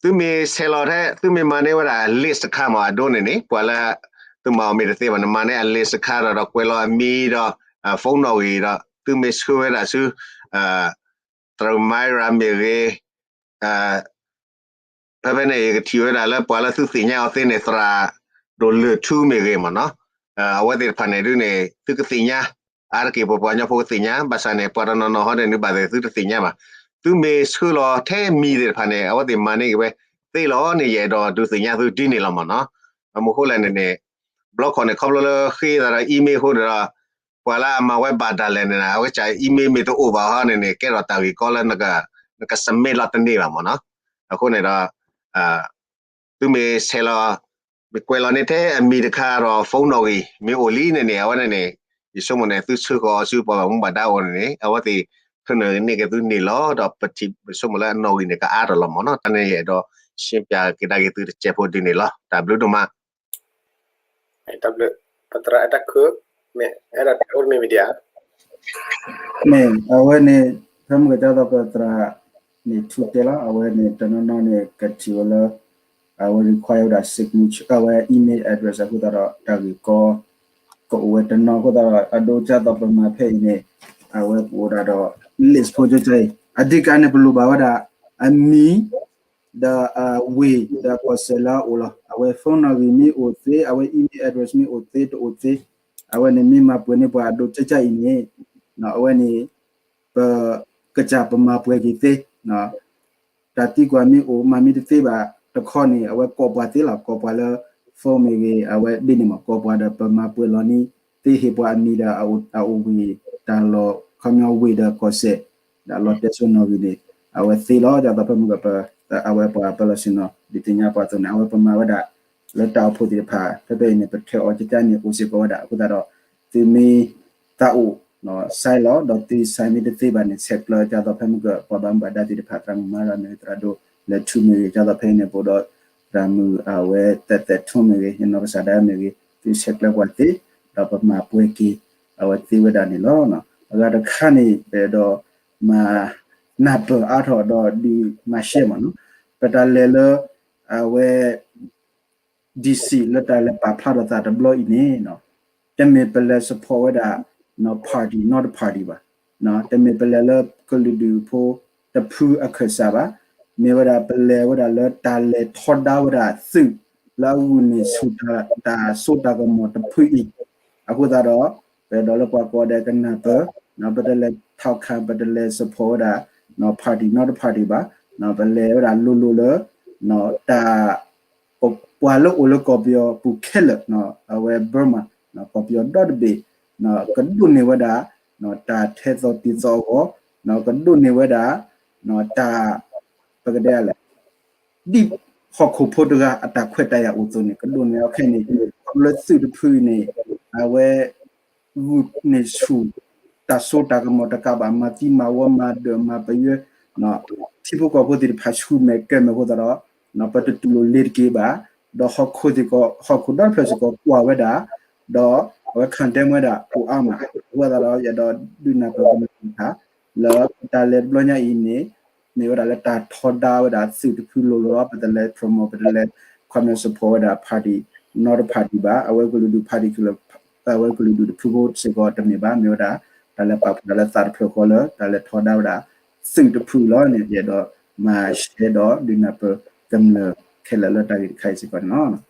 သုမ့ၢ်ဆဲးလီၤထဲ သုမ့ၢ်မၤန့ၢ်ဝဲဒၣ် list တခါမး အဒိန့ၣ်န့ၣ် ပှၤလၢ သုမၤအီၤမ့ၢ်တသ့ဘၣ်န့ၣ် မၤန့ၢ်အ list တခါဒီး ဒီးကွဲးလီၤအမံၤဒီး phone နီၣ်ဂံၢ်ဒီး သုမ့ၢ်ဆှၢဝဲဒၣ်ဆူ သရၣ်မၤရၤမ့ၢ်ဂ့ၤ ဖဲဖဲန့ၣ် ယကထံၣ်ဝဲဒၣ်လၢပှၤလၢသုသ့ၣ်ညါအီၤသ့န့ၣ် သရၣ် ဒိၣ်လၢၢ်ထူမ့ၢ်ဂ့ၤမ့ၢ်နီၤ, အဝဲသ့ၣ်တဖၣ်န့ၣ်ဒုးန့ၣ် သုကသ့ၣ်ညါ, အါတက့ၢ်ပပှၤကညီဖိကသ့ၣ်ညါ, ဘၣ်ဆၣ်န့ၣ် ပှၤတနီၤနီၤဟီဒ်န့ၣ် ဘၣ်သ့ၣ်သုတသ့ၣ်ညါဘၣ်. သုမ့ၢ်ဆှၢလီၤထဲအမံၤသ့ၣ်တဖၣ်န့ၣ် အဝဲသ့ၣ်မၤန့ၢ်က့ၤဝဲသ့လီၤန့ၣ် ယအဲၣ်ဒိးဒုးသ့ၣ်ညါသုဒ်န့ၣ်လီၤမ့ၢ်နီၤ. အမူဃိလဲၣ်န့ၣ်န့ၣ် ဘျီခီၣ်န့ၣ် ခီဖျိလၢဃ့သးဒီး email အဃိန့ၣ်ဒီး ပှၤလၢအမၤဝဲဘၣ်ဒၣ်လဲာ်န့ၣ် အဝဲက email မ့ၢ်တအိၣ်ဘၣ်ဟီန့ၣ်န့ၣ် ကဲထီၣ်တၢ်ဂ့ၢ်ကီလၢ နက submit လီၤတန့ၢ်ဘၣ်မ့ၢ်နီၤ. အဃိန့ၣ်ဒီး သုမ့ၢ်ဆဲးလီၤ, မ့ၢ်ကွဲးလီၤန့ၢ်ထဲအမံၤတခါဒီး phone နီၣ်ဂံၢ် မ့ၢ်အိၣ်လံန့ၣ်န့ၣ် အဝဲန့ၣ်န့ၣ် ယဆိကမိၣ်န့ၣ် သုဆှၢဃီၤအီၤဆူပှၤဘၣ်မူဘၣ်ဒါအအိၣ်န့ၣ်န့ၣ် အဝဲသ့ၣ် ထုးန့ၢ်န့ၢ်က့ၤသုန့ၣ်လီၤ. ဒီးပထံၣ်ပဆိကမိၣ်လၢအနီၣ်ဂံၢ်န့ၣ် ကအါထီၣ်လီၤမ့ၢ်နီၤ. တၢ်န့ၣ်ယအဲၣ်ဒိး ရှင်းပြ က့ၤဒၣ်က့ၤသုတစဲးဖိဒ်န့ၣ်လီၤ. တၢ်ဘျုးဒိၣ်မး. တၢ်ဘျုး, ပသရၣ်အဲၣ်တၢ်ခု, မ့ၢ်အဲၣ်ဒိးတဲအိၣ်တမံၤမံၤဒံးဧါ. မ့ၢ်အဝဲန့ၣ် ဖဲမုၢ်ကစၢ်သိးပသရၣ်န့ၣ်ထူတဲလီၤ, အဝဲန့ၣ် တနီၤနီၤန့ၣ် ကထံၣ်ဝဲလၢ အဝဲ require ဝဲဒၣ် signature အဝဲ email address အဃိသတးဒီး တၢ်ဂ့ၢ်ကီ ကအိၣ်ဝဲတနီၤအဃိသတးဒီး အဒိကစၢ်သိးပမၤဖဲအံၤန့ၣ် အဝဲပအိၣ်ဒၣ်ဒီး list ဖိကၠိကၠိအံၤ အဓိကန့ၣ် ပလိၣ်ဘၣ်ဝဲဒၣ် အမံၤ ဒီးအဝ့ၢ် ဒီးကီၢ်စဲၣ်လၢအအိၣ်လီၤ. အဝဲ phone နီၣ်ဂံၢ်မ့ၢ်အိၣ်သ့, အဝဲ email address မ့ၢ်အိၣ်သ့ တအိၣ်သ့, အဝဲန့ၣ်မ့ၢ်မၤပှဲၤန့ၢ်ပှၤအဒိကၠိကၠိအံၤန့ၣ် အဝဲန့ၣ် ပ ကစၢ်ပမၤပှဲၤက့ၤသ့ တၢ်သံကွၢ်မ့ၢ်အိၣ် မၤမ့ၢ်တသ့ဘၣ်တခီန့ၣ် အဝဲကိးပှၤသ့လီၤ. ကိးပှၤလၢ phone မ့ၢ်ဂ့ၤ အဝဲဒ်န့ၣ်မး ကိးပှၤဒီးပမၤပှဲၤလီၤန့ၢ်သ့ ဟ့ၣ်ပှၤအမံၤဒီးအအိၣ်ဝ့ၢ် တၢ်လီၢ်ခီပညီဝ့ၢ်ဒီးကီၢ်စဲၣ် ဒီးလီၤတဲစိနီၣ်ဂံၢ်န့ၣ် အဝဲသ့လီၤ. ဒ်သိးဖဲမုၢ်ကပ အဝဲပှၤပၢလီၤဆ့ၣ်နီၤ ဒုးသ့ၣ်ညါပှၤအသိးန့ၣ် အဝဲပမၤဝဲဒၣ် လၢတၢ်အိၣ်ဖှိၣ်သ့ၣ်တဖၣ် ဖဲဖဲအံၤန့ၣ် ပထွဲအီၤကကါန့ၣ် အိၣ်စ့ၢ်ကီးဝဲဒၣ် အဃိသတးဒီး သုမ့ၢ်သးအိၣ် sign လီၤ ဒီးသု sign မ့ၢ်တသ့ဘၣ်န့ၣ် ဆဲးကျၢ ဒ်သိးဖဲမုၢ်က ပှၤဘၣ်မူဘၣ်ဒါသ့ၣ်တဖၣ် သရၣ်မုၣ်မၤရၤမ့ၢ်ဂ့ၤ သရၣ်ဒိၣ်လဲၤထူမ့ၢ်ဂ့ၤ ဒ်သိးဖဲအံၤန့ၣ် ပအိၣ်ဒီး သရၣ်မုၣ်အဝဲ သဲးသဲးထူမ့ၢ်ဂ့ၤ ယနီၢ်ကစၢ်ဒၣ်မ့ၢ်ဂ့ၤ သုဆဲးကျၢပှၤသ့ ဒီးပမၤပှဲၤက့ၤ အဝဲသ့ဝဲဒၣ်န့ၣ်လီၤ. အဂၤတခါန့ၣ် ပအဲၣ်ဒိး မၤ နၢ်ပၢၢ်အါထီၣ်ဒီး ဒုးမၤရှဲမးနီၤ ပတၢ်လဲၤလၢ အဝဲ DC လၢတၢ်လဲၤပာ်ဖျါထီၣ်သးတဘျီအံၤန့ၣ် တမ့ၢ်ပလဲၤ support ဝဲဒၣ် party နီတ party ဘၣ်. တမ့ၢ်ပလဲၤလၢကလုာ်ဒူၣ်ဖိတဖုအခၢၣ်စးဘၣ်. မ့ၢ်ဝဲဒၣ်ပလဲၤဝဲဒၣ်လၢတၢ်လဲၤထီဒါဝဲဒၣ်သုး လၢအဂုာ်န့ၢ်ဆူၣ်တၢ်စိတၢ်ကမီၤတဖုအံၤ အဃိသတးဒီး ပအဲၣ်ဒိးလၢပှၤကိးဂၤဒဲးကနၢ်ပၢၢ် ပတလဲၤ ထောက်ခံ ပတလဲၤ support ဝဲဒၣ် party နီတ party ဘၣ်. ပလဲၤဝဲဒၣ်လိၤလိၤလၢ တၢ် ပပှၤလၢအိၣ်လၢကီၢ်ပယီၤပူၤခဲလၢာ် အဝဲ Burma ကီၢ်ပယီၤဒီတဘ့ၣ် ကဒိးန့ၢ်ဝဲဒၣ် တၢ်ထဲသိးတုၤသိးအဂီၢ် ကဒိးန့ၢ်ဝဲဒၣ် တၢ် ပကတဲလဲၣ် ဒ်ဟီၣ်ခိၣ်ဖိတဂၤအတၢ်ခွဲးတၢ်ယာ်အိၣ်အသိးန့ၣ် ကဒိးန့ၢ်အီၤခဲအံၤန့ၣ် ခီဖျိလၢသုးတဖုအံၤန့ၣ် အဝဲ ဂုာ်န့ၢ်ဆူၣ် တၢ်စိတၢ်ကမီၤတကးဘၣ် မၤသံမၤဝီမၤဒၢၣ်မၤပယွဲ ထံဖိကီၢ်ဖိသ့ၣ်တဖၣ်ဆူၣ်မဲာ်ကဲၤမဲာ်အဃိသတးဒီး ပတတူၢ်လိာ်လ့ၤတက့ၢ်ဘၣ် ဒီးဟီၣ်ခိၣ်သ့ၣ်ကီး ဟီၣ်ခိၣ်ဒီတဖျၢၣ်စ့ၢ်ကီးကွၢ်ဝဲဒၣ် ဒီးအဝဲ condemn ဝဲဒၣ်အိၣ်အါမး အဃိသတးဒီး ယအဲၣ်ဒိးဒုးနၢ်ပၢၢ်ကမျၢၢ်သ့ၣ်တဖၣ် လၢတၢ်လဲၤတဘျီညါအံၤန့ၣ် မ့ၢ်ဝဲဒၣ်လၢတၢ်ထီဒါဝဲဒၣ်သုးတဖုလိၤလိၤလီၤ. ပတလဲၤ promote ပတလဲၤ ခီပညီ support ဝဲဒၣ် party နီတ party ဘၣ်. အဝဲကလုာ်ဒူၣ် party ကလုာ် အဝဲကလုာ်ဒူၣ်တဖုဖိစ့ၢ်ကီးတမ့ၢ်ဘၣ်. မ့ၢ်ဝဲဒၣ် တၢ်လဲၤပာ်ဖှိၣ်တၢ်လၢသးတဖျၢၣ်ဃီလၢ တၢ်လဲၤထီဒါဝဲဒၣ်သုးတဖုလီၤန့ၣ် ယအဲၣ်ဒိးမၤရှဲဒီးဒုးနၢ်ပၢၢ်ကမျၢၢ်ခဲလၢာ်လၢတၢ်ဂ့ၢ်တခါအံၤစ့ၢ်ကီးန့ၣ်လီၤ.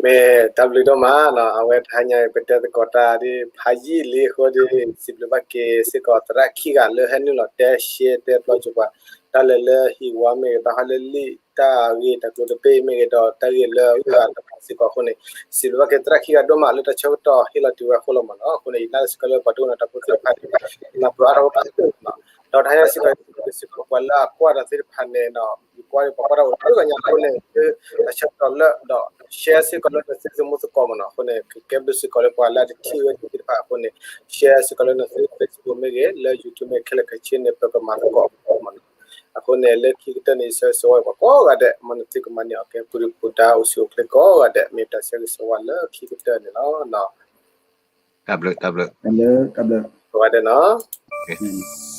မ့ၢ်တၢ်ဘျုးဒိၣ်မးနီၤ အဝဲတဟါညါပတဲသကိးတၢ်ဒ်ဖးယံာ်လံအဃိဒီး စံးဘျုးဘၣ်က့ၤစ့ၢ်ကီးသရၣ်ခံဂၤလၢဟဲနုာ်လီၤတဲရှဲတဲပျီက့ၤပှၤ တၢ်လဲၤလၢဟံၣ်ဝါမ့ၢ်ဂ့ၤ ဘၣ်ဃးလၢလံာ်တၢ်ဂ့ၢ်တၢ်ကျိၤတဘ့ၣ်မ့ၢ်ဂ့ၤဒီး တၢ်ဂ့ၢ်လၢအဂၤတဖၣ်စ့ၢ်ကီးအဃိန့ၣ် စံးဘျုးဘၣ်က့ၤသရၣ်ခံဂၤဒိၣ်မးလၢတၢ်ဆၢကတီၢ်ဟ့ၣ်လီၤတုၤဝဲအဃိလီၤမ့ၢ်နီၤ. အဃိန့ၣ် ယနာ်လၢစ့ၢ်ကီးလၢပှၤဒိကနၣ်တၢ်ဖိသ့ၣ်တဖၣ်န့ၣ် နၢ်ပၢၢ်အါထီၣ်ဝဲပှၤသ့ၣ်နီၤ ဒီးတဟါညါစ့ၢ်ကီး စ့ၢ်ကီးပှၤလၢအကွၢ်တၢ်သ့ၣ်တဖၣ်န့ၣ် ယကွၢ်န့ၣ် ပှၤကွၢ်တၢ်အိၣ်လၢကညးအဃိန့ၣ် တၢ်ဆၢကတီၢ်လၢဒီး share စ့ၢ်ကီးလၢနသုသမူသကိးမ့ၢ်နီၤ. အဃိန့ၣ် ကကဲဘျုးစ့ၢ်ကီးလၢပှၤလၢအတထံၣ်ဝဲသ့ၣ်တဖၣ်အဃိန့ၣ် share စ့ၢ်ကီးလၢနသု Facebook မ့ၢ်ဂ့ၤ လၢ YouTube မ့ၢ်ဂ့ၤ ခဲလၢာ်ခဲဆ့န့ၣ် ပကမၤသကိးမ့ၢ်နီၤ. အဃိန့ၣ် လၢခံကတၢၢ်န့ၣ် ဆၢဂ့ၤဆၢဝါပှၤကိးဂၤဒဲး မ်နသုကမၤန့ၢ်အီၤကဲ ပူၤဒုၣ်ပူၤဒါအိၣ်ဆူၣ်အိၣ်ချ့ကိးဂၤဒဲး မ့ၢ်တၢ်ဆၢဂ့ၤဆၢဝါလၢခံကတၢၢ်န့ၣ်လီၤ. တၢ်ဘျုး တၢ်ဘျုး ကိးဂၤဒဲးနီၤ.